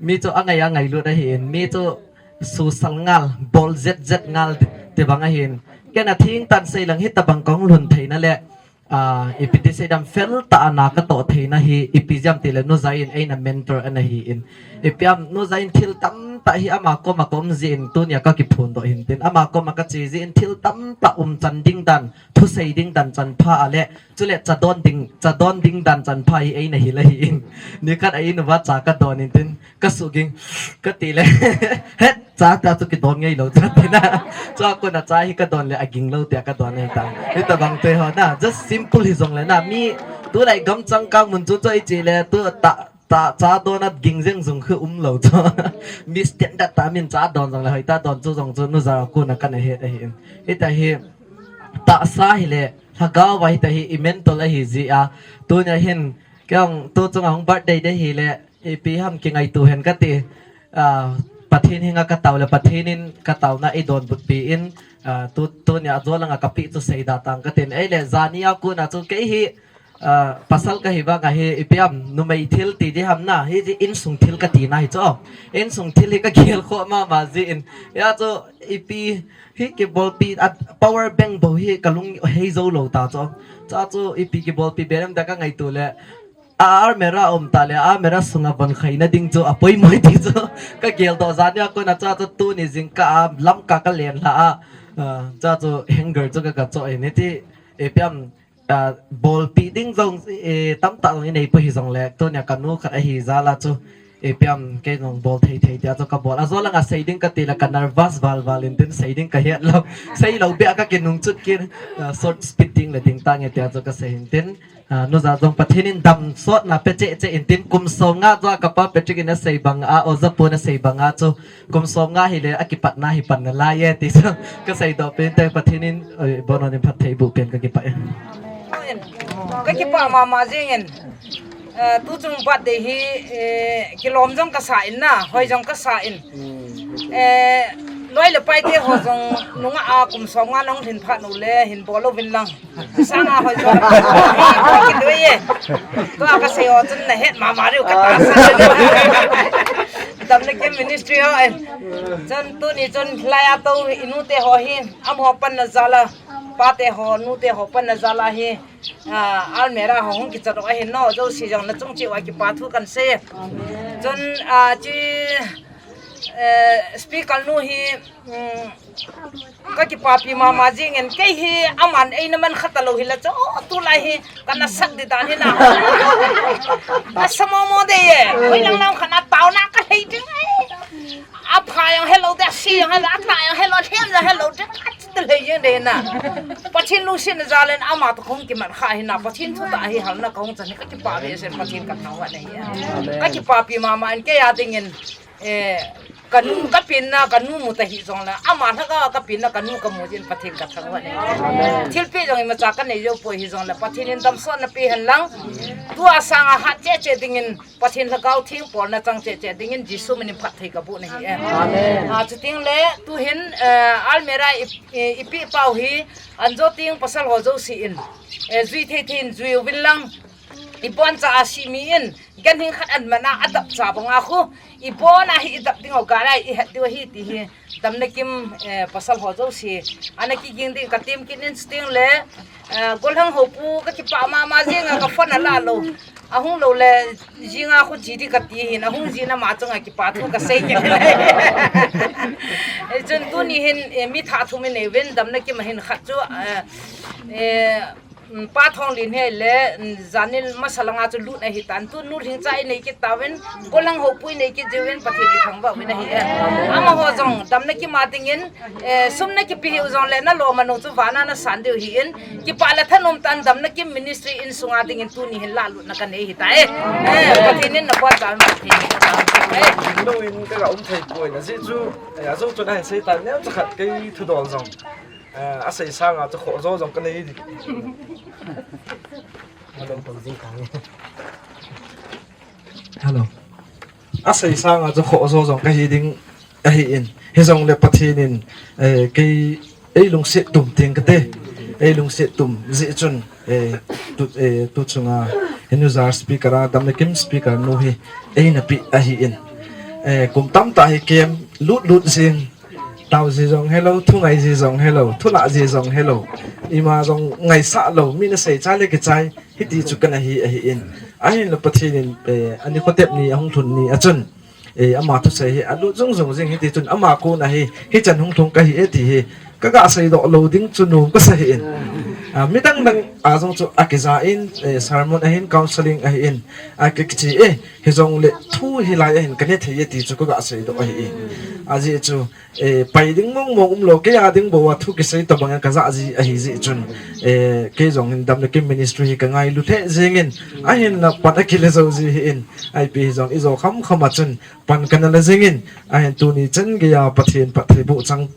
mi chu a ngai a ngailut ahin, mi chu, susal ngal, bol zet zet ngal ti, ti bang ahin. Ken a thing tan sei lang hitabang kong lhun theina le, a, ipi ti sei dam fel ta a na ka toh theina hi, ipi jam ti le nu Jar in eina mentor ana hin. Ipi am nu Jar in thil tamtah hi ama koma ka um jeh in tunia ka kiphon doh hin tin. Ama koma ka che jeh in thil tamtah um chan ding dan, thusei ding dan chan pha a le, chule cha don ding, cha don ding dan chan pha hi eina hil ahin. Nikhat a in uva cha ka don in tin. Ka suging, ka ti le, het, cha ta chu kidon ngei lou, cha ti na. Chua kona cha hi ka don le, a ging lou tia ka don ahi ta. Hitabang te ho na, just simple hijongle na, mi, tulai gam changkang mun chu chu i che le, tu ta, ta, cha don a ging jeng jong khu um lou chu. Mi standard ta min cha don jongle, hoi ta don chu jong chu, nu Jar a kona kana het ahin. Hita hi, tahsa hi le, lhagao a hita hi, i mentor ahi jeh a. Tunia hin, kei jong, tu chunga hung birthday de hi le, Ipi ham kingaito hen kati, ah, Pathen henga ka tao le Pathen in ka taona ei donbutpi in, ah, tu, tunia ajo langa ka pe chu seida tang katin. Ei le jani a kona chu kei hi, ah, pasal kahi vanga hi ipi ham numei thil ti di ham na, hi di insung thil kati na hi chu. Insung thil hi ka gel kho mama jeh in. Hia chu ipi hi kibolpi a power bank bou hi ka lung hei jou lou ta chu. Cha chu ipi kibolpi be lem da ka ngaito le, A almirah a um ta le, almirah sunga von khaina ding chu a poimo ti chu. Ka geldoh jani a kona cha chu tuni jingkah a lamkah ka len lha a. Ah, cha chu hanger chu ka, ka choh in hiti, ipi ham Ah, bolpi ding jong, eh, tamtah jong inei poi hijongle, tunia kanu khat ahi jal a chu, eh, ipi ham kei jong bol thei thei tia chu kabol. Ajo langa sei ding kati le ka nervous val val in tin sei ding kahet lou. Sei lou beh a kakinung chut kit, ah, short speech ding le ding tange tia chu kasei in tin. Ah, nu ja jong Pathen in damsotna pe cheh cheh in tin kum som nga jo a kapa Patrick in asei bang a, oja pun asei bang a chu kum som nga hile akipatna hi pan nalai e ti chu kasei doh pen te Pathen in, oi, bon in phatthei boh pen kakipah e. Kakipah mama jing in, eh, tuchung birthday hi, eh, kilom jong kasa in na, hoi jong kasa in. Eh, loi le pai te ho jong nunga a kum som nga nahung lhin phat nu le hin bol uvin lang. Sanga hoi jong. Kidui e. Tua kasei ho chun nahet mama diu katahsan. Damna Kim Ministry ho e. Chun tuni chun hilai a tou inu te ho hi amaho panna jal a, pa te ho, nu te ho panna jal a hi, ah, almirah ho hung kicha doh ahin, nou jouse jong nachung cheh uva kipa thu kahin sei. Chun, ah, chi, eh, speaker nu hi, um, kakipapi mama jing in, kei hi aman eina man kha talou hile chu, oh, tulai hi kana sat di dan hi na. Nasa momo de e. Hoilang lang khat na taona kalhei ding e. Apha jong helou de, ase jong helou, atah jong helou, lhem jong helou de, achi talhei jing de na. Pathen lungsetna jal in ama toh kahung kimat kha hi na, Pathen thutah hi halna kahung chan hi kakipah behseh in Pathen kathangvah nahi e. Kakipapi mama in kei a ding in, eh, kanu, kapenna kanu mu ta hijongle, ama lhagao a kapenna kanu kamu jeh in Pathen kathangvah nahi e. Thilpeh jong imacha kanei jou poi hijongle Pathen in damsotna pe hen lang. Tua sanga hat cheh cheh ding in Pathen lhagao theng bolna chang cheh cheh ding in Jesu min in phatthei kaboh nahi e. Ah, chuteng le tuhin, eh, almirah i, i, ipi pau hi anjo teng pasal ho jouse in, eh, jui thei thei in jui uvin lang. Iboncha a simi in, ganhing khat aman a adap cha banga khu, ibon a hi idap ding u gari ihet diu ahi ti hi, Damna Kim, eh, pasal ho jouse ana kiging ding katem kit in chuteng le, eh, Golhang Hopu kakipah mama jing a ka phone ala lou. Ahung lou le, jing a khu che di kati hin, ahung jin ama chunga kipa thu kasei kit. Eh, chun tuni hin, eh, mi thah thum inei uvin, Damna Kim a hin khat chu, eh, eh, um, Pa Thonglen hi le, um, janil masa langa chu lut ahi tan. Tu Nu Lhingcha inei kit tauvin, Golhang Hopu inei kit jiuvin, Pathen ithangvah uvin ahi e. Amaho jong Damna Kim a ding in, eh, sum nakipe hiu jongle nalom manu chu vana nasan diu ahin, kipah le thanom tah in Damna Kim Ministry insunga ding in tuni hin lahlutna kanei ahitai. Eh, Pathen in nabonchauvin phatthei. Eh. Nungin kaga um thei poi na jeh chu, eh, ajo chu nahin sei tan neocha khat kei thudol jong. Eh, asei sanga chu khoh jo jong kanei di. Hello. Asei sanga chu khoh jo jong kahi ding ahin. Hijongle Pathen in, eh, kei ei lungset tum teng kate. Ei lungset tum jeh chun, eh, tu, eh, tu chunga, eh, nu ja speaker a, Damna Kim speaker nu hi eina pe ahin. Eh, kum tamtah hi kem lut lut jing. Tao ji jong helou, thungai ji jong helou, thulah ji jong helou. Ima jong ngaisah lou, mi nasei chai le kichai, hiti chu kana hi ahin. Ahinla Pathen in, eh, ani khotep ni ahung lhun ni a chun, eh, ama thusei hi alut jung jung jing hiti chun ama kon a hi, hichan hung lhung kahi e ti hi, kaga seidoh lou ding chu nom kasa ahin. Ah, midang dang a jong chu akija in, eh, sermon ahin, counseling ahin, akiche e, hijongle thu hilai ahin kana thei e ti chu kaga seidoh ahin. Ajeh chu, eh, pai ding mong mong umlou, kei a ding bou a thu kisei tobang a kajah ji ahi jeh chun, eh, kei jong hin Damna Kim Ministry hi kangailu lheh jeng in, ahinla pan akile jou ji ahin, ipi hijong ijo kham kham a chun pan kana la jing in, ahin tuni chan geiya Pathen phatthei boh chang,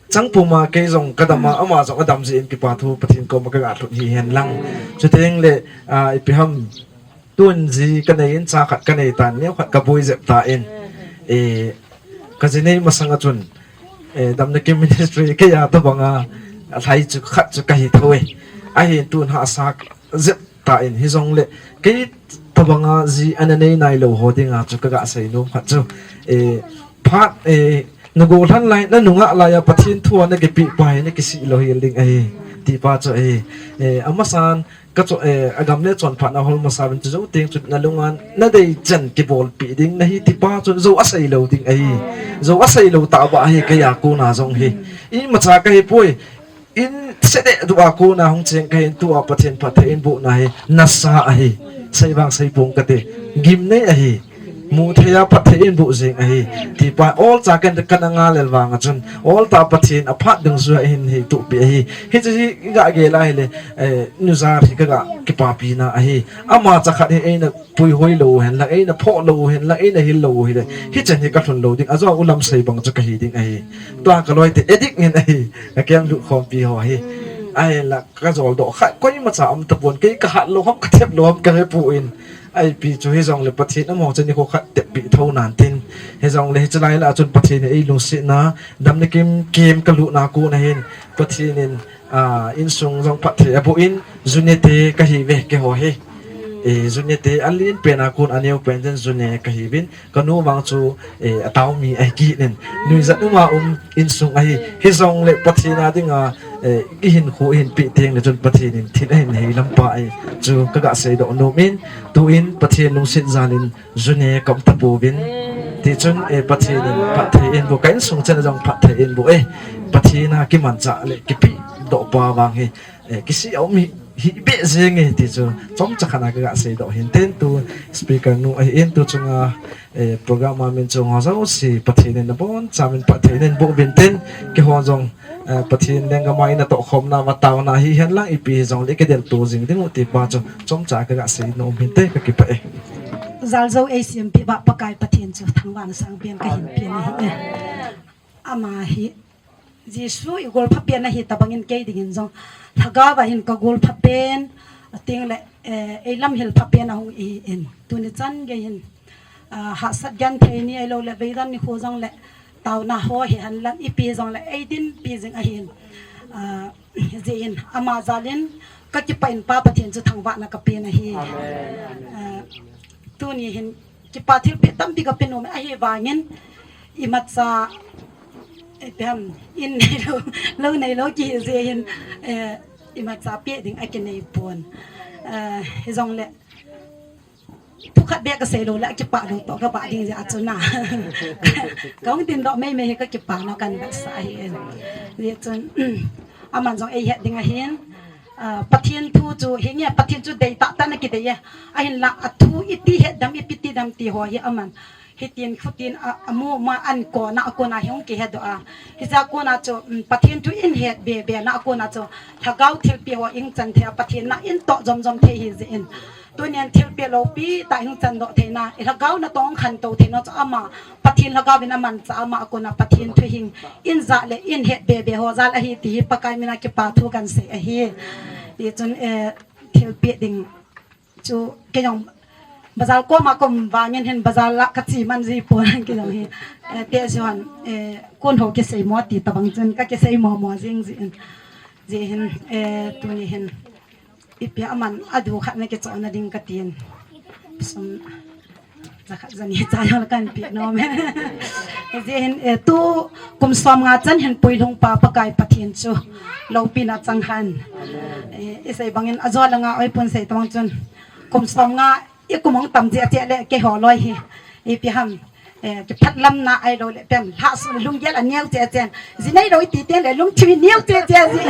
chang puma kei jong kadam a, ama jong adam jeh in kipa thu Pathen koma kaga lhut hihen lang. Chuteng le, ah, ipi ham, tun ji kanei in cha khat kanei tan, neo khat kaboi jep tan. Eh, kaji nei masang a chun, eh, Damna Kim Ministry keiya tobang a, alhai chu khat chu kahi thou e. Ahin tun hahsa jep tan, hijongle kei tobang a ji ana nei nailou ho dinga chu kaga sei nom khat chu, eh, phat, eh, nagolhan lai, nanungah lai a Pathen thu a nakipe pa hi nakisih lou hel ding ahi, ti pa chu ahi. Eh, amasan, Ka chu, eh, agam le chonphatna hol masa uvin chu jou teng chu nalunga nadei chan kibolpi ding nahi ti pa chun jou asei lou ding ahi. Jou asei lou tah ba ahi keiya kona jong hi. Imacha kahi poi. In sede dua kona hung cheng kahin, tua Pathen phatthei in bohna hi nasa ahi. Sei vang sei pong kate. Gimnei ahi. Muthei a phatthei in boh jeng ahi. Tipa olcha ken kana ngal lel vang a chun, olta Pathen aphat dungjuia hin hei tupi ahi. Hiche hi ga gel a hile, eh, nujat hi kaga kipapina ahi. Ama chakhat hi eina puihoi lou hen lang, eina phoh lou hen lang, eina hil lou hile, hichan hi kalhun lou ding, ajou ulam sei bang chu kahi ding ahi. Tua kaloite addict ngen ahi, kakem lut khompi ho hi. Ahinla kajol doh khat, koimacha um tapon, kei kahat lou ham, kathep lou ham, kahe pon. Ipi chu hijongle Pathen amaho chu nikho khat teppi thou nan tin. Hijongle hiche lai lah a chun Pathen in eilungsetna, damna kimkem kalutna kona hin, Pathen in, ah, insung jong phatthei aboh in, June te kahiuve, keiho hi. Eh, June te alen pen a kon aneo pen ten June kahiuvin, kanu vang chu, eh, atao mi ahi kit in. Nuijat uma um insung ahi. Hijongle Pathen a dinga, eh, ihinkho ihin peh teng le chun Pathen in thil ahin hei lampa ahi. Chu kaga seidoh nom in, tuin Pathen lungset jal in June ka um tapouvin. Tichun, eh, Pathen in phatthei in boh, ka insung chan jong phatthei in boh, eh. Pathen a kimanchah le kipedoh pa vang hi, eh, kisih a um hi, hi beh jeng e ti chu chomcha khat a kaga seidoh hin tin, tu speaker nu ahin, tu chunga, eh, program a min chong ho jouse Pathen in aboncha min phatthei in boh uvin tin, keiho jong, eh, Pathen lenggam a ina tohkhomna uva taona hihen lang ipi hijongle kidel to jing ding u ti pa chu chomcha kaga sei nom hin te, kakipah e. Jaljou eisempeh uva Pakai Pathen chu thangvahna sangpen kahin pen ahi. Ama hi Jesu igol phapen ahi tabang in kei dingin jong Lhagao va hin kagol phapen, ating le, eh, eilamhil phapen ahung ihi in. Tuni chan gei hin, ah, hahsat genthei ni ahilou le veidan nikho jong le taona ho hihen lang ipi jong le eidinpi jing ahin. Ah, jeh in ama jal in kakipah in Pa Pathen chu thangvahna kapen ahi. Ah, tuni hin kipa thilpeh tampi kape nom e, ahivangin imacha, eh, ipi ham, in neilou, lou neilou kihi jeh hin, eh, imacha peh ding akinei pon. Eh, hijongle thu khat beh kasei lou le akipah lou toh kabah ding jeh a chun a. Kahung tin doh mei mei hi kakipah na kan vetsah ahi. Jeh chun, aman jong eihet ding ahin. Ah, Pathen thu chu, hinge Pathen chu deitah tah in akidei e. Ahinla, athu iti het dem, ipi ti dem ti ho hi aman hitin, khutin, a, amu ma an kona, akona hi hung kihedoh a. Hijeh a kona chu, um, Pathen thu in het be be na, akona chu Lhagao thilpeh ho in chan thei a, Pathen na in toh jom jom thei ahi jeh in. Tunin thilpeh loupi tah in chan doh theina, i Lhagao natong khantou theina chu ama Pathen Lhagao in amanchah a, ama akona Pathen thu hin in ja le in het be be ho jal ahi ti hi Pakai min a kipa thu kan sei ahi. Tichun, eh, thilpeh ding chu kei jong bazar koma kaum vangin hin bazar lah kache man ji pon kei jong hi, eh, tehse hon, eh, kon ho kisei mo ti tabang chun kakisei mo mo jing jeh in. Jeh hin, eh, tuni hin ipi aman adu khat na kichohna ding katin. Sum jakhat jani cha jong la kan pe nom e. Hijeh hin, eh, tu kum som nga chan hin puilhung pa Pakai Pathen chu loupina chang hen. Eh, isei bangin ajo langa oi pon sei tong chun kum som nga i kum hung tam jeh a cheh le keiho loi hi ipi ham, eh, kiphat lamna ahilou le pen lhahsam le lunggel aneo cheh cheh. Ji nei lou iti teng le lungthim ineo cheh cheh ji.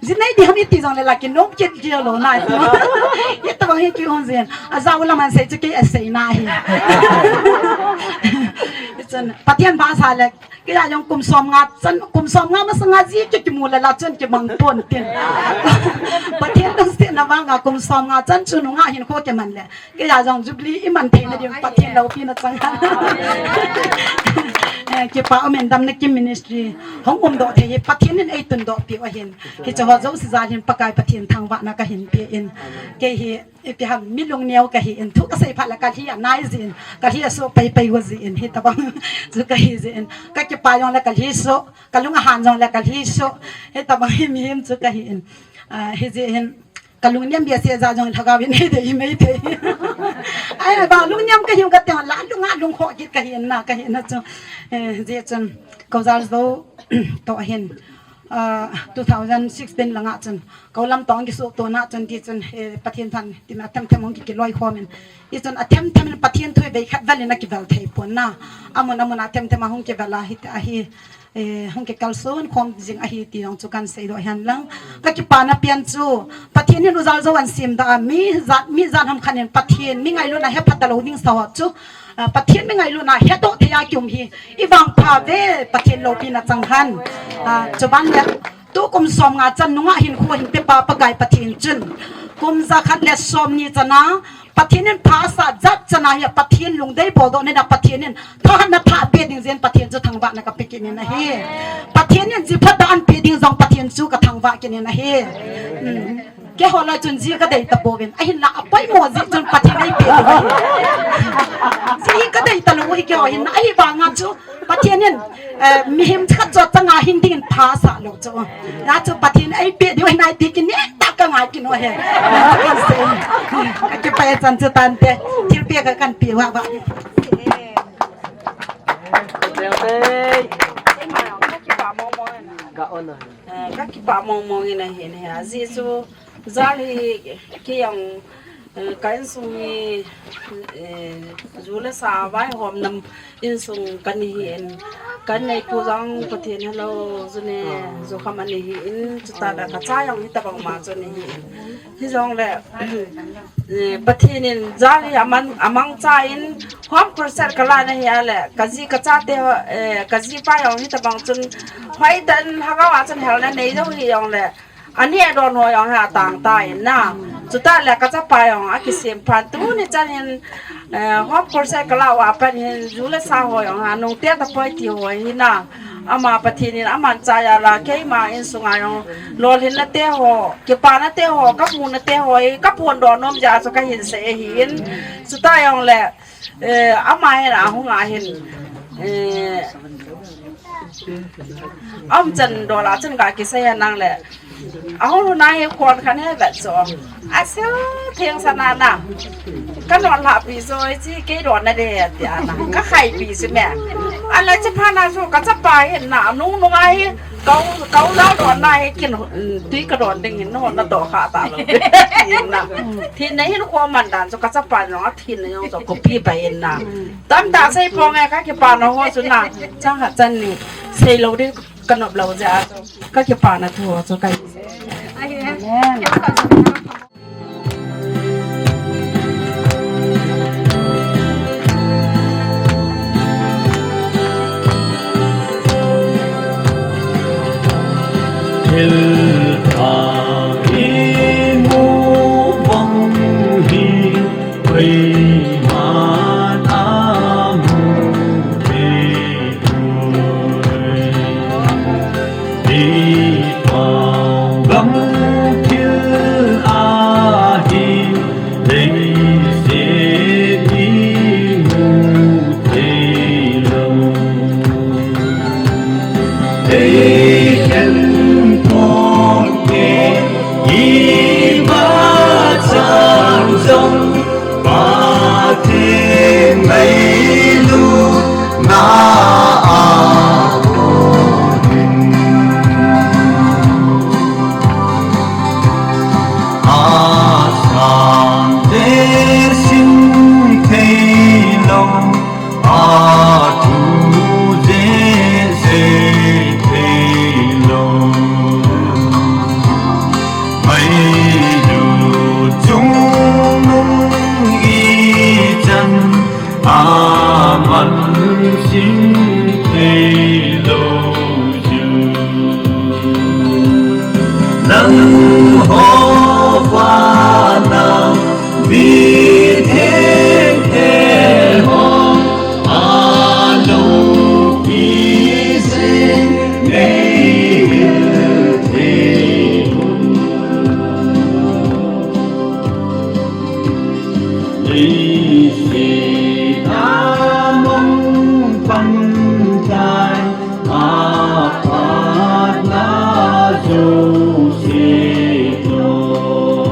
Ji nei di ham iti jong le la kinom kit kit lou na ti. Hitabang hi kihon jin. Ajao lam an sei chu kei asei na hi. Chun Pathen pha sa le, kei a jong kum som nga chan, kum som nga masanga ji kei kimu le la chun kimang pon tin. Pathen lungsetna vanga kum som nga chan chu nunga hinkho kiman le. Kei a jong Jubilee iman theina ding Pathen loupina chang. Eh, kipa um in Damna Kim Ministry hung umdoh thei hi Pathen in eitundoh piu ahin. Hiche ho jouse jal hin Pakai Pathen thangvahna kahin pe in. Kei hi ipi ham mi lungneo kahi in, thu kasei phat le kalhi anai jin, kalhi asoh pei pei u jin, hitabang chu kahi jin. Kakipa jong le kalhi soh, kalung ahan jong le kalhi soh, hitabang hi mihem chu kahi in. Ah, hijeh hin kalungnem behseh jeh jong Lhagao in eidei mei thei. Ahivang lungnem kahiu kati la lunga lungkhoh kit kahi in na, kahi na chu. Eh, jeh chun ko Jaljou toh hin Ah, two thousand sixteen langa chun, Kaulam tong kisuk tona chun ti chun, eh, Pathen than, tin a themthem hung ki, kiloi khomin. Ti chun a themthem in Pathen thu vei khat val in a kival thei pon na. Amun, amun a themthem a hung kival a hi, a hi, eh, hung kikalson khom jing ahi ti jong chu kan seidoh hen lang. Ka kipana pian chu, Pathen in u jal jou an semdoh a, mi jat, mi jat ham khat in Pathen mi ngailutna hepha talou ding sa ho chu, ah, Pathen mi ngailutna hedoh thei a kium hi, i vangpha ve, Pathen loupina chang hen. Ah, chuban le, tu kum som nga chan nunga hinkho hin pepa Pakai Pathen chun, kum ja khat le som ni chan a, Pathen in pha asah jat chan a hi, Pathen lungdei boldoh na Pathen in thahatna thah pe ding jeh in Pathen chu thangvahna ka pe kit in ahi. Pathen in ji phatah an pe ding jong Pathen chu ka thangvah kit in ahi. Hmm. Keiho lai chun ji ka dei tapouvin, ahinla a poimo ji chun Pathen ei pe ding ahi. Ji ka dei talou hi keiho hin, ahivanga chu Pathen in, eh, mihem khat chu chang a hing ding in pha asah lou chu. Na chu Pathen ei pe ding ahi nai ti kineh tah ka ngai kit u ahi. Ka kipah e, chan chu tante. Thilpeh ka kan pe vah vah. Ka on a. Eh, ka kipah mong mong in ahi ne. Ajeh chu jal hi kei jong, eh, ka insung hi, eh, ju le sa vaihom nam insung ka ni hi in, ka neipu jong Pathen helou ju ne, ju kham ani hi in, chuta le ka cha jong hitabang ma chu ani hi in. Hijongle, eh, Pathen in jal hi aman, amangcha in home crusade ka la na hi a le, ka ji ka chate ho, eh, ka jipa jong hitabang chun, hoitah in lhagao a chun helna nei jou hi jongle, aneh don ho jong hi atang tan na. Chuta le ka chapa jong akisem phat tuni chan hin, eh, home crusade ka la uva pat hin ju le sa ho jong hi anung te tapoi ti ho hi na. Ama Pathen in aman cha jal a, keima insung a jong lolhinna te ho, kipana te ho, ka muna te ho hi ka phondoh nom jeh a chu ka hin sei ahi in. Chuta jongle, eh, ama hin ahung a hin, eh, aumchan dol a chun ka kisei a nang le. Ahung lhun a hi kon khat he vet chu. Asel theng sa na na. Ka non lhah pi chu, chi kei don na de ti a na. Ka khai pi chu me. Ala chi pha na chu ka chapa hin na nung nung a hi kau, kau la don na hi kin, mm, tui ka don ding hin na hon na doh kha ta lou. Ti na. Thin na hin ko man dan chu ka chapa jong a thin na jong chu ko pi pa in na. Tamtah sei ponge ka kipana ho chu na. Chang khat chan ni. Sei lou ding ka nop lou jeh a chu. Ka kipana thu ho chu ka. Amen. Thil thah imu bang hi, koima a mu thei poi. Hi pao gam thil ahi, leiset hi mu thei lou. Ei khen pon e, iba chan jong, Pathen ngailutna a kon in. Asang te sim thei lou, athu jeh sei thei lou. Ngailut chungnung ichan aman sim thei lou jiu. Nangho vana mi thengthe ho, aloupi jing nei hil thei un. Leiset a mong pan tai, aphatna jouse toh,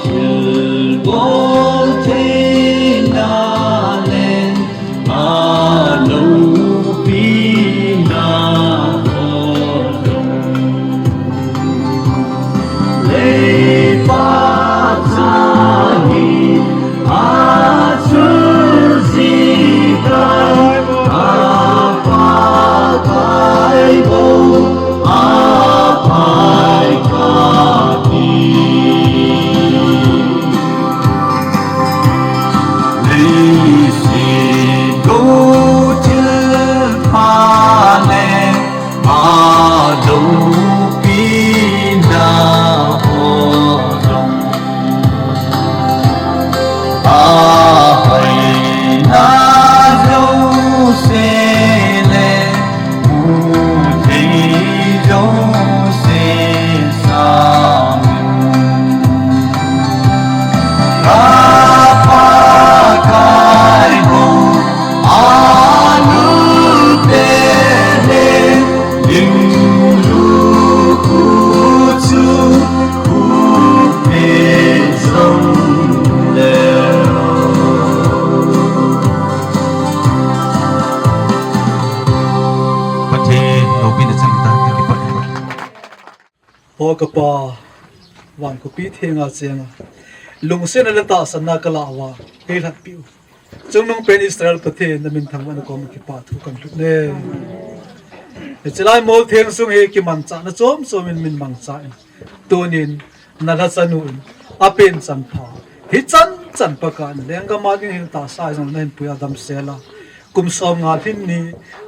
athilbol theina le, aloupina Aw ka Pa, van khopi thenga chenga lungsetna le tahsanna ka lah uva, hei lhatpi u. Chungnungpen Israel Pathen, na min thangvahna koma kipa thu kan lhut e. Hiche lai mol theng sung hi kimanchahna chom chom in min mangcha in, tunin na lhacha nu in, apen chan pha, hichan chan Pakai, na lenggam a ding hin tahsa jong na hin pui a damsel a, kum som nga lhin ni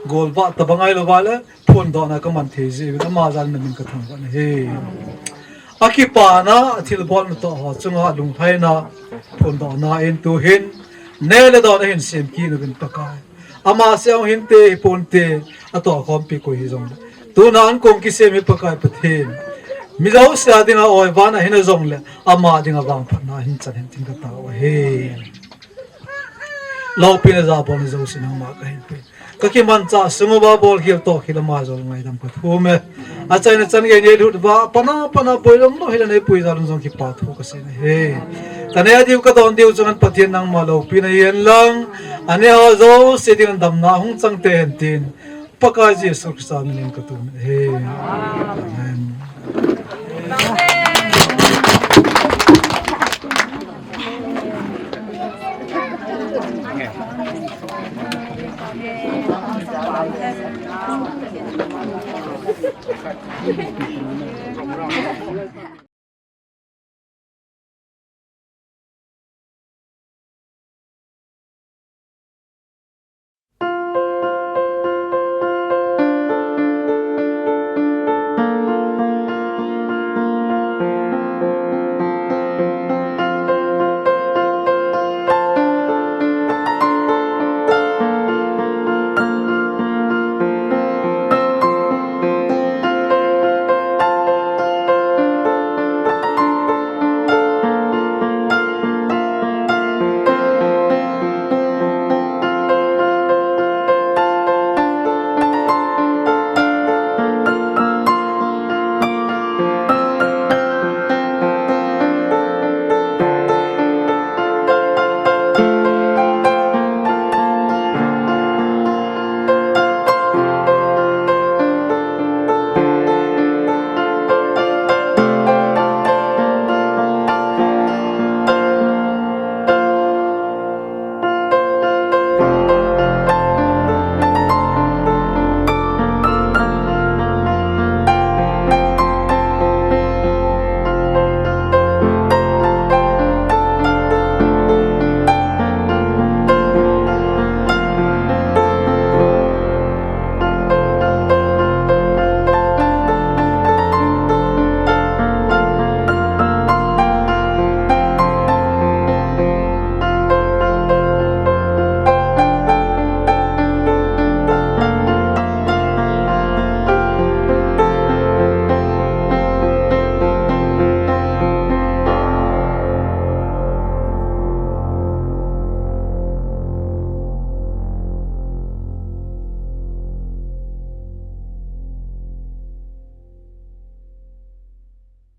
golvah tabang ahilou vale, phondohna ka man thei jeh uvin ama jal in na min ka thangvah e. Akipana, athilbolna toh ho chunga lunglhaina, phondohna in tuhin neh le don ahin sem kit uvin Pakai, ama seh hinte, hiponte, atohkhompi koi hijongle, tuna ankong kisem hi Pakai Pathen, mi jouse a dinga oivan ahin jongle, ama dinga vangphatna ahin chan hen tin ka tao ahi. Loupina jabolna jouse nangma kahin pe. Ka kimanchah sung uva bolkhel tohkhel ama jol ngaidam ka thum e. Achaina chan gei nei lhut uva, apatna, apatna boilou lou hile nei pui jal un jong kipa thu ka sei e. Ka neh diu ka don diu chunga Pathen nangma loupina hihen lang, aneh ho jouse dinga damna hung chang tei hen tin, Pakai Jesu Christa min in ka thum e. Amen.